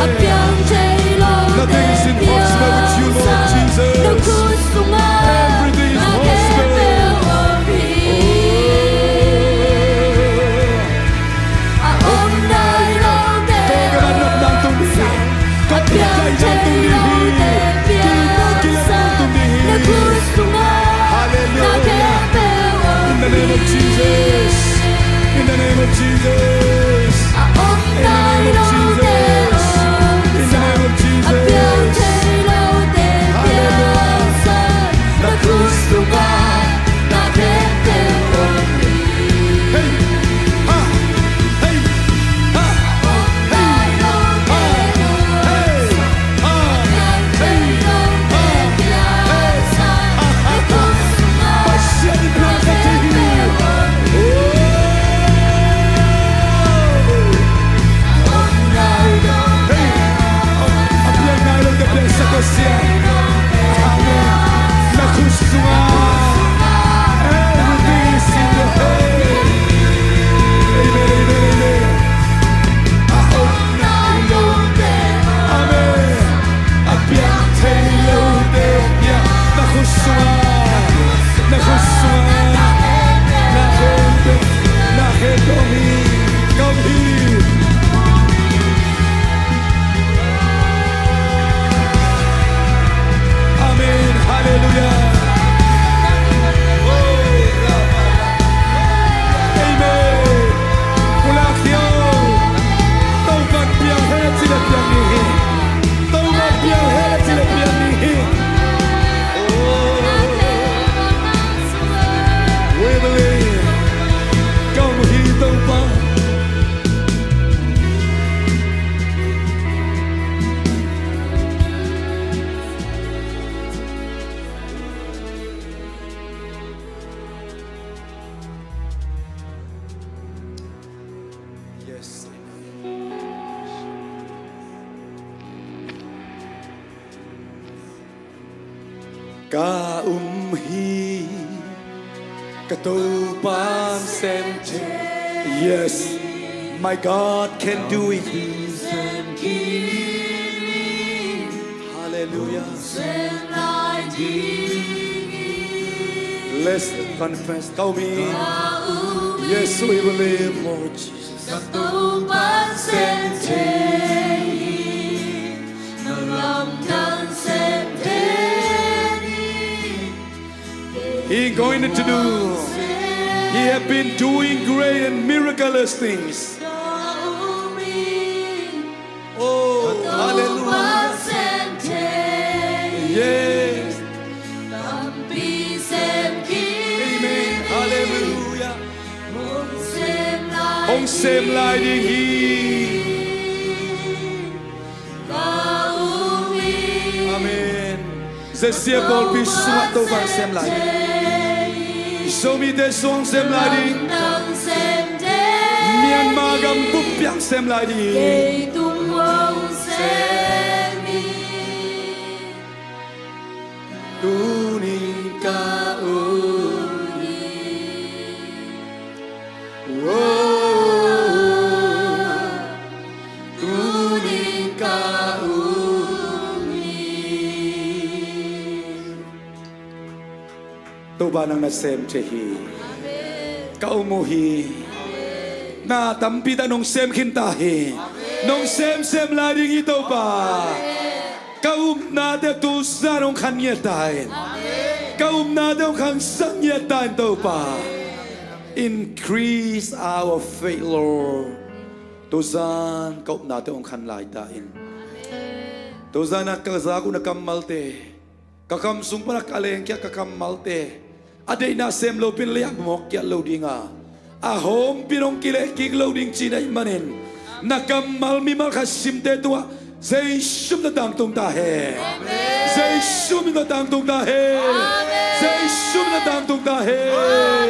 a piang thei lote piangsak. Na khut sungah na khempeuh om hi. A om nai lote om sak, a piang thei lote piangsak. Na khut sungah na khempeuh om hi. In the name of Jesus. In the name of Jesus. A om nai lote om sak, a piang thei lote piangsak. Na khut sungah na khempeuh om hi. Hey. Ha. Hey. Ha. Hey. Ha. Hey. Ha. Hey. Ha. Hey. Ha. Pasian in piangsak thei hi. Hey. A piang nai lote piangsak Pasian. Amen. Na khut sungah. Everything is in your hand. Amen, amen, amen. A om nai lote. Amen. A piang thei lote piang. Na khut sungah. Na khut sungah. Na khempeuh, na khempeuh om hi. Ka om hi. Amen. Hallelujah. Oh, Amen. Pulak hi o. Topa'n piang hen a cih leh piang ding hi. Topa'n piang hen a cih leh piang ding hi. Oh. We believe. Ka om hi Topa. Yes. Ka um hi, ka Topa'n sem thei. Yes, my God can do it. Hallelujah. Let's confess. Ka um hi. Yes, we believe, Lord Jesus. Ka Topa'n sem thei hi, na lamdang sem thei hi. He going to do. He have been doing great and miraculous things. Oh, hallelujah. Yes. Amen. Hallelujah. Hong sem lai ding hi. Amen. Zesia pawlpi sungah Topa'n sem lai ding. Zomite sung sem lai ding. Myanmar gam bup piang sem lai ding. Tuni ka um hi. Oh, tuni ka um hi. Topa nang na sem thei hi. Amen. Ka um uh hi. Amen. Na tampi tak nong sem khin ta hi. Amen. Nong sem sem lai ding hi Topa. Amen. Ka upnate tu zan hong khan ngiat ta in. Amen. Ka upnate hong khansak ngiat ta in Topa. Amen. Increase our faith, Lord. Tuzan ka upnate hong khan lai ta in. Tuzan a ka zak uh na kammalte, ka kam sung pan a ka lengkhia ka kammalte, a deihna sem lopin lei ah mawk kiat lo dinga, a hawmpin hong kileh kik lo ding cihna ahih manin, na kammal mimal khat simte tungah Jesu min tawh tangtung ta hen. Jesu min tawh tangtung ta hen. Jesu min tawh tangtung ta hen.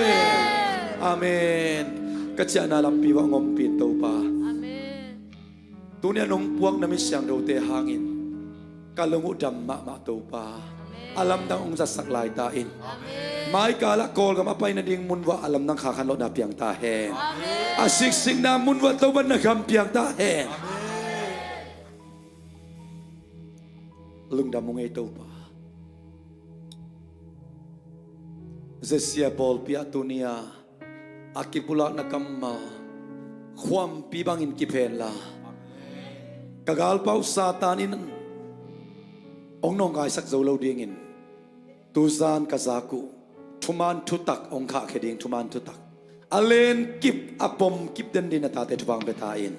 Amen. Ka ciahna lampi uah hong ompih in Topa. Tuni a nong puak na mi siangthote hangin ka lung uh dam mahmah Topa. A lamdang hong zatsak lai ta in. Mai kal ah Kawlgam a pai nading mun uah a lamdang kha khan lawhna piang ta hen. A siksikna mun uah Topa na gam piang ta hen. Lungdam ung ei Topa. Zesia pawlpi ah tuni a a kipulakna kammal khuampi bangin kiphen la, ka galpau Satan in hong nawngkaisak zo lo dingin, tuzan ka zak uh thuman thutak hong khahkhia ding thuman thutak, a len kip a pom kip den ding na tate thupha hong pia ta in.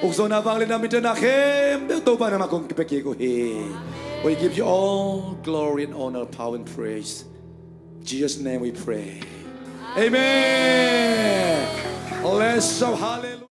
Ukzawhna, vangliatna, minthanna khempeuh Topa nangmah kong kipia kik uh hi. We give you all glory and honor, power and praise. Jesus' name we pray. Amen. Let's shout hallelujah.